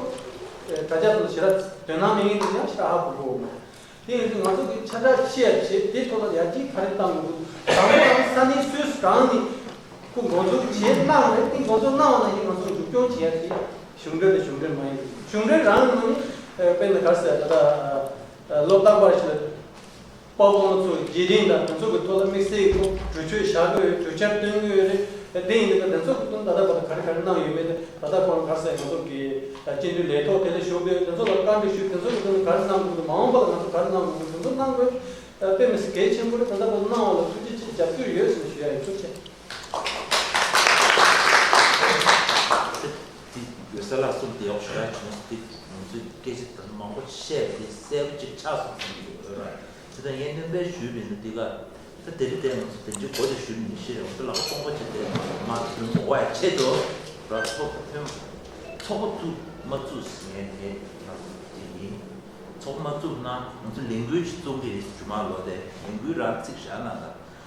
དྲ་རྒྱ་ཚོ་ཞེ་དྲག་དོན་སྣང་མེད་མཁན་དེ་ཡང་ཞེ་དྲག་ཧ་གོ་གི་ཡོད་མ་རེད། དེ་ཡིན་དུས་ང་ཚོ་གི་ཁྱབ་བསྒྲགས་བྱེད་ཡ་བྱེད་དེ་ཐོག་ལ་ཡར་རྒྱས་ག་རེ་བཏང་དགོས་འདུག་དང་པོ་རང་ས་གནས་སུད་སི་རང་ནས་ཁོ་འགོ་འཛུགས་བྱས་གནང་རེད། དེ་འགོ་འཛུགས་གནང་བ་ནང་བཞིན་ང་ཚོ་མཇུག་སྐྱོང་བྱེད་ཡ་དེ་གཞུང་འབྲེལ་དང་གཞུང་འབྲེལ་མ་ཡིན་གཞུང་འབྲེལ་རང་ནང་ནས་དཔེར་ན་ག་རེ་ཟེར་ད་ལྟ་ལོ་རྟག་པར་ཞིག་ལ་དཔའ་བོ་དཔའ་མོ་ཚོ་རྗེས་དྲན་དང་དེ་ཚོ་གི་ཐོག་ལ་དམིགས་བསལ་གྱི་ཐོག་གྲོས་ཆོད་བཞག་གི་ཡོད། གྲོས་འཆར་བཏོན་གི་ཡོད་རེད། དེ་ཡིན་དུས་ད་ཚོད་ཀྱི་དོན་ད་ལྟ་བར་དུ་ག་རེ་ག་རེ་གནང་ཡོད་མེད་དེ་ད་ལྟ་ཁོ་རང་ག་རེ་ཟེར་ང་ཚོ་གི་སྤྱི་འཐུས་ལས་ཐོག་དེ་ལ་ཞུགས་པའི་དེ་ཚོ་ལ་བཀའ་འདྲི་ཞུས། དེ་ཚོ་གི་དོན་ག་རེ་གནང་དགོས་འདུག་མ་འོངས་པ་ལ་ང་ཚོ་ག་རེ་གནང་དགོས་འདུག་དེ་ཚོ་གནང་དགོས། དཔེ་མི་སྲིད་གལ་ཆེན་པོ་རེད། ད་ལྟ་བར་དུ་གནང་བ་ལ་ཐུགས་རྗེ་ཆེ། རྒྱབ་སྐྱོར་ཡོད་ཟེར་ནས་ཞུ་ཡ་ཡིན། ཐུགས་རྗེ་ཆེ། དེ་ཡོད་ས་ལ་གསུམ་དེ་ཡག་ཞུ་ཡ་བྱུང་སྟེ་ང་ཚོས་སྐད་ཆ་ད་མང་པོ་བཤད་དེ་གསལ་པོ་ཅིག་ཆགས་སོང་ཟེར་གྱི་ཡོད་ར། དེ་ལྟར་ངས་སྣོན་པ་ཞུས་པ་ཡིན་ན་འདི་ག་ད་དེ་རིང་དེ་ང་ཚོ་དེ་འདྲའི་གོ་དེ་ཞུ་མི་ཤེས། ང་ཚོ་ལག་པ་སྟོང་པ་ཅིག་དེ་མ་ཐོན་གོ་བའི་ཆེད་དུ་ར་ཚོགས་པ་ཐོན། ཚོགས་པ་བཙུགས་མ་བཙུགས་ངས་དེ་ང་ཚོ་དེ་ཡིན། ཚོགས་པ་མ་བཙུགས་ན་ང་ཚོ་ལས་འགུལ་ཞིག་རྩོམ་གི་རེད། ཇུ་མ་ལོ་དེ་ལས་འགུལ་རང་ཚིག་བཞག་ན་ད་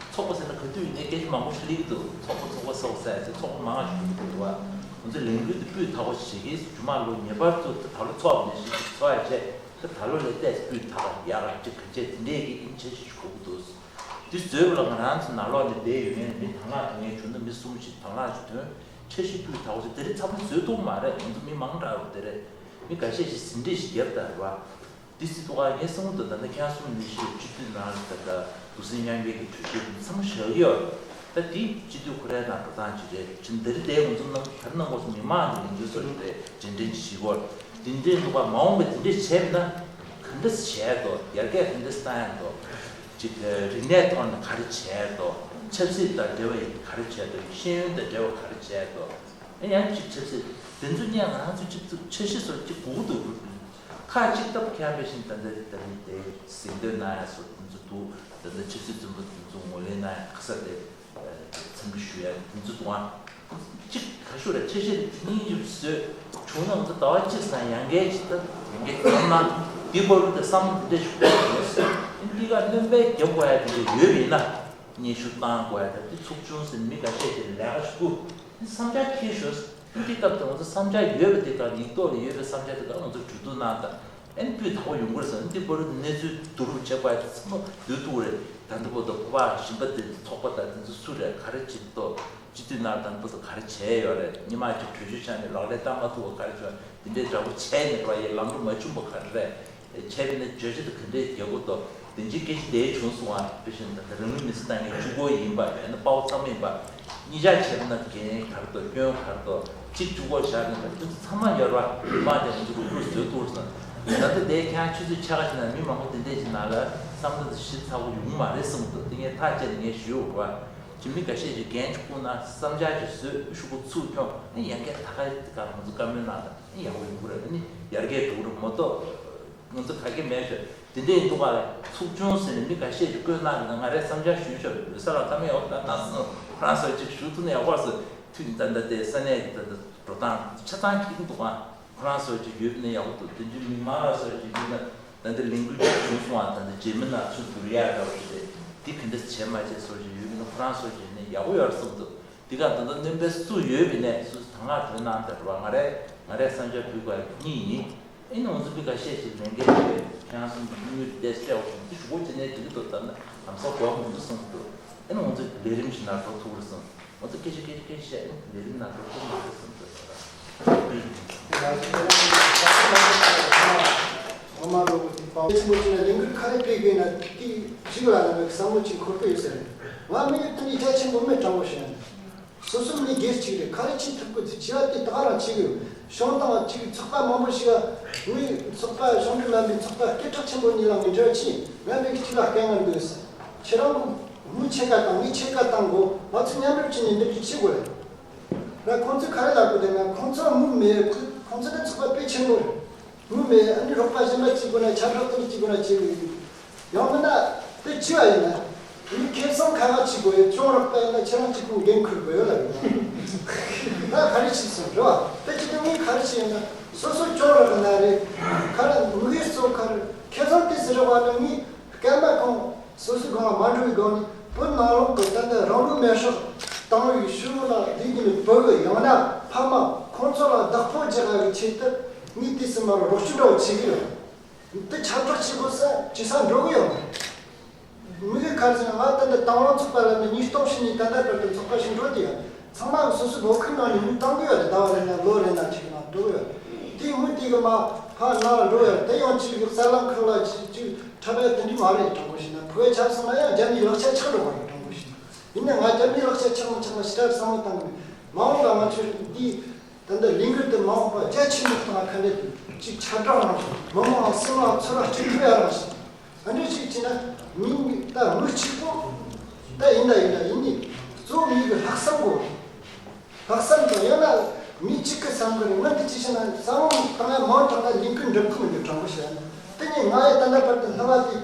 ཚོགས་པ་ཟེར་ན་ག་དུས་ཡིན་ནའི་སྐད་ཆ་མང་པོ་ཞིག་སླེབས་ཀྱི་འདུག་ཚོགས་པ་ཚོགས་པ་སོགས་ཟེར་ཚེ་ཚོགས་པ་མང་ང་ཞིག་ཡོང་གི་འདུག་བ། ང་ཚོ་ལས་འགུལ་དེ་སྤུས་དག་པོ་ཞིག་གིས་ཇུ་མ་ལོ་ངེས་པར་དུ་ད་ལོ་ཚོགས་པ་ནས་ཞིག་ཚོགས་ཡ་བྱས། ད་ད་ལོ་ལས་ཏེས་སྤུས་དག་ཡག་ཅིག་ག་ཆེ་དེ་འདྲས་ཀྱི་ཨིན་ཆེ་ཞིག་དགོས་ཀྱི་འདུག་དེ་བཟོས་པ་ལ་ང་རང་ཚོ་ནང་ལོགས་ནས་བསྡད་ཡོད་མཁན་མི་དང་བླངས་དང་ངས་བྱུང་ན་མི་གསུམ་ཞིག་དང་བླངས་ཞིག་ཐོན། འཆར་གཞི་སྤུས་དག་པོ་ཞིག་དེ་རིང་ཚང་མ་བཟོས་ཐུབ་མ་རེད། ང་ཚོ་མི་མང་དྲགས་རུ་དེ་རེད། མི་འགའ་ཤས་ཤིག་ཟིན་བྲིས་ཤིག་བརྒྱབ་དང་རེད་བ། དེ་སྲིད་དུ་ཨ་ངས་གསུངས་འདུག་ད་ལྟ་ཁྱེད་རང་གསུམ་ནས་ཤེས། སྤྱི་འཐུས་ནང་ད་ལྟ་འདུག་སེ་མཉམ་འབྲེལ་གྱི་གྲོས་ཆོད་ཚང་མ་བཞག་ཡོད། ད་དེ་སྤྱི་འཐུས་ཁོ་རའི་ནང་འགྲོ་སྟངས་ཅིག་རེད། ཅི་འདི་རིགས་དེ་ང་ཚོ་ནང་ག་རེ་གནང་དགོས་སོ། མི་མང་གི་ལས་འགུལ་སོགས་རེད། རྗེས་དྲན་ཞིག་བར་དེ་འདྲའི་འདུག་ག་མ་འོངས་པའི་དེ་འདྲའི་བྱས་ན་ག་འདྲ་བྱས་འདུག་ཡར་རྒྱས་ག་འདྲ་བཏང་ཡ་འདུག་ཅིག་རིག་གནས་ཐོག་ནས་ག་རེ་བྱས་འདུག་ཆབ་སྲིད་དང་འབྲེལ་བ་ཡིན་ག་རེ་བྱས་འདུག་ཤེས་ཡོན་དང་འབྲེལ་བ་ག་རེ་བྱས་འདུག་ཨེ་ཡང་གཅིག་ཆབ་སྲིད་དེ་ཚོ་གཉིས་ང་རང་ཚོ་གཅིག་ཏུ་འཆར་གཞི་སོགས་གཅིག་དགོས་ཀྱི་འདུག་ཁག་གཅིག་ལྟ་བུ་ཁྱབ་པའི་བཞིན་ད་ལྟ་ད་ལྟ་དེ་གཟེངས་བསྟོད་གནང་ཡ་སོགས་དེ་ཚོ་འདུག་ད་ལྟ་ཆབ་སྲིད་བཙོན་པ་དེ་ཚོ་ངོས་ལེན་གནང་ཡ་ཁ་ས་དེ་འཚམས་འདྲི་ཞུ་ཡ་དེ་ཚོ་འདུག་ཨང་། གཅིག་ག་ཤུ་ར་འཆར་གཞི་སྙིང་རྗེ་བཟོས་བྱུང་ན་ང་ཚོ་ཟླ་བ་གཅིག་ཙམ་ཡང་འགན་ཅིག་ད་ཡང་འགན་བསམ་ན་འདི་བར་དུ་བསམ་བློ་དེ་འདྲ་ཞིག་འཁོར་ཡོད་ཟེར། འདི་ག་སྣོན་པ་རྒྱབ་དགོས་ཡ་དེ་འདྲ་ཡོད་པ་ཡིན་ན། སྙན་ཞུ་བཏང་དགོས་ཡ་དང་དེ་ཚོགས་ཆུང་ཟེར་མི་འགའ་ཤས་ཀྱིས་ལས་ཀ་ཞུ། བསམ་འཆར་འཁྱེར་ཤོག་འདི་སྐབས་དེ་ང་ཚོ་བསམ་འཆར་ཡོད་པ་དེ་དང་ཡིག་ཐོག་ལ་ཡོད་པའི་བསམ་འཆར་དེ་དག་ང་ཚོ་གྲོས་བསྡུར་གནང་དང་། ཨན་སྤུས་དག་པོ་ཡོང་གི་རེད་ཟེར། འདི་བར་གནས་ཚུལ་བསྡུ་རུབ་བྱེད་དགོས་ཡ་དེ་ཚང་མ་བསྡུ་ཐུབ་ཀྱི་རེད། ད་འདི་བར་དུ་ཁོ་པ་གཞན་པ་དེ་ཚོགས་པ་དང་དེ་ཚོ་སུ་རེད། ག་རེ་བྱེད་དོ། སྤྱི་འཐུས་ནང་དང་བོ་དང་ག་རེ་བྱས་ཡོད་རེད། སྔོན་མ་ཅིག་གྲོས་ཆོད་བཞག་ནས་ལག་ལེན་བསྟར་མ་ཐུབ་པ་ག་རེ་བྱུང་། དེ་འདྲའི་འདྲ་པོ་བྱས་ནས་ར་ཡི་ལམ་འགྲོ་མ་བྱུང་བ་ག་རེ་རེད། བྱས་པ་ནས་བརྗོད་བྱ་དེ་ག་འདྲའི་རྒྱག་དགོས་འདུག་དེ་འདྲའི་སྐད་ཆ་དེ་བྱུང་སོང་ཨ། དཔེ་བཞིན་ད་ལྟ་རང་ལུས་མེ་སྲེག་བཏང་མཁན་གཅིག་པོ་ཡིན་པ་ཡང་ན་དཔའ་བོ་ཚང་མ་ཡིན་པ། གཉིས་ཆ་བྱས་པ་ན་འགན་ག་རེ་འདུག་སྐྱོན་ག་རེ་འདུག་གཅིག་གཅིག་པོ་བཞག་ནས་ད་དེ་ཚོ་ཚང་མ་ཡོད་ར། མི་མང་དེ་ང་ཚོ་རུག་རུག་བཟོས་ཐུབ་སོང་། ད་ལྟ་དེ་ཁྱེད་རང་ཆུ་ཚོད་ཕྱེད་ཀ་ཞིག་ན་མི་མང་པོ་དེ་འདྲས་ཀྱི་ནང་ལ་བསམ་བློ་དེ་ཞིབ་ཚགས་པོ་ཡོང་གི་མ་རེད་གསུངས་འདུག་དེ་ངས་ཐག་བཅད་ནས་ངས་ཞུས་ཡོད་ར། ཅི་མི་འགའ་ཤས་ཀྱིས་འགན་ཅིག་བསྐུར་ན་བསམ་འཆར་ཅིག་བཟོས་ཤོག་གུ་ཚུགས་ཁྱོང་ཨེ་ཡང་སྐད་ད་ག་ཡི་ག་ང་ཚོ་བཀའ་མོལ་གནང་དང་ཨེ་ཡག་པོ་ཡོང་གི་རེད། ཨ་ནི་ཡར་རྒྱས་འགྲོ་གི་རེད་མ་གཏོགས་ང་ཚོ་ག་གེ་མེད་ཤོད་དེ་འདྲས་ཡིན་འདུག་ག་ལ་ཚོགས་ཆུང་ཟེར་ནས་མི་འགའ་ཤས་ཀྱིས་བསྐོས་གནང་གི་ན་ང་རས་བསམ་འཆར་ཞུས་ཤོད་ལོས་ས་ལ་བཀའ་མོལ་ཡག་པོ་གནང་གནང་སོང་། ཁོ་རང་ཚོ་ཅིག་ཞུ་ཐུབ་ན་ཡག་པོ་རེད་ཟེར། དུས་ད་ལྟ་དེ་ས་གནས་ཀྱི་ད་ལྟ་འགྲོ་སྟངས་ཆ་ཚང་ཁྱེར་གྱི་འདུག་ག་ཁོ་རང་ཚོ་ཅིག་ཡོད་ན་ཡག་པོ་འདུག་དེ་འདྲའི་མི་མང་ར་ཚོ་ཅིག་ཡོད་ན། ད་ལྟ་ལས་འགུལ་ཅིག་བྱུང་སོང་བ། ད་ལྟ་རྗེས་མི་ནང་ཚུད་བསྡུར་ཡག་འདྲ་བོ་ཞིག་རེད། འདི་ག་འདྲ་བྱས་མ་བྱས་སོགས་ཞིག་ཡོད་མིན་ན་ཁོ་རང་སོགས་ཀྱིས་ནི་ཡག་པོ་ཡོད་རེད་བསམ་འདུག་འདི་ག་ད་ལྟ་སྣོན་པ་སུ་ཡོད་པའི་ནས་སུ་དང་བླངས་གྲོས་གནང་དེ་རེད་བ། ང་རས་ང་རས་བསམ་འཆར་ཕུལ་དགོས་གཉིས་ཡིན། ཨེ་ནི་ང་ཚོ་མི་འགའ་ཤས་ཤིག་ལས་འགན་ཡོད་ཁྱེད་རང་ཚོ་དངུལ་བལྟས་སྤྲད་འོག་འདི་ཞུ་སྒོ་བྱས་ནས་དེ་གི་ཐོག་ད་ལྟ་ལམ་སང་གོ་མི་འདུག་བསམ་འདུག་ཨེ་ནི་ང་ཚོ་ལས་རིམ་ཞིག་ནང་འགྲོ་ཐུབ་རེད་བསམ། ང་ཚོ་སྐད་ཆ་སྐད་ཆ་སྐད་ཆ་བཤད་ནས་ལས་རིམ་ནང་འགྲོ་ཐུབ་མ་རེད་བསམ་འདུག་ངོ་མ་རོགས་པ་དེ་པའོ་ཆེན་པོ་ཅིག་ལ་ལས་འགུལ་ག་རེ་སྤེལ་དགོས་ན་དེ་ཞིག་ལ་ལ་བསམ་བློ་ཅིག་འཁོར་གི་ཡོད་ས་རེད། ང་མི་ཡི་དེ་ནི་རྒྱ་ཆེན་པོ་མི་དྲང་པོ་བཤད་ན། སོ་སོ་མི་སྒེར་གཅིག་རེད། ག་རེ་བྱེད་ཐུབ་དགོས་ཚེ་བྱས་པ་དེ་ད་ག་རང་བྱེད་དགོས། གཞུང་དང་གཅིག་ཚོགས་པ་མང་པོ་ཞིག་ལ་ངའི་ཚོགས་པ་གཞུང་འབྲེལ་མིན་པའི་ཚོགས་པ་སྐད་གྲགས་ཆེན་པོ་གཉིས་ལ་ངས་འབྲེལ་བ་བྱས། ང་མི་གཅིག་ལ་དཀའ་ངལ་འདུག་ཁྱེད་རང་གི་མི་ཕྱེད་ཀ་དང་མི་ཕྱེད་ཀ་བཏང་དགོས། ང་ཚོ་མཉམ་རུབ་བྱས་ནས་འདི་འདྲ་བྱེད་དགོས་རེད། ན་ཁོང་ཚོས་ག་རེ་ལབ་དགོས་དེ་ན་ཁོང་ཚོ་དངུལ་མེད། ཁོང་ཚོ་ནི་ཚོགས་པ་དཔེ་ཆེན་པོ་རེད། དངུལ་མེད། ཨ་ནི་རོགས་པ་གཞན་པ་གཅིག་དགོས་ན་ཆབ་སྲིད་དེ་གཅིག་དགོས་ན་གཅིག་དགོས། ཡང་མིན་ན་དེ་བྱས་པ་ཡིན་ན་ཨ་ནི་ཁེ་བཟང་ཁ་ཁ་གཅིག་དགོས་ཡོད། གཅོང་རག་པ་ཡིན་ན་ཁྱེད་རང་གཅིག་པུ་འགན་འཁུར་དགོས་ཡོད་ལབ་ཡོད། ད་ག་རེ་བྱེད་སོང་རེད་བ། དེ་ཅི་དེ་ངས་ག་རེ་བྱས་ཡིན་ན་སོ་སོ་གཅོང་རག་གི་ན་རེད། ག་རེ་དམིགས་ཡུལ་གཙོ་ག་རེ་ཁེ་བཟང་དེ་ཟེར་རེད་བ་ན་ངས་སྐར་མ་གང་། སོ་སོའི་སྒང་ལ་མ་འགྲོ་བའི་སྒང་ནས་བོད་ནང་ལོགས་ཀྱི་ད་ལྟ་རང་ལུས་མེར་སྲེག་བཏང་བའི་ཤུལ་ལ་བསྡད་ཀྱི་མེད་བོད་ཀྱི་ཡང་ན་ཕ་མ་ཁོང་ཚོ་ལ་བདག་པོ་རྒྱག་ཡག་གི་ཆེད་དུ་ངས་དུས་སུ་མ་རུ་རོགས་སྐྱོར་འདྲ་བོ་བྱེད་ཀྱི་ཡོད། དེ་ཁྱབ་བསྒྲགས་བྱེད་དགོས་ས་ཇི་ས་འགྲོ་གི་ཡོད་མ་རེད། མི་གི་ཁར་ཟིན་ང་ད་ལྟ་དང་བླངས་ཚོགས་པ་ལ་ནི་ཉིས་སྟོང་བཞི་ནས་ད་ལྟ་བར་དུ་ཚོགས་པ་ཞིག་འགྲོ་དུས་ཡང་ཚང་མ་གི་སོ་སོའི་སྒོ་ཁུག་ནང་ནས་མི་བཏང་གི་ཡོད་རེད། ཟླ་བ་རེ་ན་ལོ་རེ་ན་ཅིག་ནང་འགྲོ་གི་ཡོད་རེད། དེའི་མི་དེ་གི་མ་ཕར་ནང་ལ་འགྲོ་ཡོད་རེད། དེ་ཡང་ཅིག་གི་གསར་ལམ་ཁག་ལ་ཅིག་ཅིག་འཁྲབ་ཡ་དེ་འདྲ་མ་རེད། དྲང་པོ་བཤད་ན་ཕོ་བས་ཆབ་སོང་ན་ཡང་རྒྱ་མིའི་ལག་ཆ་ཆགས་འགྲོ་བ་རེད། དྲང་པོ་བཤད་ན་ཡིན་ན་ང་རྒྱ་མིའི་ལག་ཆ་ཆགས་མི་ཆགས་ལ་ཞེ་དྲག་བསམ་བློ་བཏང་གི་མེད། མ་འོངས་པ་ང་ཚོས་འདི་ད་ལྟ་ལས་འགུལ་དེ་མ་འོངས་པ་རྒྱ་ཆེན་པོ་བཏང་བ་ག་འདྲ་འདུག་ཅིག་ཁྱབ་བསྒྲགས་རང་བྱུང་མི་མང་སེམས་ལ་ཚོར་བ་སྐྱེ་ཐུབ་ཡ་རང་བྱུང་། ཨ་འདྲ་ཞིག་བྱས་ན་མི་ད་མི་གཅིག་པོ་ད་ཡིན་ད་ཡིན་ད་ཡིན་ནི་གཙོ་བོ་མི་གི་ལྷག་བསམ་དགོས། ལྷག་བསམ་དང་ཡང་ན་མི་གཅིག་གི་བསམ་གི་རེད། ང་འདི་ཅི་བྱས་ན་བསམ་བློ་བཏང་ཡ་མང་དྲགས་ན་ལས་འགུལ་འགྲུབ་གི་མི་འདུག་དྲང་པོ་བཤད་ན་དེ་ནས་ང་ཡི་ད་ལྟ་བར་དུ་སླ་བ་དེ་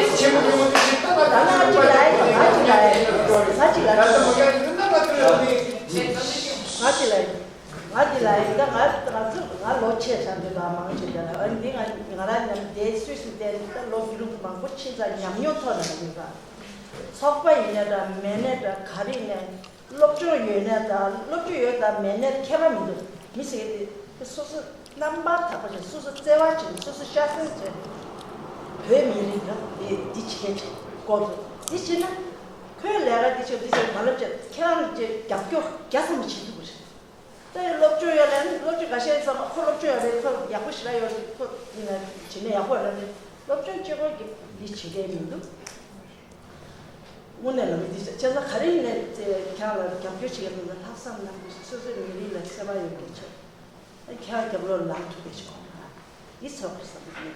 ཆེན་པོ་ཉུང་ངུ་དེ་ཞིག་ད་ང་ད་ང་ཅིག་ལ་ཡིན། ང་ཅིག་ལ་ཡིན། ང་ཅིག་ལ་ཡིན། ང་ཅིག་ལ་ཡིན། ང་ཅིག་ལ་ཡིན། ད་ང་ང་ཚོ་ང་ལོ་ཆེ་ས་འདི་ལ་མང་ཆེ་དེ་ལ་ཨ་འདི་ང་ང་རང་ཉམས་བསྡད་སུད་སི་བསྡད་ད་ལོ་བརྒྱད་ཅུ་མང་པོ་ཕྱིན་ཙང་ཉམས་མྱོང་ཐོག་ནས་ཡིན་པ། ཚོགས་པ་ཡིན་ནའི་འདྲ་མེད་ནའི་འདྲ་ག་རེ་ཡིན་ནའི། སློབ་སྦྱོང་ཡོད་ནའི་དང་སློབ་སྦྱོང་ཡོད་དང་མེད་ནའི་ཁྱད་པར་མི་འདུག་མི་ཟེར་གྱི་དེ་སོ་སོ་རྣམ་པར་དག་པ་ཅིག་སོ་སོ་བརྩེ་བ་ཅིག་སོ་སོ་ཤ་ཚན་ཅིག་བོད་མི་རིགས་ལ་དེ་འདི་བྱེད་ཀྱི་སྐོར་དུ་འདི་བྱེད་ན་ཁོའི་ལས་ཀ་འདི་བྱེད་འདི་བྱེད་མ་ལབ་ཅིག་ཁྱེད་རང་ཅིག་རྒྱབ་སྐྱོར་རྒྱ་ཙམ་བྱེད་ཐུབ་པ་རེད། ད་ཡང་སློབ་སྦྱོང་ཡོད་ལ་ནི་སློབ་སྦྱོང་འགའ་ཤས་ཙམ་ཁོ་སློབ་སྦྱོང་ཡོད་རེད། ཁོ་ཡག་པོ་ཞིག་ལ་ཡོད་རེད། ཁོ་ཡིན་ན་བྱེད་ན་ཡག་པོ་ཡོད་རེད། སློབ་སྦྱོང་གཅིག་པོ་གིས་འདི་བྱེད་མཁན་མི་འདུག་དངོས་གནས་ལ་མི་འདི་བྱས་ཙང་ག་རེ་ཡིན་ནའི་ཁྱེད་རང་ལ་རྒྱབ་སྐྱོར་བྱེད་མཁན་ལ་ལྷག་བསམ་རྣམ་དགོས་ཤིང་སོ་སོའི་མི་རིགས་ལ་བརྩེ་བ་ཡོད་མཁན་ཆགས། ཁྱེད་རང་རྒྱབ་ལོགས་ལངས་ཐུབ་པའི་ཆོག་ལ་འདི་ཚོ་བསམ་གྱི་མེད།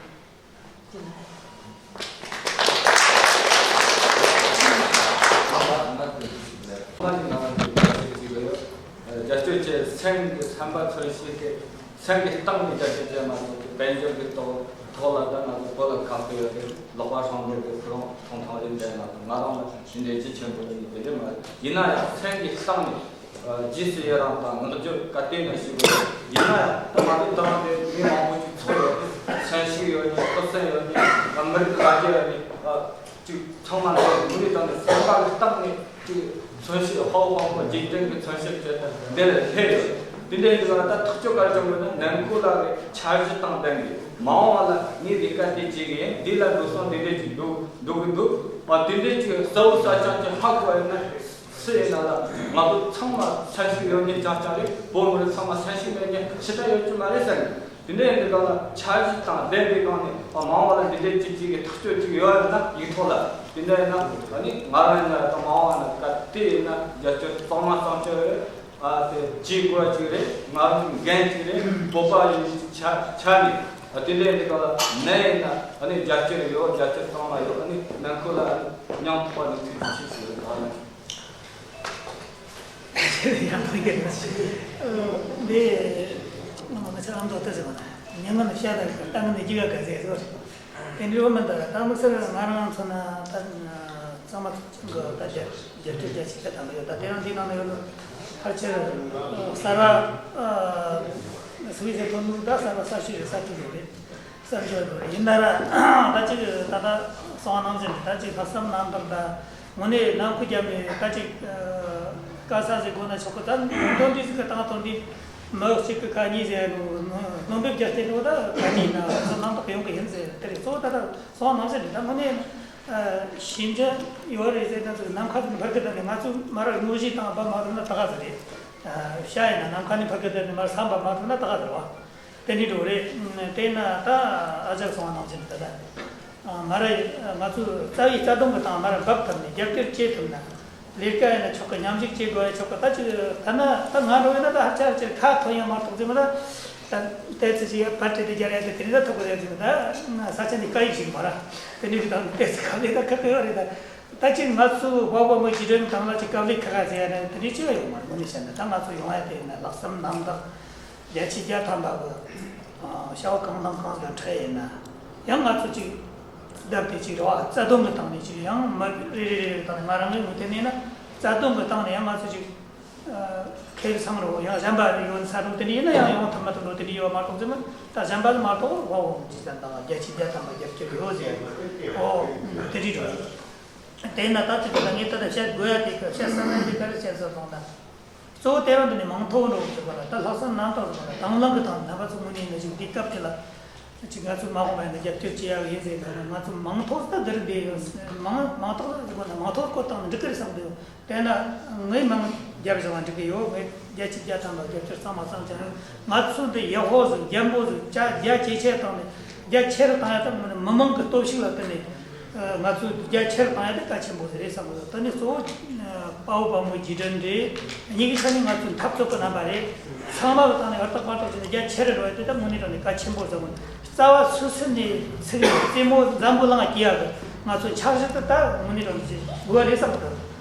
འདི་ལ། རྒྱབ་སྐྱོར་བྱས་སེམས་ཀྱི་བསམ་པ་མཚོན་བྱེད་ཀྱི། མཚན་གྱི་སྟེང་ནས་རྒྱ་སྐྱེད་ཅན་མ་གཏོགས་ཀྱི་དཔལ་འབྱོར་གྱི་ཐོག་ཐོག་ལ་ད་ང་ཚོ་བོད་ལ་ཁ་ཕྱོགས་ཡོད་དེ་ལོག་པ་སྲུང་འདོད་ཀྱི་ཁོ་རང་ཐོང་ཐང་རིགས་འདྲ་ང་ཚོ་ང་རང་ལ་ཞི་འདྲེ་ཇི་ཆེན་པོ་ཡིན་དེ་འདྲ་མ་རེད། ཡིན་ན་ཡང་མཚན་གྱི་སྟེང་ནས་རྗེས་སུ་ཡི་རང་དང་ངག་སྦྱོར་ག་དུས་ནས་ཞུ་དགོས། ཡིན་ན་ཡང་ད་ང་ཚོ་ད་རང་དེ་མི་མང་པོ་ཅིག་ཚོགས་ཡོད་དེ་མཚན་ཞུགས་ཡོད་ནས་སྟོབས་ཟད་ཡོད་ནས་མི་རིགས་ལ་རྒྱ་ཡོད་ནས། ཅིག་ཚང་མ་ལ་མུ་ལི་དང་ནི་སེམས་པ་གི་སྟེང་ནས་ཅིག་མཚོན་བྱེད་ཧོ་ཧོ་ཧོ་འཇིག་རྟེན་གྱི་མཚོན་བྱེད་བྱས་ཏེ་འདི་ལ་སླེབས་ཡོད། དེ་འདྲའི་འདི་ལ་ད་ཐག་གཅོད་ག་རེ་བྱེད་དགོས་ན་ནང་ཁུལ་ལ་གི་འཆར་གཞི་དང་ལྡན་པའི་མ་འོངས་པ་ལ་ངས་འདི་ག་དེ་བྱེད་གི་ཡིན། འདི་ལ་འགྲོ་སོང་འདི་འདྲས་ཅིག་འགྲོ་འགྲོ་གི་འདུག་ཨ་དེ་འདྲས་ཅིག་གསལ་བོ་གསལ་རྐྱང་ཅིག་ཧ་གོ་བ་ཡིན་ན་སུ་ཡིན་ན་ལ་ང་ཚོ་ཚང་མ་མཚན་ཞུགས་ཡོད་ནི་རྐྱང་རྐྱང་རེད། བོད་མི་རིགས་ཚང་མ་མཚན་ཞུགས་མེད་ནི་ཞེ་དྲག་ཡོད་རྒྱུ་མ་རེད་བསམ་གི། དེ་འདྲའི་འདི་ག་ལ་འཆར་གཞི་དང་ལྡན་པའི་སྒང་ནས་ཨ་མ་འོངས་པ་ལ་འདི་འདྲའི་ཅིག་ཅིག་གི་ཐག་གཅོད་ཅིག་ཡོད་ཡོད་ན་ཡིག་ཐོག་ལ་དེ་འདྲ་ཡིན་ན་ཨ་ནི་ང་རང་ཡིན་ན་ད་མ་འོངས་པ་ན་ག་དེ་ཡིན་ན་རྒྱབ་སྐྱོར་གཙང་མ་གཙང་སྐྱོར་རེད། ཨ་དེ་བྱེད་དགོས་པ་ཅིག་རེད། ང་རང་འགན་ཅིག་རེད། བོད་པ་ཡིན་ཆ་ཆ་ནས་ཨ་དེ་འདྲའི་འདི་ག་ལ་ནད་ཡིན་ན་ཨ་ནི་རྒྱབ་སྐྱོར་ཡོད། རྒྱབ་སྐྱོར་གཙང་མ་ཡོད། ཨ་ནི་ནང་ཁུལ་ལ་ཨ་ནི་མཉམ་ཐོག་ནས་ཐུགས་རྗེ་ཆེ་ཞུ་ཡོད། ཨ་ནི། ཡང་དག་ཡིན། འདི་ང་ཚོ་ཨ་མདོ་ལྟ་ཟེར་བ་ན་ཉེ་སྔོན་ནས་བཤད་པའི་ལྟ་ངན་ནས་སྐྱེ་བ་ག་ཟེར་ཟེར་བ་རེད། དེ་འདྲའི་འོ་མ་འདི་ད་དམིགས་བསལ་ང་རང་ཚོ་ན་ད་གཙང་མ་ཚོགས་ཆུང་གི་ད་རྒྱབ་རྒྱབ་སྐྱོར་རྒྱ་ཆེ་ཆེ་དང་ཡོད། ད་དེ་རང་འདི་ནང་ན་ཡོད་ནོ་ཕལ་ཆེར་གསར་བ་སུ་བི་ཟེར་ཐོན་ནོ་ད་གསར་བ་གསར་ཤོས་རེད། གསར་ཐོན་ཡོད་རེད། བསམ་ཚུལ་རེད། ཡིན་ན་ར་ད་ཅིག་ད་ལྟ་གསང་བ་ནང་བཞིན་ད་ཅིག་ལྷག་བསམ་རྣམ་དག་ད་དངོས་གནས་ནང་ཁུལ་རྒྱབ་ནས་ད་ཅིག་དཀའ་ས་ཟིག་དགོས་ན་ཆོག་གི། ད་དོན་འདི་ཟིག་གི་སྟེང་དོན་འདི་མི་གཅིག་གི་ཁ་ཉིན་ཟེར་ནོ་སྣོན་འབེབས་རྒྱབ་སྟེ་ནོ་ད་ཁ་ཉིན་ན་བསམ་རྣམ་དག་ཡོང་གི་ཡིན་ཟེར། དེ་རེད། གཙོ་བོ་ད་ལྟ་གསང་བ་ནང་བཞིན་རེད། ད་དངོས་གནས་ཞིབ་འཇུག་ཡོད་རེད་ཟེར་ན་ཚོ་ནམ་མཁའ་དང་བར་གི་ད་ནས་ང་ཚོ་མ་ར་དངོས་གཞི་དང་བབ་མ་ཐུབ་ན་ད་ག་ཟེར་རེད། ཤ་ཡིན་ན་ནམ་མཁའ་ནས་བར་གི་ད་ནས་མ་ར་ས་བབ་མ་ཐུབ་ན་ད་ག་ཟེར་བ། དེ་འདྲའི་འགྲོ་རེད། དེས་ན་ད་ཨ་ཅག་སོང་བ་ནང་བཞིན་ད་ལྟ་མ་ར་ང་ཚོ་རྩ་བའི་རྩ་དོན་གི་སྟེང་མ་ར་འབབ་ཐུབ་ནས་རྒྱབ་སྐྱོར་བྱེད་ཐུབ་ན་ལས་ཀ་ཡིན་ན་ཆོག་གི། མཉམ་ཞུགས་བྱེད་དགོས་ཡ་ཆོག་གི། ད་ཅིག་ད་ན་ད་ང་འགྲོ་ཡིན་ན་ད་ཧ་ཅང་ཅིག་ཁ་ཐོན་ཡ་མ་གཏོགས་ཅིག་མ་ད་ད་ལྟའི་ཚེ་ཅིག་ཡ་བར་སྤྲད་དེ་རྒྱ་ར་ཡ་དེ་དེ་རིང་ད་ཐུབ་གི་རེད་ཅིག་ད་ས་ཆ་འདི་དཀའ་ཡིག་ཞིག་མ་ར་དེ་འདྲའི་ད་ལྟའི་ཚེ་ཁ་ལས་ད་ཁ་ཁ་ཡོད་རེད། ད་ད་ཅིག་ང་ཚོ་བ་བ་མོ་ཞི་ཁྲོའི་དང་ལ་ཅིག་དཀའ་ལས་ཁ་ཁ་ཟེར་ཡ་ནི་དེ་འདྲའི་ཅིག་ཡོད་མ་རེད། དངོས་གནས་བཤད་ན་ད་ང་ཚོ་ཡོང་ཡ་དེ་ཡིན་ན་ལྷག་བསམ་རྣམ་དག་རྒྱ་ཆེ་རྒྱ་ཐམ་པ་གི་བྱ་བ་གང་དང་གང་ཟིག་འཕྲད་ཡིན་ན་ཡང་ང་ཚོ་ཅིག་བསྡད་དེ་ཅིག་རེ་བ་རྩ་དོན་གི་སྟེང་ནས་ཅིག་ཡང་མི་རེ་རེ་རེ་རེ་དང་ང་རང་གི་ངོས་ཐད་ནས་ན་རྩ་དོན་གི་སྟེང་ནས་ཡང་ང་ཚོ་ཅིག་ཁེ་བཟང་རོ་ཡང་གཞན་པ་ཡོད་ས་རུ་དེ་འདྲ་ཡིན་ན་ཡང་ཡོང་ཐུབ་མ་ཐུབ་རོ་དེ་འདྲ་ཡོད་མ་གཏོགས་ཟེར་ན་ད་གཞན་པ་ལ་མ་གཏོགས་ཝ་ཝ་ཅི་ཙམ་དང་རྒྱ་ཆེ་རྒྱ་དམ་པ་རྒྱབ་སྐྱོར་ཡོད་ཟེར། ཨོ་དེ་འདྲ་རེད། དེས་ན་ད་ཅི་ད་ངས་ད་ལྟ་བཤད་དགོས་ཡ་དེ་ག་བཤད་ས་ན་དེ་ག་རེ་བཤད་ས་སོང་ན། གཙོ་བོ་དེ་རང་དེ་ནས་མིང་ཐོ་འགྲོ་དགོས་པ་ལ་ད་ལྷག་བསམ་རྣམ་དག་ཟེར་བ་ལ་དང་བླངས་ཀྱི་དང་རྣམ་པ་ཚོ་དངོས་གནས་ནས་ཅིག་འདི་སྐབས་དེ་ལ་ཅིག་ང་ཚོ་མ་འོངས་པ་ཡིན་ན་རྒྱབ་སྐྱོར་བྱེད་ཡག་ཡིན་ཟེར་ན་ང་ཚོ་མིང་ཐོ་ད་འདིར་འདི་ཡོད། མིང་མིང་ཐོ་ཟེར་བ་ན་མིང་ཐོ་བཀོད་སྟངས་འགྲིག་གི་རེད་བསམ་གི་ཡོད། དེས་ན་ངའི་མིང་རྒྱབ་བཞག་ན་འགྲིག་གི་ཡོད། ངས་རྒྱ་ཆེ་རྒྱ་ཐམ་པ་རྒྱབ་སྐྱོར་གཙང་མ་གཙང་རྐྱང་ཡོད། ང་ཚོ་འདི་ཡག་པོ་ཟིག་རྒྱ་འབོ་ཟིག་ཅ་རྒྱ་ཇེ་ཆེ་བཏང་ནས་རྒྱ་ཆེ་རུ་བཏང་ཡ་ད་མི་མི་མང་གི་སྟོབས་ཤུགས་ལ་བརྟེན་ནས་ང་ཚོ་རྒྱ་ཆེ་རུ་བཏང་ཡ་དེ་གལ་ཆེན་པོ་ཟིག་རེད་བསམ་གི་འདུག་དེ་ནས་གཙོ་བོ་དཔའ་བོ་དཔའ་མོ་རྗེས་དྲན་རེད། གཉིས་ཀྱི་ཆ་ནས་ང་ཚོའི་འཐབ་རྩོད་ཀྱི་རྣམ་པ་རེད། ཚང་མ་གི་སྟེང་ནས་ཧུར་ཐག་པར་ཐག་བྱས་ནས་རྒྱ་ཆེ་རུ་འགྲོ་ཡ་དེ་ད་དངོས་གནས་དྲང་གནས་གལ་ཆེན་པོ་ཟིག་རེད། རྩ་བ་སོ་སོ་ནས་ཚུགས་ནས་རྩེད་མོ་འཛམ་བུ་གླིང་ལ་སྐྱེལ་ཡ་གི་ང་ཚོ་འཆར་གཞི་དེ་ད་དངོས་གནས་དྲང་གནས་དགོས་པ་རེད་བསམ་གི་འདུག་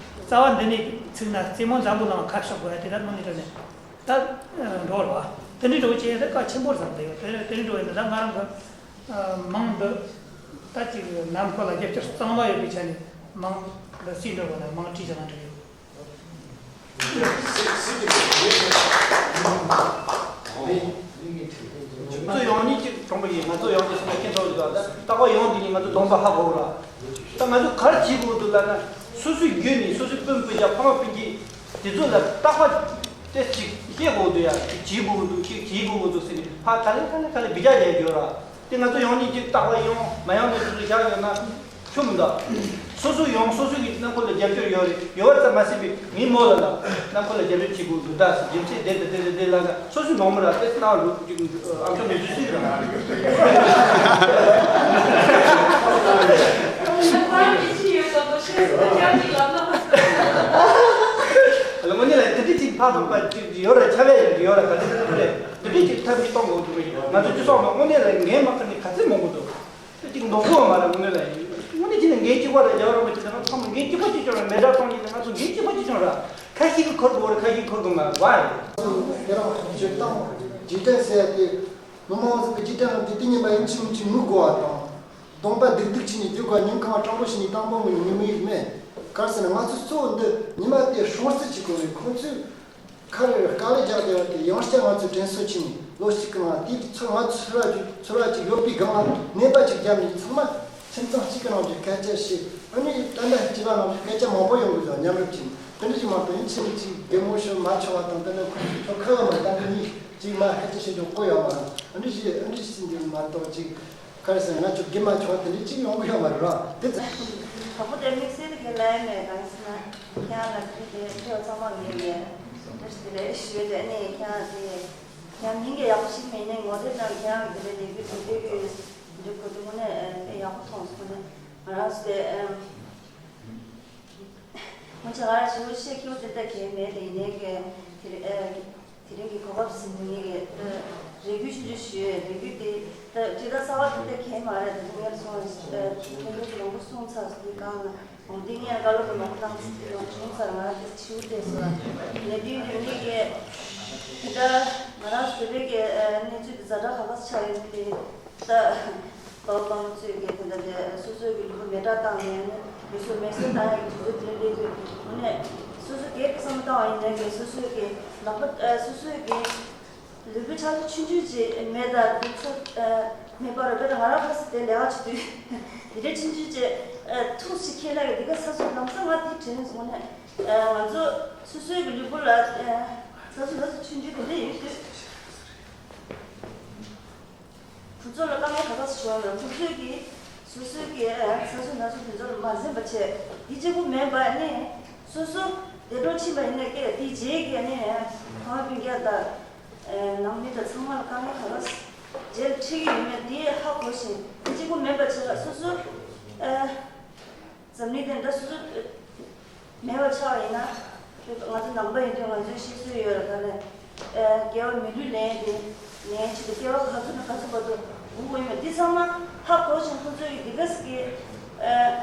རྩ་བ་འདི་ནས་ཚུགས་ན་རྩེད་མོ་འཛམ་བུ་གླིང་ལ་ཁ་ཕྱོགས་དགོས་ཡ་དེ་ད་དངོས་གནས་དྲང་གནས་ད་འགྲོ་རེད་བ། དེ་འདྲའི་འགྲོ་བྱེད་ཡ་ད་གལ་ཆེན་པོ་བསམ་གི་ཡོད། དེ་དེ་འདྲའི་འགྲོ་ཡ་ད་ད་ང་རང་གི་མིང་འདི་ད་ཅིག་ནམ་མཁའ་ལ་རྒྱབ་སྐྱོར་གཙང་མ་ཡོད་པའི་ཆ་ནས་མིང་འདི་སུས་འགྲོ་དགོས་ན་མིང་བྲིས་བཞག་ན་འགྲིག་གི་ཡོད། ང་ཚོ་ཡང་སྙིང་གཅིག་གྲོང་པ་ཡིན། ང་ཚོ་ཡང་དེ་སོང་ན་ཁྱེད་ཚོ་ལ་ད་རྟག་པར་ཡང་དེ་ནི་ང་ཚོ་གདོང་པ་ཧ་གོ་ར། ད་ང་ཚོ་ག་རེ་བྱེད་དགོས་འདུག་ལབ་ན་སོ་སོའི་རྒྱུད་ནས་སོ་སོའི་སྤུན་སྤུན་ཀྱག་ཕ་མ་སྤུན་མཆེད་དེ་ཚོ་ལ་རྟག་པར་ཏེ་ཅིག་བཤད་དགོས་འདུག་ཡ། ཅིག་བྱེད་དགོས་འདུག་ཅིག་བྱེད་དགོས་འདུག་ཟེར་ནས་ཕ་ག་ལེ་ག་ལེ་ག་ལེ་བི་ཇ་རྒྱག་རྒྱུ་ར། དེ་ང་ཚོ་ཡང་སྙིང་གཅིག་རྟག་པར་ཡང་མ་ཡང་ནས་སོ་སོ་བཞག་ཡོད་ན། ཆོ་མི་འདུག་སོ་སོ་ཡང་སོ་སོ་གི་རྣམ་འཁོར་ལ་རྒྱབ་སྐྱོར་ཡོད་རེད། ཡོད་པ་ཙམ་མ་ཟད་པའི་ངའི་མོ་ལ་ལ་རྣམ་འཁོར་ལ་རྒྱབ་སྐྱོར་བྱེད་དགོས་འདུག་ད་རྒྱུ་མཚན་དེ་འདི་དེ་རེད་དེ་ལ་ལ་སོ་སོའི་ནང་མི་ར་དེ་སྣང་རུ་ཅིག་ཨ་ཁ་མི་ཚུ་སུས་ར། ལ་ངོ་ནི་ལ་དེ་འདྲ་ཅིག་ཕ་བུ་པ་ཅིག་ཡོད་ར་ཆ་བས་ཡོད་ར་ག་ཚོད་རེད། དེ་འདྲ་ཅིག་ཐབས་ཤིག་གཏོང་དགོས་འདུག་ང་ཚོ་སྤྱི་ཚོགས་ནང་དངོས་གནས་ལ་ངས་མ་ཁ་ནས་ག་ཚོད་མང་པོ་འདུག་ཅིག་མདོག་པོ་མ་རེད། དངོས་གནས་ལ་དངོས་གནས་ཅི་ནས་འགན་གཅིག་པ་རེད། རྒྱལ་བ་རིན་པོ་ཆེ་ཚང་མ་འགན་གཅིག་པ་གཅིག་རྐྱང་རེད། མེ་དྲག་གཏོང་ཉིན་ནས་ང་ཚོ་འགན་གཅིག་པ་གཅིག་རྐྱང་རེད། ཁ་ཤས་ཀྱིས་འཁུར་དགོས་རེད། ཁ་ཤས་འཁུར་དགོས་མ་རེད། དེ་རང་ཡིན་ཆོད་བཏང་བ་རེད། རྗེས་དྲན་ཟེར་ཡ་དེ། མི་མང་ཚོ་གི་རྗེས་དྲན་ལ་དེ་དེ་ཉིན་མ་ཡིན་གཅིག་མིན་གཅིག་ངུ་དགོས་པ་དང་། གདོང་པ་སྡིག་སྡིག་བྱས་ནས་སྡོད་དགོས་པ། ཉིན་གང་བ་སྤྲང་པོ་བྱས་ནས་སྤྲང་པོ་ངུ་ནས་ཉི་མ་ཡིན་མེད། ག་རེ་ཟེར་ན་ང་ཚོ་གཙོ་བོ་འདི་ཉི་མ་དེ་སྲུང་བརྩི་བྱེད་དགོས་རེད། ཁོང་ཚོས་ཁ་རེ་དཀའ་ལས་རྒྱག་བསྡད་པ་དེ་ཡང་བསྐྱར་ང་ཚོས་དྲན་གསོ་བྱས་ནས་ལོ་གཅིག་གི་ནང་དེའི་ཚོད་ང་ཚོ་ཚོད་ར་ཅིག་ཚོད་ར་ཅིག་ཡོད་པའི་སྒང་ལ་ནད་པ་ཅིག་བརྒྱབ་ནས་ཚང་མ་ཁྱིམ་ཚང་གཅིག་གི་ནང་གི་སྐད་ཆ་བཤད། ཨ་ནི་ད་ལྟ་སྤྱི་པ་ནང་གི་སྐད་ཆ་མང་པོ་ཡོང་གི་འདུག་མཉམ་རུབ་བྱས་ནས། དེ་འདྲ་ཞིག་མ་གཏོགས་ཡིན་ཕྱིན་ཅིག་གད་མོ་ཤོར་མ་ཆོག་པ་དང་། དེ་འདྲ་ཁོ་ཚོ་ཁ་ཡོད་མ་རེད། ད་ནི་མི་གཅིག་མ་སྐད་ཆ་བཤད་རྒྱུ་བཀོད་ཡོད་མ་རེད། ཨ་འདྲ་ཞིག་ཨ་འདྲ་ཞིག་ཟིན་དུས་མ་གཏོགས་ཅིག་ག་རེ་ཟེར་ན་ང་ཚོ་གད་མ་ཆོག་དེ་འདྲ་ཅིག་ཡོང་གི་ཡོད་མ་རེད་ར། དེ་ཙམ། དང་པོ་དེ་དམིགས་བསལ་དེ་ག་ལ་ཡིན་མེད་གང་ཟེར་ན། ཁྱེད་རང་ལ་དེ་དེ་ཁྱེད་ཚང་མ་ངེས་ངེས་འདྲ་ཞིག་དེ་ལས་ཞུས་ཏེ་ནས། ཁྱེད་རང་དེ་ཁྱེད་རང་མིང་གི་ཡག་པོ་ཞིག་མེད་ནས་ངོ་དེབ་ནང་ཁྱེད་རང་གི་དེ་ལས་ལས་འགུལ་དེ་སྤེལ་གི་ཡོད་འདུག་གོ། དེ་དངོས་གནས་དཔེ་ཡག་པོ་མཐོང་སོང་ནས། ང་རང་ཚོ་དེ་ཨམ། ང་ཚོ་ང་རང་ཞུ་བཤད་ཁྱོད་དེ་ལྟ་གལ་མེད་དེ་ཡིན་ནའི་གི་དེ་རིང་ཨེ། དེ་རིང་གི་གོ་སྐབས་ཟིན་ནས་གི་ཨེ། རེ་སྐུལ་ཆུང་ཆུང་ཞུས། རེ་སྐུལ་དེ་ད་ཇི་ལྟར་གསར་པ་དེ་ལྟ་གལ་མ་རེད། དེ་ངས་སོང་ཨེ། དེ་རིང་གི་ལུང་པ་སོང་ཚར་དེ་གང་ལ་འོང་དེ་ངས་དགའ་ལོ་གི་ལུང་པ་བཏང་བྱུང་ཚར། ང་རང་དེ་ཆིའུ་དེ་སོང་ནས་དུས་དེ་ངས་གི་དེ་ལྟ་ང་རང་བོད་པའི་གི་ཨེ། གནས་ཚུལ་དེ་ཛ་དྲག་ཁག་ཁག་ཆགས་ཡོད་དེ། ད། ལོ་མང་ཚོས་ཀྱི་དེ་འདྲ་དེ་སོ་སོའི་གི་ལུས་པོ་མེ་སྲེག་བཏང་ནས་མི་སུ་མེ་སྲེག་བཏང་ཡག་གི་དུས་ཚོད་དེ་འདྲ་སླེབས་དུས་དངོས་གནས་སོ་སོ་སྒེར་གྱི་བསམ་བློ་བཏང་བ་ཡིན་ན་གི་སོ་སོའི་གི་ལག་པ་ཨ། སོ་སོའི་གི་ལུས་པོ་ཆ་ཤས་ཆུང་ཆུང་ཅིག་མེ་དང་དུག་ཚོ་ཨ། མེ་འབར་བ་དང་། ང་རང་ཁ་སང་དེ་ལས་ཀ་བྱེད་དུས་དེ་འདྲ་ཆུང་ཆུང་ཅིག་ཨ། ཐུག་ཅིག་ཁེལ་ན་གི་དེ་ག་ས་སོ་ལམ་སང་ང་དེ་དྲན་སོང་ནས་ཨ། ང་ཚོ་སོ་སོའི་གི་ལུས་པོ་ལ་ཨ། ས་སོ་ལ་སོ་ཆུང་ཆུང་དེ་འདྲ་ཡོད་དུས། ཁོ་ཚོ་ལ་དཀའ་ངལ་ག་པར་བྱུང་བ་ལ། ཁོ་ཚོས་ཀྱིས་སོ་སོའི་གི་ས་སོ་ན་སོ་དེ་ཚོ་ལ་མ་འཛེམ་པ་བྱས། འདི་གཅིག་པུ་མིན་པ་ནི་སོ་སོ་འདས་གྲོངས་ཕྱིན་པ་ཡིན་ན་སྐད་དེ་རྗེས་ཀྱི་ནི་ཕ་མ་སྤུན་ཀྱག་དང་ནང་མི་དང་ཚང་མ་ལ་དཀའ་ངལ་ག་པར་རྗེས་ལ་འཕྲད་ཀྱི་ཡོད་མེད་དེ་ཧ་གོ་ཞིང་། འདི་གཅིག་པུ་མིན་པ་བྱས་ལ་སོ་སོ། འཛམ་གླིང་འདི་འདྲ་སོ་སོ་མེད་པ་ཆགས་པ་ཡིན་ན། ང་ཚོ་ནང་པ་ཡིན་དུས་ང་ཚོའི་བཤད་སྲོལ་ཡོད་རེད། ད་ནས་ཨེ། དགེ་བ་མི་ལུས་ལེན་ཏེ་ལེན་ཆེད་དུ་སྐྱེ་བ་ག་ཚོད་ནས་ག་ཚོད་བར་དུ་སྒུག་དགོས་ཡོད་མེད་འདི་ཚང་མ་ཧ་གོ་ཞིང་། ཁོ་ཚོས་ཀྱི་འདི་ག་ཟེར་གི་ཨེ།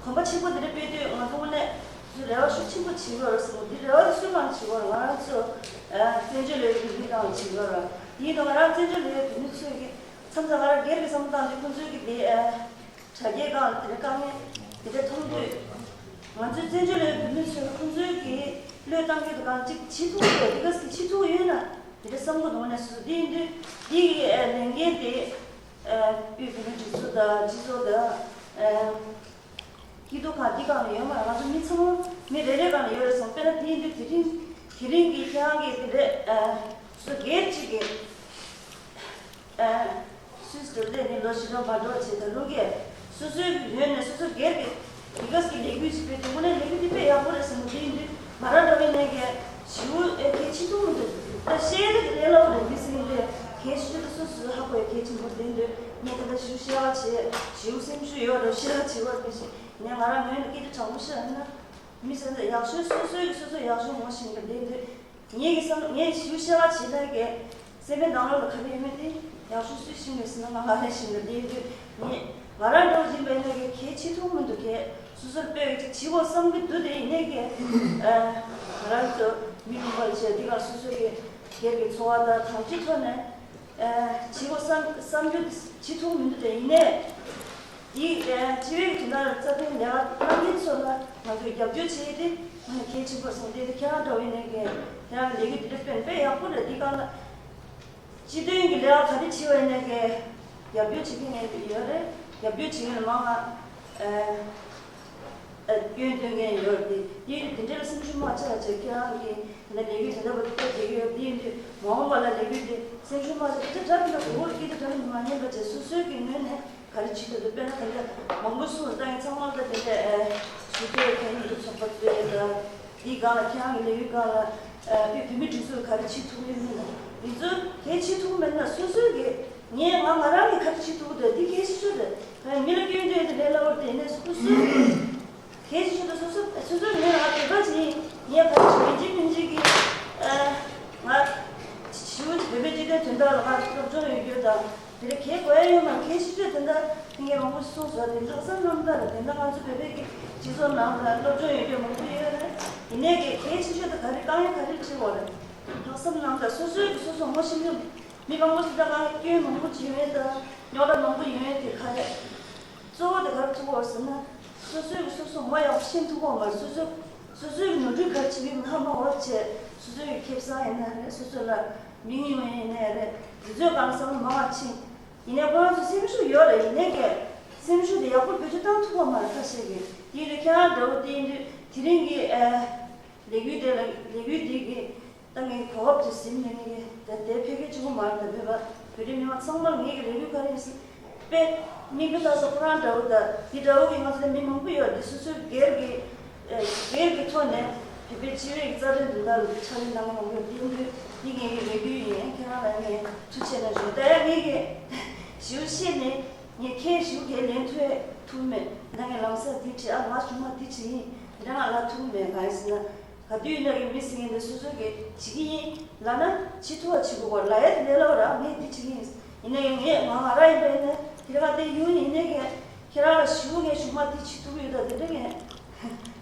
གོམ་པ་ཆེན་པོ་འདི་འདྲ་སྤེལ་དུས་ང་ཚོ་དངོས་གནས་ཚོ་རེ་བ་ཤུགས་ཆེན་པོ་བྱེད་དགོས་རེད་ཟེར། འདི་རེ་བ་དེ་སུའི་སྒང་ལ་བྱེད་དགོས་རེད། ང་རང་ཚོ་ཨེ། བཙན་བྱོལ་ལས་རིགས་མི་སྒང་ལ་བྱེད་དགོས་རེད། དེ་ཡིན་དུས་ང་རང་བཙན་བྱོལ་ལས་རིགས་བོད་མི་ཚོས་ཀྱི་མཚམས་མཚམས་ང་རང་སྒེར་གྱི་བསམ་བློ་བཏང་དུས་ཁོ་ཚོས་ཀྱི་འདི་ཨེ། དྲ་རྒྱའི་སྒང་ལ་དེ་འདྲ་དཀའ་ངལ་དེ་འདྲ་མཐོང་དུས། ང་ཚོའི་བཙན་བྱོལ་ལ་ཡོད་བོད་མི་ཚོས་ཁོང་ཚོའི་གི་བློས་བཏང་རྒྱུ་དེ་གང་ཅིག་བྱེད་ཐུབ་ཀྱི་རེད། དེ་ག་ཟེར་བྱེད་ཐུབ་ཀྱི་ཡོད་ན་དེ་འདྲ་བསམ་གྱི་འདུག་ནས་སུ་དེ་ཡིན་དུས་འདི་གི་ལས་འགན་དེ་དབུས་བོད་མིའི་སྒྲིག་འཛུགས་དང་སྤྱི་ཚོགས་དང་སྐྱིད་སྡུག་ཁང་འདི་སྒང་ལ་ཡོད་མ་རེད། ང་ཚོ་མི་ཚང་མ་མི་རེ་རེ་སྒང་ལ་ཡོད་རེད་བསམ། དཔེར་ན་དེ་ཡིན་དུས་དེ་རིང་དེ་རིང་གི་ཁྱེད་རང་གི་དེ་འདྲ་སུ་སྒེར་གཅིག་གི་ཨ། སུད་སི་དུ་སླེབས་ནས་ལོ་བཞི་སྟོང་བར་འགྲོ་བྱས་ད་ལོ་འགའ་སོ་སོའི་ངོས་ནས་སོ་སོ་སྒེར་གྱི་འདི་ག་ཟེར་གི་ལས་འགུལ་ཞིག་སྤེལ་དུས་དངོས་གནས་ལས་འགུལ་འདི་དཔེ་ཡག་པོ་རེད་ཟེར་ནས། དེ་ཡིན་དུས་ང་རང་འདྲ་བའི་ནས་ཀྱི་ཞེ་པོ་ཨེ་གལ་ཆེ་མཐོང་མི་འདུག་ད་བཤད་ཡ་དེ་ལས་སླ་པོ་རེད་མི་ཟེར་གི་འདི་གལ་ཆེ་ཤོས་དེ་སོ་སོས་ཧ་གོ་ཡ་གལ་ཆེན་པོ་རེད། དེ་ཡིན་དུས་ངས་ད་ལྟ་ཞེ་པོ་བཤད་ཡག་བྱས། ཞེ་པོ་སེམས་ཤུགས་ཡོད་རེད། བཤད་ཡག་བྱེད་པར་དེ་བཞིན་ངས་ང་རང་ངོས་ནས་སྐད་ཆ་དྲང་པོ་བཤད་ཡིན་ན། མི་ཟེར་ན་ཡག་ཤོས་སོ་སོའི་གི་སོ་སོ་ཡག་ཤོས་ངོ་ཤེས་ཀྱི་རེད། དེ་ཡིན་དུས་ངེད་ཀྱི་བསམ་ངས་ཞུ་བཤད་པ་བྱེད་ན་གི་སེམས་པའི་ནང་ལོགས་ལ་ག་རེ་ཡོད་མེད་དེ་ཡག་ཤོས་སུས་ཤེས་ཀྱི་ཟེར་ན་ང་ང་རང་ཤེས་ཀྱི་རེད། དེ་ཡིན་དུས་ངས་ང་རང་འདྲ་བོ་ཡིན་པ་ཡིན་ན་གི་གལ་ཆེ་ཐུབ་མི་འདུག་གས་སོ་སོར་དཔེ་གི་ཅིག་བྱེད་དགོས་བསམ་གྱི་འདུག་དེ་ཡིན་ནའི་གི་ང་རང་ཚོ་མི་ལུང་པ་ལ་བྱས་འདི་གར་སོ་སོ་གི་སྒེར་གྱི་འཚོ་བ་དང་གང་ཅིའི་ཐོག་ནས། བྱེད་དགོས་བསམ་བསམ་རྒྱུ་དེ་བྱེད་ཐུབ་མི་འདུག་དེ་ཡིན་ནའི། དེའི་སྤྱི་པའི་དོན་དག་ལ་རྩ་དོན་ལས་ཀ་གནང་མཁན་ཚོ་ལ་ང་ཚོས་རྒྱབ་སྐྱོར་བྱེད་ཡས་དེ་ང་ལ་གལ་ཆེན་པོར་སོང་སྟེ། དེ་ཁྱེད་རང་འདྲ་བོ་ཡིན་ནའི་གི་ཁྱེད་རང་གི་ལས་འགུལ་དེ་འདྲ་སྤེལ་ན་དཔེ་ཡག་པོ་རེད། འདི་གང་ལ་སྤྱི་དོན་གྱི་ལས་ཀ་ག་རེ་བྱེད་པ་ཡིན་ནའི་གི་རྒྱབ་སྐྱོར་བྱེད་མཁན་ཡོད་རེད། རྒྱབ་སྐྱོར་བྱེད་མཁན་ལ་མང་ང་སྐྱོན་སྟོན་མཁན་ཡོད་རེད། དེ་དེ་འདྲ་ལ་སེམས་ཤུགས་མ་ཆག་བྱས་ཁྱེད་རང་གི་དེ་འདྲ་ལས་འགུལ་དེ་འདྲ་བ་དེ་འདྲ་བྱེད་ཀྱི་ཡོད། དེ་ཡིན་དུས་མ་འོངས་པ་ལ་ལས་འགུལ་དེ་སེམས་ཤུགས་མ་ཆག་སྐད་ཆ་དྲག་གི་འདུག་འོ་སྐད་ཆ་དྲག་གི་མ་ཉན་པ་བྱས་སོ་སོའི་གི་ངོས་ནས་ག་རེ་བྱེད་ཐུབ་འདུག་དཔེར་ན་དེ་འདྲ་མང་པོ་གསུངས་ལ་ད་ངས་ཚང་མ་ད་དེ་འདྲ་ཞུ་སྟེ་ཁྱེད་ཉིད་དུ་ཚོགས་པ་གཙོས་ད་འདིའི་སྒང་ལ་ཁྱེད་རང་གི་ལས་འགུལ་སྒང་ལ་དབུས་བོད་མིའི་སྒྲིག་འཛུགས་ག་རེ་བྱེད་ཐུབ་ཡོད་མེད་ལ་འདི་ཚོ་གལ་ཆེ་ཐུབ་མེད་ན་སོ་སོའི་གི་ངས་ང་ང་རང་གི་ག་རེ་བྱེད་ཐུབ་འདུག་འདི་གལ་ཆེ་ཤོས་རེད། མི་ལ་སྐྱོན་བརྗོད་དེ་ལས་སླ་བོར་དེ་ནས་སོ་སོའི་གི་གལ་ཆེ་ཤོས་དེ་སོ་སོ་སོ་སོ་ངས་ང་བོད་པ་ཅིག་ཡིན། ངས་ག་རེ་བྱེད་ཀྱི་མིན་ཅིག་གི་ང་ཞིའུ་བོད་པའི་སྤྱི་དོན་དོན་དག་ལ་ང་སློབ་སྦྱོང་ཡོད་རྒྱུ་དང་དེ་རེ་གལ་དགོས་ཡ་ཡོད་མ་གལ་ཆེ་ཤོས་དེ་འདྲ་ཐེངས་མང་པོ་གསུངས་སོང་། དེ་ལྷག་བསམ་རྣམ་དག་རེད། དེ་འདྲ་ང་ཚོ་བོད་པའི་གི་སྤྱི་ཚོགས་ནང་ལ་སློབ་སྦྱོང་ཡོད་རྒྱུ་མང་པོ་ཡོད་རེད། ཡིན་ནའི་གི་གལ་ཆེ་ཤོས་དེ་ག་རེ་དཀའ་ངལ་ག་རེ་འཕྲད་དགོས་རེད། ལྷག་བསམ་གནང་དང་། སོ་སོའི་གི་སོ་སོ་ངོ་ཤེས་མཁན་མི་མང་པོ་ཞིག་ད་ག་སྐྱོན་མང་པོ་ཅིག་ཡོད་དང་རྙོག་དྲ་མང་པོ་ཡོད་དེ་ག་རེ། གཙོ་བོ་དེ་ག་རེ་ཐུག་གོ་ཟེར་ན། སོ་སོའི་གི་སོ་སོ་ངོ་ཡག་པོ་ཤེས་ཐུབ་གོ་མ་རེད། སོ་སོ་སོ་སོའི་གི་ནོར་འཁྲུལ་ག་རེ་བྱེད་ཀྱི་ཡོད་ཧ་མ་གོ་བྱས། སོ་སོའི་གི་ཁེ་བཟང་ཡིན་ན་རེད། སོ་སོ་ལ་མིང་ཡོང་ཡིན་ན་རེད། དེ་ཚོའི་གང་བསམ་བློ་མང་བ་ཕྱིན། ཡིན་ནའི་ཁོ་རང་ཚོ་སེམས་ཤུགས་ཡོད་རེད། ཡིན་ནའི་གི་སེམས་ཤུགས་དེ་ཡག་པོ་བེད་སྤྱོད་བཏང་ཐུབ་པ་མ་རེད། ཁ་ཤས་ཀྱིས་དེ་ཡིན་དུས་ཁྱེད་རང་འདྲ་བོ་དེ་ཡིན་དུས་དེ་རིང་གི་ཨ་ལས་འགུལ་དེ་ལ་ལས་འགུལ་འདི་གི་ད་ངས་གོ་སྐབས་དེ་ཟིན་ནས་ངས་ད་དེ་ཕལ་སྐད་ཅིག་པོ་མ་རེད། ད་བོད་པ་བོད་རིགས་མི་མང་ཚང་མར་ངས་ཀྱི་ལས་འགུལ་ག་རེ་ཡིན་ཟེར་དཔེ་མིག་དཔེ་ལྟ་ས་ཁོ་རང་འདྲ་བོ་ད་འདི་འདྲ་བོ་གི་ང་ཚོ་ལ་མི་མང་པོ་ཡོད་རེད། འདི་སོ་སོའི་སྒེར་གྱི་སྒེར་གྱི་ཐོག་ནས་བོད་པའི་སྤྱི་པའི་རྩ་དོན་དོན་དག་ལ་ཕྱག་ལས་གནང་མཁན་མང་པོ་ཡོད། དེ་ཡིན་དུས་འདི་ངེད་ཀྱི་ལས་འགུལ་ཡིན། ཁྱེད་རང་ལ་ངས་ཐུགས་རྗེ་ཆེ་གནང་ཞུ། ད་ཡང་ངེད་ཀྱིས་ཞུ་ཤེས་ནས་ངས་ཁྱེད་ཞུ་གལ་ལན་ཐུབ་ཐུབ་མེད། ད་ངས་ལམ་སང་འདི་བྲིས། ཨ་ང་གཞུང་མ་འདི་བྲིས་ཡིན། དེ་འདྲ་ང་ལ་ཐུབ་མེད། གང་ཡིན་ཟེར་ན་ག་དུས་ཡིན་ན་གི་མི་ཟེར་མཁན་དེ་སོ་སོ་གི་བྱེད་ཀྱི་ཡིན་ལབ་ན་བྱེད་ཐུབ་པ་བྱེད་དགོས་པ་ལབ་ཡ་དེ་ལས་སླ་བ་ར། ངས་འདི་བྱེད་ཀྱི་ཡིན། ཡིན་ན་ཡང་ངས་ང་ང་རང་ཡིན་པ་ཡིན་ན་དེ་ར་དེ་ཡུལ་ཡིན་ནའི་གི་ཁྱེད་རང་ལ་ཞུ། ངས་གཞུང་མ་འདི་བྱེད་ཐུབ་ཀྱི་ཡོད། ད་དེ་འདྲ་ངས་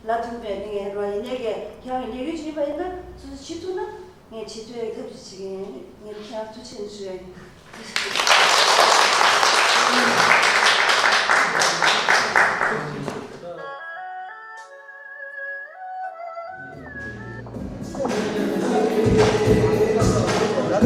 ལབ་ཐུབ་པའི་ངས་རོ། ཡིན་ནའི་གི་ཁྱེད་རང་གི་ལས་འགུལ་བྱེད་པ་ཡིན་ན་སོ་སོ་བྱེད་ཐུབ་ན་ངས་བྱེད་ཐུབ་ཡ་གི་ཐབས་ཤེས་བྱེད་ཀྱི་ཡིན། ངས་ཁྱེད་རང་ཐུགས་རྗེ་ཆེ་ཞུ་ཡ་ཡིན།